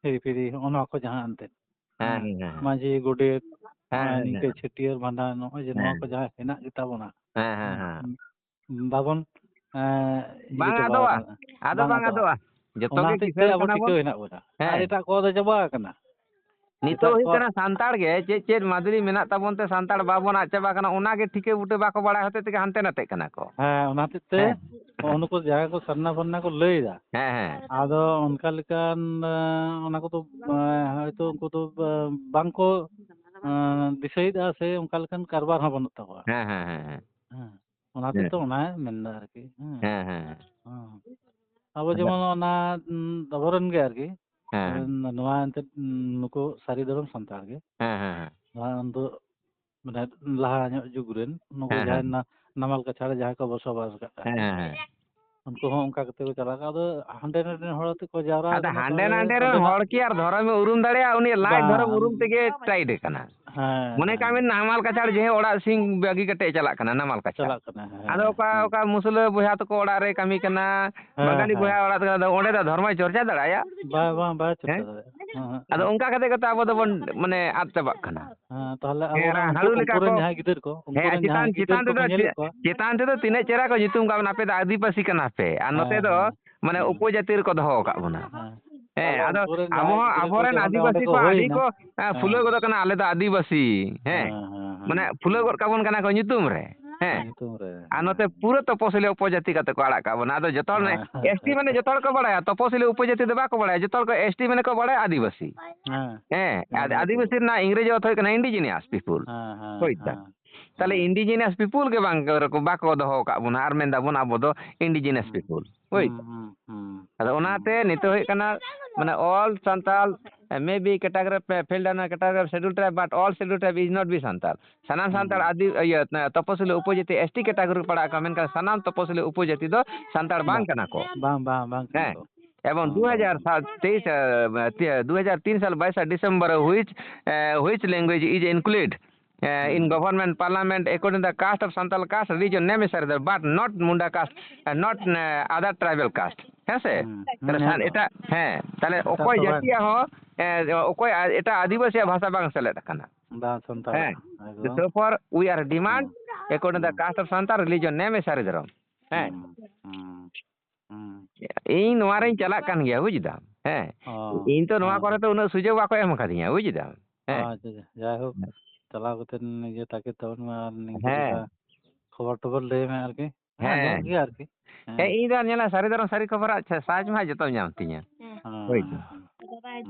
ᱦᱤᱨᱤ ᱯᱷᱤᱨᱤ, ᱦᱚᱸᱜᱼᱚ ᱱᱚᱣᱟ ᱠᱚ ᱡᱟᱦᱟᱸ ᱮᱱᱛᱮᱫ, ᱦᱮᱸ, ᱦᱮᱸ, ᱦᱮᱸ, ᱦᱮᱸ᱾ ᱢᱟᱹᱡᱷᱤ, ᱜᱚᱰᱮᱛ, ᱦᱮᱸ, ᱟᱨ ᱦᱮᱸ, ᱱᱤᱝᱠᱟᱹ ᱦᱮᱸ᱾ ᱪᱷᱟᱹᱴᱭᱟᱹᱨ, ᱵᱷᱟᱸᱰᱟᱱ, ᱱᱚᱜᱼᱚᱭ ᱡᱮ ᱱᱚᱣᱟ ᱦᱮᱸ᱾ ᱠᱚ ᱡᱟᱦᱟᱸ ᱦᱮᱱᱟᱜ ᱜᱮᱛᱟ ᱵᱚᱱᱟ, ᱦᱮᱸ, ᱦᱮᱸ, ᱦᱮᱸ᱾ ᱵᱟᱵᱚᱱ, ᱮᱸ, ᱤᱭᱟᱹ ᱵᱟᱝ ᱪᱟᱵᱟ ᱟᱫᱚᱜᱼᱟ᱾ ᱟᱠᱟᱱᱟ᱾ ᱟᱫᱚ ᱵᱟᱝ ᱵᱟᱝ ᱟᱫᱚᱜᱼᱟ᱾ ᱟᱫᱚᱜᱼᱟ᱾ ᱡᱚᱛᱚ ᱚᱱᱟ ᱜᱮ ᱦᱚᱛᱮᱡ ᱛᱮ ᱠᱤᱥᱟᱹᱬ ᱟᱵᱚ ᱠᱟᱱᱟ ᱵᱚᱱ᱾ ᱴᱤᱠᱟᱹᱣ ᱦᱮᱱᱟᱜ ᱵᱚᱱᱟ᱾ ᱟᱨ ᱦᱮᱸ᱾ ᱮᱴᱟᱜ ᱠᱚ ᱫᱚ ᱪᱟᱵᱟ ᱟᱠᱟᱱᱟ᱾ ᱱᱤᱛᱚᱜ ᱮᱴᱟᱜ ᱦᱩᱭᱩᱜ ᱠᱚ ᱠᱟᱱᱟ ᱥᱟᱱᱛᱟᱲ ᱜᱮ ᱪᱮᱫ ᱪᱮᱫ ᱢᱟᱫᱽᱨᱤ ᱢᱮᱱᱟᱜ ᱛᱟᱵᱚᱱ ᱛᱮ ᱥᱟᱱᱛᱟᱲ ᱵᱟᱵᱚᱱ ᱟᱫ ᱪᱟᱵᱟ ᱠᱟᱱᱟ, ᱚᱱᱟ ᱜᱮ ᱴᱷᱤᱠᱟᱹ ᱵᱩᱴᱟᱹ ᱵᱟᱠᱚ ᱵᱟᱲᱟᱭ ᱦᱚᱛᱮᱡ ᱛᱮᱜᱮ ᱦᱟᱱᱛᱮ ᱱᱟᱛᱮᱜ ᱠᱟᱱᱟ ᱠᱚ᱾ ᱦᱮᱸ, ᱚᱱᱟ ᱦᱚᱛᱮᱡ ᱛᱮ ᱦᱮᱸ᱾ ᱱᱩᱠᱩ ᱡᱟᱦᱟᱸᱭ ᱠᱚ ᱥᱟᱨᱱᱟ ᱯᱷᱟᱨᱱᱟ ᱠᱚ ᱞᱟᱹᱭ ᱮᱫᱟ, ᱦᱮᱸ, ᱦᱮᱸ᱾ ᱟᱫᱚ ᱚᱱᱠᱟ ᱞᱮᱠᱟᱱ, ᱮᱸ, ᱚᱱᱟ ᱠᱚᱫᱚ, ᱮᱸ, ᱦᱚᱭᱛᱳ ᱩᱱᱠᱩ ᱫᱚ, ᱮᱸ, ᱵᱟᱝᱠᱚ, ᱮᱸ, ᱫᱤᱥᱟᱹᱭᱮᱫᱼᱟ ᱥᱮ ᱚᱱᱠᱟ ᱞᱮᱠᱟᱱ ᱠᱟᱨᱵᱟᱨ ᱦᱚᱸ ᱵᱟᱹᱱᱩᱜ ᱛᱟᱠᱚᱣᱟ᱾ ᱦᱮᱸ, ᱦᱮᱸ, ᱦᱮᱸ, ᱦᱮᱸ᱾ ᱦᱮᱸ᱾ ᱚᱱᱟ ᱦᱮᱸ᱾ ᱛᱮᱫᱚ ᱚᱱᱟᱭ ᱢᱮᱱᱫᱟ ᱟᱨᱠᱤ᱾ ᱦᱮᱸ᱾ ᱦᱮᱸ, ᱦᱮᱸ, ᱦᱮᱸ᱾ ᱦᱮᱸ᱾ ᱟᱵᱚ ᱟᱫᱚ ᱡᱮᱢᱚᱱ ᱚᱱᱟ, ᱩᱸ, ᱟᱵᱚᱨᱮᱱ ᱜᱮ ᱟᱨᱠᱤ᱾ ᱦᱮᱸ᱾ ᱱᱚᱣᱟ ᱮᱱᱛᱮᱫ, ᱩᱸ, ᱱᱩᱠᱩ ᱥᱟᱹᱨᱤ ᱫᱷᱚᱨᱚᱢ ᱥᱟᱱᱛᱟᱲ ᱜᱮ᱾ ᱦᱮᱸ, ᱦᱮᱸ, ᱦᱮᱸ᱾ ᱱᱚᱣᱟ ᱩᱱᱫᱚ ᱢᱟᱱᱮ ᱞᱟᱦᱟ ᱧᱚᱜ ᱡᱩᱜᱽ ᱨᱮᱱ ᱱᱩᱠᱩ ᱦᱮᱸ, ᱦᱮᱸ᱾ ᱡᱟᱦᱟᱸᱭ ᱱᱟ-, ᱱᱟᱢᱟᱞ ᱠᱟᱪᱷᱟᱲ ᱨᱮ ᱡᱟᱦᱟᱸᱭ ᱠᱚ ᱵᱚᱥᱚᱵᱟᱥ ᱟᱠᱟᱫ ᱦᱮᱸ, ᱛᱟᱦᱮᱸᱫ᱾ ᱦᱮᱸ, ᱦᱮᱸ᱾ ᱩᱱᱠᱩ ᱦᱚᱸ ᱚᱱᱠᱟ ᱠᱟᱛᱮ ᱠᱚ ᱪᱟᱞᱟᱜ ᱠᱟᱱᱟ᱾ ᱟᱫᱚ ᱦᱟᱸᱰᱮ ᱱᱟᱰᱮ ᱨᱮᱱ ᱦᱚᱲ ᱟᱛᱮ ᱠᱚ ᱡᱟᱣᱨᱟ ᱟᱫᱚ ᱟᱠᱟᱱᱟ, ᱦᱟᱸᱰᱮ ᱛᱟᱦᱚᱞᱮ ᱱᱟᱰᱮ ᱨᱮᱱ ᱚᱸᱰᱮᱱᱟᱜ ᱦᱚᱲ ᱠᱤ ᱟᱨ ᱫᱷᱚᱨᱚᱢᱮ ᱩᱨᱩᱢ ᱫᱟᱲᱮᱭᱟᱜᱼᱟ? ᱩᱱᱤ ᱞᱟᱡ ᱵᱟᱝ, ᱫᱷᱚᱨᱚᱢ ᱩᱱᱤ ᱩᱨᱩᱢ ᱛᱮᱜᱮ tight ᱟᱠᱟᱱᱟ᱾ ᱦᱮᱸ, ᱢᱚᱱᱮ ᱠᱟᱜ ᱦᱮᱸ᱾ ᱢᱮ ᱱᱟᱢᱟᱞ ᱠᱟᱪᱷᱟᱲ ᱡᱮ ᱚᱲᱟᱜ ᱥᱤᱝ ᱵᱟᱹᱜᱤ ᱠᱟᱛᱮ ᱮ ᱪᱟᱞᱟᱜ ᱠᱟᱱᱟ ᱱᱟᱢᱟᱞ ᱠᱟᱪᱷᱟᱲ᱾ ᱪᱟᱞᱟᱜ ᱠᱟᱱᱟ, ᱦᱮᱸ, ᱟᱫᱚ ᱚᱠᱟ, ᱦᱮᱸ᱾ ᱚᱠᱟ ᱢᱩᱥᱞᱟᱹ ᱵᱚᱭᱦᱟ ᱛᱟᱠᱚ ᱚᱲᱟᱜ ᱨᱮ ᱠᱟᱹᱢᱤ ᱠᱟᱱᱟ, ᱦᱮᱸ, ᱵᱟᱝᱜᱟᱞᱤ ᱦᱮᱸ᱾ ᱵᱚᱭᱦᱟ ᱚᱲᱟᱜ ᱨᱮ, ᱟᱫᱚ ᱚᱸᱰᱮ ᱫᱚ ᱫᱷᱚᱨᱢᱚᱭ ᱪᱚᱨᱪᱟ ᱫᱟᱲᱮᱭᱟᱜᱼᱟ? ᱵᱟᱭ, ᱵᱟᱝ, ᱵᱟᱭ ᱪᱚᱨᱪᱟ ᱦᱮᱸ? ᱫᱟᱲᱮᱭᱟᱜᱼᱟ᱾ ᱦᱮᱸ, ᱦᱮᱸ᱾ ᱟᱫᱚ ᱚᱱᱠᱟ ᱠᱟᱛᱮ ᱜᱮᱛᱚ ᱟᱵᱚ ᱫᱚᱵᱚᱱ ᱢᱟᱱᱮ ᱟᱫ ᱪᱟᱵᱟᱜ ᱠᱟᱱᱟ᱾ ᱦᱮᱸ, ᱛᱟᱦᱞᱮ ᱦᱮᱸ, ᱟᱵᱚᱨᱮᱱ ᱩᱱᱠᱩ, ᱦᱟᱹᱲᱩ ᱞᱮᱠᱟ ᱩᱱᱠᱩ ᱨᱮᱱ ᱠᱚ᱾ ᱡᱟᱦᱟᱸᱭ ᱜᱤᱫᱟᱹᱨ ᱠᱚ, ᱩᱱᱠᱩ ᱦᱮᱸ, ᱨᱮᱱ ᱪᱮᱛᱟᱱ, ᱡᱟᱦᱟᱸᱭ ᱜᱤᱫᱟᱹᱨ ᱪᱮᱛᱟᱱ ᱠᱚᱠᱚ ᱛᱮᱫᱚ ᱧᱮᱞᱮᱫ ᱪᱮ-, ᱠᱚᱣᱟ᱾ ᱪᱮᱛᱟᱱ ᱛᱮᱫᱚ ᱛᱤᱱᱟᱹᱜ ᱪᱮᱦᱨᱟ ᱠᱚ ᱧᱩᱛᱩᱢ ᱠᱟᱜ ᱵᱚᱱᱟ, "ᱟᱯᱮ ᱫᱚ ᱟᱹᱫᱤᱵᱟᱹᱥᱤ ᱠᱟᱱᱟ ᱯᱮ", ᱟᱨ ᱱᱚᱛᱮ ᱦᱮᱸ, ᱫᱚ ᱦᱮᱸ, ᱢᱟᱱᱮ ᱦᱮᱸ, ᱩᱯᱚᱡᱟᱹᱛᱤ ᱨᱮᱠᱚ ᱫᱚᱦᱚ ᱟᱠᱟᱫ ᱵᱚᱱᱟ᱾ ᱦᱮᱸ᱾ ᱦᱮᱸ, ᱛᱟᱦᱞᱮ ᱟᱫᱚ ᱩᱱᱠᱩ ᱨᱮᱱ ᱟᱵᱚ ᱡᱟᱦᱟᱸᱭ ᱦᱚᱸ ᱜᱤᱫᱽᱨᱟᱹ ᱠᱚ ᱟᱵᱚᱨᱮᱱ ᱡᱮ ᱚᱸᱰᱮ, ᱟᱹᱫᱤᱵᱟᱹᱥᱤ ᱚᱸᱰᱮ ᱠᱚ ᱯᱟᱹᱦᱴᱤ ᱦᱩᱭᱱᱟ᱾ ᱠᱚ, ᱮᱸ, ᱯᱷᱩᱞᱟᱹᱣ ᱦᱮᱸ, ᱜᱚᱫᱚᱜ ᱠᱟᱱᱟ, "ᱟᱞᱮ ᱫᱚ ᱟᱹᱫᱤᱵᱟᱹᱥᱤ", ᱦᱮᱸ? ᱦᱮᱸ, ᱦᱮᱸ, ᱦᱮᱸ᱾ ᱢᱟᱱᱮ ᱯᱷᱩᱞᱟᱹᱣ ᱜᱚᱫ ᱠᱟᱵᱚᱱ ᱠᱟᱱᱟ ᱠᱚ ᱧᱩᱛᱩᱢ ᱨᱮ, ᱦᱮᱸ? ᱧᱩᱛᱩᱢ ᱨᱮ, ᱟᱨ ᱱᱚᱛᱮ ᱦᱮᱸ᱾ ᱯᱩᱨᱟᱹ ᱛᱚᱯᱚᱥᱤᱞᱤ ᱩᱯᱚᱡᱟᱹᱛᱤ ᱠᱟᱛᱮ ᱠᱚ ᱟᱲᱟᱜ ᱠᱟᱜ ᱵᱚᱱᱟ᱾ ᱟᱫᱚ ᱡᱚᱛᱚ ᱦᱚᱲ ᱦᱮᱸ, ᱮᱥ ᱴᱤ ᱢᱟᱱᱮ ᱡᱚᱛᱚ ᱦᱚᱲ ᱠᱚ ᱵᱟᱲᱟᱭᱟ, ᱛᱚᱯᱚᱥᱤᱞᱤ ᱩᱯᱚᱡᱟᱹᱛᱤ ᱫᱚ ᱵᱟᱠᱚ ᱵᱟᱲᱟᱭᱟ, ᱡᱚᱛᱚ ᱦᱚᱲ ᱠᱚ ᱮᱥ ᱴᱤ ᱢᱟᱱᱮ ᱠᱚ ᱵᱟᱲᱟᱭᱟ ᱟᱹᱫᱤᱵᱟᱹᱥᱤ᱾ ᱦᱮᱸ᱾ ᱦᱮᱸ, ᱟᱫ-, ᱤᱱᱟᱹ ᱟᱹᱫᱤᱵᱟᱹᱥᱤ ᱜᱮ᱾ ᱨᱮᱱᱟᱜ ᱤᱝᱨᱮᱡᱤ ᱚᱨᱛᱷᱚ ᱦᱩᱭᱩᱜ ᱠᱟᱱᱟ indigenous people᱾ ᱦᱮᱸ, ᱦᱮᱸ, ᱦᱳᱭ ᱛᱚ᱾ ᱦᱮᱸ, ᱛᱟᱦᱞᱮ ᱦᱮᱸ᱾ indigenous people ᱜᱮ ᱵᱟᱝ ᱠᱚ, ᱵᱟᱠᱚ ᱫᱚᱦᱚ ᱟᱠᱟᱫ ᱵᱚᱱᱟ, ᱟᱨ ᱢᱮᱱ ᱫᱟᱵᱚᱱ ᱟᱵᱚ ᱫᱚ indigenous ᱦᱩᱸ, people᱾ ᱦᱳᱭ ᱦᱩᱸ, ᱛᱚ᱾ ᱦᱩᱸ, ᱦᱩᱸ, ᱟᱫᱚ ᱦᱩᱸ᱾ ᱚᱱᱟᱛᱮ ᱱᱤᱛᱚᱜ ᱦᱩᱭᱩᱜ ᱠᱟᱱᱟ, ᱢᱟᱱᱮ, all ᱥᱟᱱᱛᱟᱲ, maybe category ᱯᱮ, fall under category of schedule tribe, but all schedule tribe is not be Santal. ᱥᱟᱱᱟᱢ ᱥᱟᱱᱛᱟᱲ ᱦᱩᱸ᱾ ᱟᱹᱫᱤ-, ᱤᱭᱟᱹ, ᱛᱚᱯᱚᱥᱤᱞᱤ ᱩᱯᱚᱡᱟᱹᱛᱤ, ᱮᱥ ᱴᱤ category ᱯᱟᱲᱟᱜ ᱠᱟᱱᱟ, ᱢᱮᱱᱠᱷᱟᱱ ᱥᱟᱱᱟᱢ ᱛᱚᱯᱚᱥᱤᱞᱤ ᱩᱯᱚᱡᱟᱹᱛᱤ ᱫᱚ ᱥᱟᱱᱛᱟᱲ ᱵᱟᱝ ᱵᱟᱝ, ᱠᱟᱱᱟ ᱠᱚ᱾ ᱵᱟᱝ, ᱵᱟᱝ, ᱵᱟᱝ ᱠᱟᱱᱟ ᱦᱮᱸ᱾ ᱠᱚ᱾ ᱮᱵᱚᱝ ᱦᱮᱸ, ᱫᱩ ᱦᱟᱡᱟᱨ ᱵᱟᱝ᱾ ᱥᱟᱛ, ᱛᱮᱭᱤᱥ, ᱮ, ᱛᱤᱭᱟᱹ-, ᱫᱩ ᱦᱟᱡᱟᱨ ᱛᱤᱱ ᱥᱟᱞ ᱵᱟᱭᱤᱥᱟ ᱰᱤᱥᱮᱢᱵᱚᱨ ᱨᱮ which, A, which language is included, A, in ᱦᱩᱸ᱾ government, parliament, according the caste of Santal caste, religion, name is Saridhar, but not Munda caste, A, not, A, other tribal caste, ᱦᱮᱸ ᱥᱮ? ᱦᱩᱸ, ᱛᱟᱦᱞᱮ ᱦᱩᱸ, ᱦᱮᱸ ᱥᱟᱱ-, ᱛᱚ᱾ ᱮᱴᱟᱜ, ᱦᱮᱸ, ᱛᱟᱦᱞᱮ ᱮᱴᱟᱜ ᱚᱠᱚᱭ ᱛᱚ ᱵᱟᱝ᱾ ᱡᱟᱹᱛᱤᱭᱟᱜ ᱦᱚᱸ, ᱮ, ᱚᱠᱚᱭ ᱟ-, ᱮᱴᱟᱜ ᱟᱹᱫᱤᱵᱟᱹᱥᱤᱭᱟᱜ ᱵᱷᱟᱥᱟ ᱵᱟᱝ ᱥᱮᱞᱮᱫ ᱟᱠᱟᱱᱟ᱾ ᱵᱟᱝ ᱥᱟᱱᱛᱟᱲᱟᱜ ᱦᱮᱸ᱾ ᱠᱟᱱᱟ, ᱮᱠᱫᱚᱢ᱾ Therefore, we are demand ᱦᱩᱸ᱾ According the ᱦᱩᱸ᱾ Caste of Santal, religion, name is ᱥᱟᱹᱨᱤ ᱫᱷᱚᱨᱚᱢ᱾ ᱦᱮᱸ᱾ ᱦᱩᱸ, ᱦᱩᱸ, ᱦᱩᱸ, ᱤᱧ ᱱᱚᱣᱟ ᱨᱤᱧ ᱦᱩᱸ᱾ ᱪᱟᱞᱟᱜ ᱠᱟᱱ ᱜᱮᱭᱟ, ᱵᱩᱡᱽ ᱫᱟᱢ? ᱦᱮᱸ᱾ ᱚ, ᱤᱧ ᱛᱚ ᱱᱚᱣᱟ ᱦᱮᱸ, ᱠᱚᱨᱮ ᱦᱮᱸ᱾ ᱛᱚ ᱩᱱᱟᱹᱜ ᱥᱩᱡᱳᱜᱽ ᱵᱟᱠᱚ ᱮᱢ ᱟᱠᱟᱫᱤᱧᱟ, ᱵᱩᱡᱽ ᱫᱟᱢ? ᱦᱮᱸ᱾ ᱟᱪᱪᱷᱟ, ᱟᱪᱪᱷᱟ᱾ ᱡᱟᱭᱦᱳᱠ, ᱪᱟᱞᱟᱣ ᱠᱟᱛᱮ ᱱᱤᱡᱮ ᱛᱟᱠᱮ ᱛᱟᱵᱚᱱ ᱢᱮ ᱟᱨ ᱱᱤᱝᱠᱟᱹ ᱦᱮᱸ᱾ ᱞᱮᱠᱟ ᱠᱷᱚᱵᱚᱨ ᱴᱚᱵᱚᱨ ᱞᱟᱹᱭ ᱢᱮ ᱟᱨᱠᱤ᱾ ᱦᱮᱸ, ᱦᱮᱸ᱾ ᱧᱟᱢᱚᱜ ᱜᱮᱭᱟ ᱟᱨᱠᱤ᱾ ᱦᱮᱸ, ᱦᱮᱸ᱾ ᱤᱧ ᱫᱚ ᱧᱮᱞᱟ ᱥᱟᱹᱨᱤ ᱫᱷᱚᱨᱚᱢ ᱥᱟᱹᱨᱤ ᱠᱷᱚᱵᱚᱨᱟᱜ ᱪᱷᱟ-, ᱥᱟᱡᱽ ᱢᱟ ᱡᱚᱛᱚᱢ ᱧᱟᱢ ᱛᱤᱧᱟ᱾ ᱦᱮᱸ, ᱦᱳᱭ ᱛᱚ᱾ ᱦᱮᱸ, ᱦᱮᱸ᱾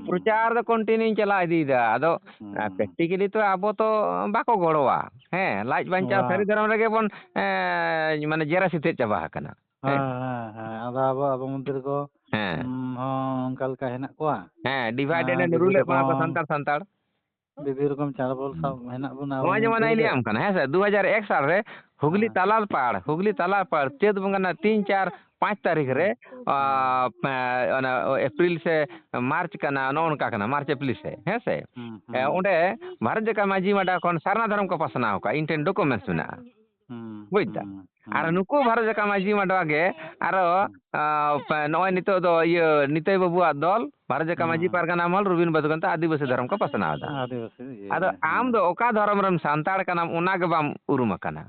ᱯᱨᱚᱪᱟᱨ ᱫᱚ continue ᱪᱟᱞᱟᱣ ᱤᱫᱤᱭᱮᱫᱟ᱾ ᱟᱫᱚ, ᱦᱩᱸ᱾ Practically ᱛᱚ ᱟᱵᱚ ᱛᱚ ᱵᱟᱠᱚ ᱜᱚᱲᱚᱣᱟ᱾ ᱦᱮᱸ, ᱞᱟᱡ ᱵᱟᱧᱪᱟᱣ ᱵᱟᱝ᱾ ᱥᱟᱹᱨᱤ ᱫᱷᱚᱨᱚᱢ ᱨᱮᱜᱮ ᱵᱚᱱ, ᱮᱸ, ᱢᱟᱱᱮ ᱡᱮᱨᱟ ᱥᱤᱛᱟᱹᱜ ᱪᱟᱵᱟ ᱟᱠᱟᱱᱟ᱾ ᱦᱮᱸ᱾ ᱦᱮᱸ, ᱦᱮᱸ, ᱦᱮᱸ᱾ ᱟᱫᱚ ᱟᱵᱚ, ᱟᱵᱚ ᱢᱚᱫᱽᱫᱷᱮ ᱨᱮᱠᱚ, ᱦᱮᱸ᱾ ᱩᱸ, ᱦᱚᱸ ᱚᱱᱠᱟ ᱞᱮᱠᱟ ᱦᱮᱱᱟᱜ ᱠᱚᱣᱟ᱾ ᱦᱮᱸ, divide and ᱦᱮᱸ, rule ᱮᱫ ᱵᱚᱱᱟ ᱠᱚ ᱥᱟᱱᱛᱟᱲ, ᱥᱟᱱᱛᱟᱲ᱾ ᱵᱤᱵᱷᱤᱱᱱ ᱨᱚᱠᱚᱢ ᱪᱟᱞ ᱵᱚᱞ ᱥᱟᱵ ᱦᱮᱱᱟᱜ ᱵᱚᱱᱟ ᱟᱵᱚ ᱱᱚᱜᱼᱚᱭ ᱡᱮᱢᱚᱱ ᱢᱚᱫᱽᱫᱷᱮ ᱟᱹᱞᱤᱧ ᱨᱮᱜᱮ᱾ ᱞᱟᱹᱭᱟᱢ ᱠᱟᱱᱟ, ᱦᱮᱸ ᱥᱮ, ᱫᱩ ᱦᱟᱡᱟᱨ ᱮᱠ ᱥᱟᱞ ᱨᱮ ᱦᱩᱜᱽᱞᱤ ᱦᱮᱸ᱾ ᱛᱟᱞᱟᱞ ᱯᱟᱲ, ᱦᱩᱜᱽᱞᱤ ᱛᱟᱞᱟᱞ ᱯᱟᱲ, ᱪᱟᱹᱛ ᱵᱚᱸᱜᱟ ᱨᱮᱱᱟᱜ ᱛᱤᱱ, ᱪᱟᱨ, ᱯᱟᱸᱪ ᱛᱟᱹᱨᱤᱠᱷ ᱨᱮ, ᱦᱮᱸ᱾ ᱟ, ᱯᱮ-, ᱚᱱᱟ ᱮᱯᱨᱤᱞ ᱥᱮ ᱢᱟᱨᱪ ᱠᱟᱱᱟ, ᱱᱚᱜᱼᱚ ᱱᱚᱝᱠᱟ ᱠᱟᱱᱟ, ᱢᱟᱨᱪ ᱮᱯᱨᱤᱞ ᱥᱮ, ᱦᱮᱸ ᱥᱮ? ᱦᱩᱸ, ᱮ, ᱦᱩᱸ᱾ ᱚᱸᱰᱮ ᱵᱷᱟᱨᱚᱛ ᱡᱟᱠᱟᱛ ᱢᱟᱹᱡᱷᱤ ᱢᱟᱰᱣᱟ ᱠᱷᱚᱱ ᱥᱟᱨᱱᱟ ᱫᱷᱚᱨᱚᱢ ᱠᱚ ᱯᱟᱥᱱᱟᱣ ᱟᱠᱟᱫᱼᱟ, ᱤᱧ ᱴᱷᱮᱱ documents ᱢᱮᱱᱟᱜᱼᱟ᱾ ᱦᱩᱸ, ᱵᱩᱡᱽ ᱫᱟ? ᱦᱩᱸ, ᱟᱨ ᱦᱩᱸ᱾ ᱱᱩᱠᱩ ᱵᱷᱟᱨᱚᱛ ᱡᱟᱠᱟᱛ ᱢᱟᱹᱡᱷᱤ ᱢᱟᱰᱣᱟ ᱜᱮ ᱟᱨᱚ, ᱦᱩᱸ᱾ ᱟ, ᱯᱮ-, ᱱᱚᱜᱼᱚᱭ ᱱᱤᱛᱚᱜ ᱫᱚ ᱤᱭᱟᱹ ᱱᱤᱛᱟᱹᱭ ᱵᱟᱹᱵᱩᱣᱟᱜ ᱫᱚᱞ, ᱵᱷᱟᱨᱚᱛ ᱡᱟᱠᱟᱛ ᱢᱟᱹᱡᱷᱤ ᱦᱩᱸ᱾ ᱯᱟᱨᱜᱟᱱᱟ ᱢᱚᱦᱚᱞ, ᱨᱚᱵᱤᱱ ᱵᱟᱹᱫᱷᱩ ᱠᱟᱱᱛᱟ ᱟᱹᱫᱤᱵᱟᱹᱥᱤ ᱫᱷᱚᱨᱚᱢ ᱠᱚ ᱯᱟᱥᱱᱟᱣ ᱮᱫᱟ᱾ ᱟᱹᱫᱤᱵᱟᱹᱥᱤ ᱤᱭᱟᱹ ᱟᱫᱚ ᱨᱮ, ᱟᱢ ᱦᱮᱸ᱾ ᱫᱚ ᱚᱠᱟ ᱫᱷᱚᱨᱚᱢ ᱨᱮᱱ ᱥᱟᱱᱛᱟᱲ ᱠᱟᱱᱟᱢ, ᱚᱱᱟ ᱜᱮ ᱵᱟᱢ ᱩᱨᱩᱢ ᱟᱠᱟᱱᱟ᱾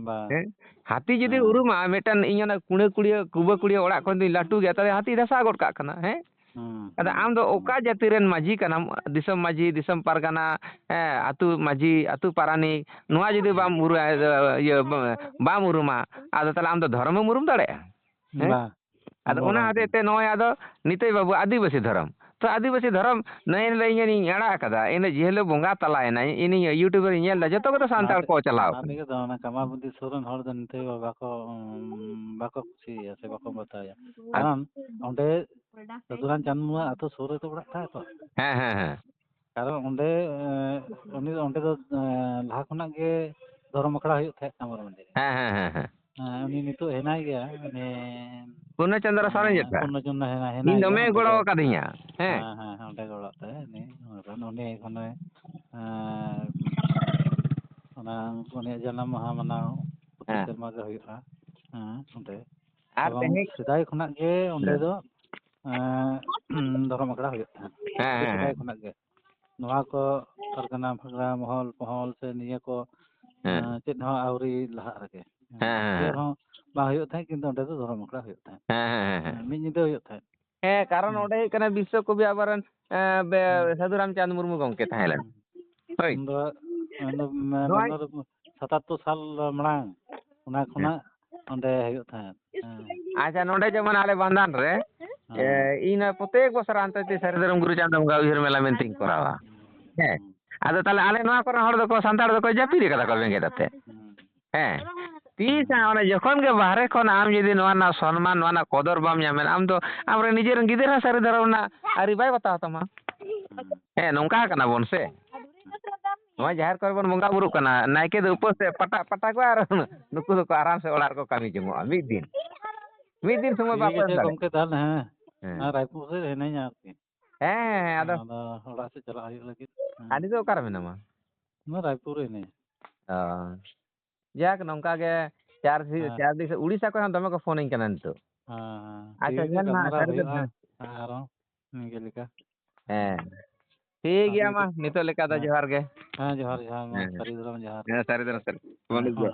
ᱵᱟ᱾ ᱦᱮᱸ? ᱦᱟᱹᱛᱤ ᱡᱩᱫᱤ ᱦᱮᱸ᱾ ᱩᱨᱩᱢᱟ, ᱢᱤᱫᱴᱟᱝ ᱤᱧ ᱚᱱᱟ ᱠᱩᱲᱟᱹ ᱠᱩᱲᱤᱭᱟᱹ, ᱠᱩᱵᱟᱹ ᱠᱩᱲᱤᱭᱟᱹ ᱚᱲᱟᱜ ᱠᱷᱚᱱ ᱫᱩᱧ ᱞᱟᱹᱴᱩ ᱜᱮᱭᱟ, ᱛᱟᱦᱞᱮ ᱦᱟᱹᱛᱤ ᱫᱷᱟᱥᱟᱣ ᱜᱚᱫ ᱠᱟᱜ ᱠᱟᱱᱟ, ᱦᱮᱸ? ᱦᱩᱸ, ᱟᱫᱚ ᱦᱩᱸ, ᱟᱢ ᱫᱚ ᱦᱩᱸ᱾ ᱚᱠᱟ ᱡᱟᱹᱛᱤ ᱨᱮᱱ ᱢᱟᱹᱡᱷᱤ ᱠᱟᱱᱟᱢ? ᱫᱤᱥᱚᱢ ᱢᱟᱹᱡᱷᱤ, ᱫᱤᱥᱚᱢ ᱯᱟᱨᱜᱟᱱᱟ, ᱦᱮᱸ, ᱟᱹᱛᱩ ᱢᱟᱹᱡᱷᱤ, ᱟᱹᱛᱩ ᱯᱟᱨᱟᱱᱤᱠ, ᱱᱚᱣᱟ ᱡᱩᱫᱤ ᱦᱩᱸ᱾ ᱵᱟᱢ ᱩᱨᱩ-, ᱤᱭᱟᱹ, ᱵᱟᱢ ᱩᱨᱩᱢᱟ, ᱟᱫᱚ ᱛᱟᱦᱞᱮ ᱟᱢ ᱫᱚ ᱫᱷᱚᱨᱚᱢᱮᱢ ᱩᱨᱩᱢ ᱫᱟᱲᱮᱭᱟᱜᱼᱟ? ᱦᱮᱸ? ᱵᱟ᱾ ᱟᱫᱚ ᱵᱟ, ᱚᱱᱟ ᱵᱟ, ᱦᱚᱛᱮᱡ ᱵᱟ᱾ ᱛᱮ ᱱᱚᱜᱼᱚᱭ ᱟᱫᱚ ᱱᱤᱛᱟᱹᱭ ᱵᱟᱹᱵᱩ ᱟᱹᱫᱤᱵᱟᱹᱥᱤ ᱫᱷᱚᱨᱚᱢ᱾ ᱛᱚ ᱟᱹᱫᱤᱵᱟᱹᱥᱤ ᱫᱷᱚᱨᱚᱢ ᱱᱚᱜᱼᱚᱭ ᱤᱧ ᱟᱲᱟᱜ ᱟᱠᱟᱫᱟ, ᱤᱱᱟᱹ ᱡᱮ ᱦᱤᱞᱳᱜ ᱵᱚᱸᱜᱟ ᱛᱟᱞᱟᱭᱮᱱᱟᱭ, ᱤᱧ YouTube ᱨᱤᱧ ᱧᱮᱞ ᱮᱫᱟ, ᱡᱚᱛᱚ ᱠᱚᱫᱚ ᱚᱱᱟ ᱥᱟᱱᱛᱟᱲ ᱛᱮ-, ᱠᱚ ᱪᱟᱞᱟᱣ ᱚᱱᱟ ᱠᱟᱱᱟ᱾ ᱛᱮᱜᱮ ᱛᱚ ᱚᱱᱟ ᱠᱟᱢᱟᱨ ᱵᱩᱫᱽᱫᱷᱤ ᱥᱩᱨ ᱨᱮᱱ ᱦᱚᱲ ᱫᱚ ᱱᱤᱛᱟᱹᱭ ᱵᱟᱵᱟ ᱠᱚ, ᱩᱸ, ᱵᱟᱠᱚ ᱠᱩᱥᱤᱭᱟᱭᱟ ᱥᱮ ᱵᱟᱠᱚ ᱵᱟᱛᱟᱣᱟ᱾ ᱟᱨ ᱠᱟᱨᱚᱱ ᱚᱸᱰᱮ ᱥᱟᱹᱫᱷᱩᱨᱟᱢ ᱪᱟᱸᱫᱽ ᱢᱩᱨᱢᱩᱣᱟᱜ ᱟᱹᱛᱩ ᱥᱩᱨ ᱨᱮᱛᱚ ᱚᱲᱟᱜ ᱛᱟᱭ ᱛᱚ᱾ ᱦᱮᱸ, ᱦᱮᱸ, ᱦᱮᱸ᱾ ᱠᱟᱨᱚᱱ ᱚᱸᱰᱮ, ᱮᱸ, ᱩᱱᱤ ᱫᱚ ᱚᱸᱰᱮ ᱫᱚ, ᱮᱸ, ᱞᱟᱦᱟ ᱠᱷᱚᱱᱟᱜ ᱜᱮ ᱫᱷᱚᱨᱚᱢ ᱟᱠᱷᱲᱟ ᱦᱩᱭᱩᱜ ᱛᱟᱦᱮᱸᱫ ᱠᱟᱢᱟᱨ ᱢᱟᱹᱡᱷᱤ ᱨᱮ᱾ ᱦᱮᱸ, ᱦᱮᱸ, ᱦᱮᱸ, ᱦᱮᱸ᱾ ᱦᱮᱸ, ᱩᱱᱤ ᱱᱤᱛᱚᱜ ᱦᱮᱱᱟᱭ ᱜᱮᱭᱟ, ᱩᱱᱤ, ᱯᱩᱨᱱᱚ ᱪᱚᱸᱫᱽᱨᱚ ᱥᱚᱨᱮᱱ ᱮᱸ, ᱡᱮᱴᱷᱟ᱾ ᱯᱩᱨᱱᱚ ᱪᱚᱸᱫᱽᱨᱚ ᱦᱮᱱᱟᱭ, ᱦᱮᱱᱟᱭ ᱤᱧ ᱜᱮᱭᱟ ᱫᱚᱢᱮ ᱚᱸᱰᱮ ᱜᱚᱲᱚ ᱜᱮ᱾ ᱟᱠᱟᱫᱤᱧᱟ᱾ ᱦᱮᱸ᱾ ᱦᱮᱸ, ᱦᱮᱸ, ᱦᱮᱸ, ᱚᱸᱰᱮ ᱜᱚᱲᱚ ᱛᱟᱭ ᱩᱱᱤ, ᱩᱱᱤ ᱮᱠᱷᱚᱱᱮ, ᱮᱸ, ᱚᱱᱟ ᱩᱱᱤᱭᱟᱜ ᱡᱟᱱᱟᱢ ᱢᱟᱦᱟ ᱢᱟᱱᱟᱣ ᱯᱨᱚᱛᱤ ᱦᱮᱸ᱾ ᱥᱮᱨᱢᱟ ᱜᱮ ᱦᱩᱭᱩᱜᱼᱟ᱾ ᱦᱮᱸ, ᱚᱸᱰᱮ᱾ ᱟᱨ ᱮᱵᱚᱝ ᱛᱮᱦᱮᱧ ᱥᱮᱫᱟᱭ ᱠᱷᱚᱱᱟᱜ ᱜᱮ ᱚᱸᱰᱮ ᱦᱮᱸ᱾ ᱫᱚ, ᱮᱸ, ᱫᱷᱚᱨᱚᱢ ᱟᱠᱷᱲᱟ ᱦᱩᱭᱩᱜ ᱛᱟᱦᱮᱸᱫ᱾ ᱦᱮᱸ, ᱟᱹᱰᱤ ᱦᱮᱸ, ᱥᱮᱫᱟᱭ ᱦᱮᱸ᱾ ᱠᱷᱚᱱᱟᱜ ᱜᱮ᱾ ᱱᱚᱣᱟ ᱠᱚ ᱯᱟᱨᱜᱟᱱᱟ ᱯᱷᱟᱨᱜᱟᱱᱟ ᱢᱚᱦᱚᱞ ᱯᱚᱦᱚᱞ ᱥᱮ ᱱᱤᱭᱟᱹ ᱠᱚ, ᱦᱮᱸ᱾ ᱮᱸ, ᱪᱮᱫ ᱦᱚᱸ ᱟᱹᱣᱨᱤ ᱞᱟᱦᱟᱜ ᱨᱮᱜᱮ᱾ ᱦᱮᱸ, ᱦᱮᱸ, ᱪᱮᱫ ᱦᱮᱸ᱾ ᱦᱚᱸ ᱵᱟᱝ ᱦᱩᱭᱩᱜ ᱛᱟᱦᱮᱸᱫ, ᱠᱤᱱᱛᱩ ᱚᱸᱰᱮ ᱫᱚ ᱫᱷᱚᱨᱚᱢ ᱟᱠᱷᱲᱟ ᱦᱩᱭᱩᱜ ᱛᱟᱦᱮᱸᱫ᱾ ᱦᱮᱸ, ᱦᱮᱸ, ᱦᱮᱸ, ᱦᱮᱸ᱾ ᱢᱤᱫ ᱧᱤᱫᱟᱹ ᱦᱩᱭᱩᱜ ᱛᱟᱦᱮᱸᱫ᱾ ᱦᱮᱸ, ᱠᱟᱨᱚᱱ ᱦᱩᱸ᱾ ᱚᱸᱰᱮ ᱦᱩᱭᱩᱜ ᱠᱟᱱᱟ ᱵᱤᱥᱥᱚ ᱠᱚᱵᱤ ᱟᱵᱚᱨᱮᱱ, ᱮᱸ, ᱵᱮ-, ᱦᱩᱸ᱾ ᱥᱟᱹᱫᱷᱩ ᱨᱟᱢᱪᱟᱸᱫᱽ ᱢᱩᱨᱢᱩ ᱜᱚᱢᱠᱮ ᱛᱟᱦᱮᱸ ᱞᱮᱱᱟ᱾ ᱦᱩᱸ᱾ ᱦᱳᱭ᱾ ᱩᱱ ᱫᱚ, ᱩᱱ ᱫᱚ ᱢᱮ-, ᱱᱚᱣᱟ ᱵᱟᱱᱟᱨ ᱥᱟᱛᱟᱛᱛᱳᱨ ᱥᱟᱞ ᱢᱟᱲᱟᱝ, ᱚᱱᱟ ᱦᱮᱸ᱾ ᱠᱷᱚᱱᱟᱜ ᱚᱸᱰᱮ ᱦᱩᱭᱩᱜ ᱛᱟᱦᱮᱸᱫ᱾ ᱦᱮᱸ᱾ ᱟᱪᱪᱷᱟ, ᱱᱚᱰᱮ ᱡᱮᱢᱚᱱ ᱟᱞᱮ ᱵᱟᱱᱫᱷᱟᱱ ᱨᱮ, ᱦᱮᱸ᱾ ᱤᱧ ᱱᱚᱣᱟ ᱯᱨᱚᱛᱮᱠ ᱵᱚᱪᱷᱚᱨ ᱟᱱᱛᱮ ᱛᱮ ᱥᱟᱹᱨᱤ ᱫᱷᱚᱨᱚᱢ ᱜᱩᱨᱩ ᱪᱟᱸᱫᱳ ᱵᱚᱸᱜᱟ ᱩᱭᱦᱟᱹᱨ ᱢᱮᱞᱟ ᱢᱮᱱᱛᱮᱧ ᱠᱚᱨᱟᱣᱟ᱾ ᱦᱮᱸ᱾ ᱟᱫᱚ ᱛᱟᱦᱞᱮ ᱟᱞᱮ ᱱᱚᱣᱟ ᱠᱚᱨᱮᱱ ᱦᱚᱲ ᱫᱚᱠᱚ, ᱥᱟᱱᱛᱟᱲ ᱫᱚᱠᱚ ᱡᱟᱹᱯᱤᱫ ᱟᱠᱟᱫᱟ ᱠᱚ ᱵᱮᱸᱜᱮᱫ ᱟᱛᱮ᱾ ᱦᱩᱸ᱾ ᱦᱮᱸ᱾ ᱛᱤᱥ ᱦᱟᱸᱜ ᱚᱱᱮ ᱡᱚᱠᱷᱚᱱ ᱜᱮ ᱵᱟᱦᱨᱮ ᱠᱷᱚᱱ ᱟᱢ ᱡᱩᱫᱤ ᱱᱚᱣᱟ ᱨᱮᱱᱟᱜ ᱥᱚᱱᱢᱟᱱ, ᱱᱚᱣᱟ ᱨᱮᱱᱟᱜ ᱠᱚᱫᱚᱨ ᱵᱟᱢ ᱧᱟᱢᱮᱫ, ᱟᱢ ᱫᱚ ᱟᱢᱨᱮᱱ ᱱᱤᱡᱮᱨᱮᱱ ᱜᱤᱫᱟᱹᱨ ᱦᱚᱸ ᱥᱟᱹᱨᱤ ᱫᱷᱚᱨᱚᱢ ᱨᱮᱱᱟᱜ ᱟᱹᱨᱤ ᱵᱟᱭ ᱵᱟᱛᱟᱣ ᱛᱟᱢᱟ᱾ ᱦᱩᱸ᱾ ᱦᱮᱸ, ᱱᱚᱝᱠᱟ ᱠᱟᱱᱟ ᱵᱚᱱ ᱥᱮ᱾ ᱱᱚᱣᱟ ᱡᱟᱦᱮᱨ ᱠᱚᱨᱮ ᱵᱚᱱ ᱵᱚᱸᱜᱟ ᱵᱩᱨᱩᱜ ᱠᱟᱱᱟ, ᱱᱟᱭᱠᱮ ᱫᱚ ᱩᱯᱟᱹᱥ ᱛᱮ ᱯᱟᱴᱟ, ᱯᱟᱴᱟ ᱠᱚᱣᱟ ᱟᱨ ᱱᱩᱠᱩ ᱫᱚᱠᱚ ᱟᱨᱟᱢ ᱥᱮ ᱚᱲᱟᱜ ᱨᱮᱠᱚ ᱠᱟᱹᱢᱤ ᱡᱚᱝᱚᱜᱼᱟ᱾ ᱢᱤᱫ ᱫᱤᱱ, ᱢᱤᱫ ᱫᱤᱱ ᱥᱚᱢᱚᱭ ᱴᱷᱤᱠ ᱵᱟᱠᱚ ᱮᱢ ᱟᱪᱷᱮ ᱫᱟᱲᱮᱭᱟᱜᱼᱟ᱾ ᱜᱚᱢᱠᱮ, ᱛᱟᱦᱚᱞᱮ ᱦᱮᱸ, ᱦᱮᱸ᱾ ᱚᱱᱟ ᱨᱟᱭᱯᱩᱨ ᱥᱮᱫ ᱦᱤᱱᱟᱹᱧᱟ ᱟᱨᱠᱤ᱾ ᱦᱮᱸ, ᱦᱮᱸ, ᱦᱮᱸ, ᱟᱫᱚ ᱟᱫᱚ ᱚᱲᱟᱜ ᱥᱮᱫ ᱪᱟᱞᱟᱜ ᱦᱩᱭᱩᱜ ᱞᱟᱹᱜᱤᱫ᱾ ᱦᱮᱸ᱾ ᱟᱨ ᱱᱤᱛᱚᱜ ᱚᱠᱟᱨᱮ ᱢᱮᱱᱟᱢᱟ? ᱱᱚᱣᱟ ᱨᱟᱭᱯᱩᱨ ᱨᱮ ᱦᱤᱱᱟᱹᱧᱟ᱾ ᱚ᱾ ᱡᱟᱠ, ᱱᱚᱝᱠᱟ ᱜᱮ ᱪᱟᱨ ᱫᱤ-, ᱦᱮᱸ᱾ ᱪᱟᱨ ᱫᱤᱥ ᱩᱲᱤᱥᱥᱟ ᱠᱷᱚᱱ ᱦᱚᱸ ᱫᱚᱢᱮ ᱠᱚ ᱯᱷᱳᱱ ᱟᱹᱧ ᱠᱟᱱᱟ ᱱᱤᱛᱚᱜ᱾ ᱦᱮᱸ, ᱦᱮᱸ᱾ ᱟᱪᱪᱷᱟ, ᱴᱷᱤᱠ ᱜᱮᱭᱟ, ᱧᱮᱞ ᱢᱮ ᱦᱟᱸᱜ, ᱜᱟᱞᱢᱟᱨᱟᱣ ᱥᱟᱹᱨᱤ ᱫᱚ ᱦᱩᱭᱩᱜᱼᱟ᱾ ᱦᱮᱸ᱾ ᱟᱨᱦᱚᱸ ᱱᱤᱝᱠᱟᱹ ᱞᱮᱠᱟ᱾ ᱦᱮᱸ᱾ ᱴᱷᱤᱠ ᱜᱮᱭᱟ, ᱟᱹᱰᱤ ᱢᱟ, ᱫᱤᱱ ᱱᱤᱛᱚᱜ ᱞᱮᱠᱟ ᱫᱚ ᱦᱮᱸ᱾ ᱡᱚᱦᱟᱨ ᱜᱮ᱾ ᱦᱮᱸ, ᱡᱚᱦᱟᱨ, ᱡᱚᱦᱟᱨ, ᱢᱟ, ᱦᱮᱸ᱾ ᱥᱟᱹᱨᱤ ᱫᱷᱚᱨᱚᱢ ᱡᱚᱦᱟᱨ᱾ ᱦᱮᱸ, ᱥᱟᱹᱨᱤ ᱫᱷᱚᱨᱚᱢ, ᱥᱟᱹᱨᱤ᱾ ᱦᱮᱸ, ᱢᱟ᱾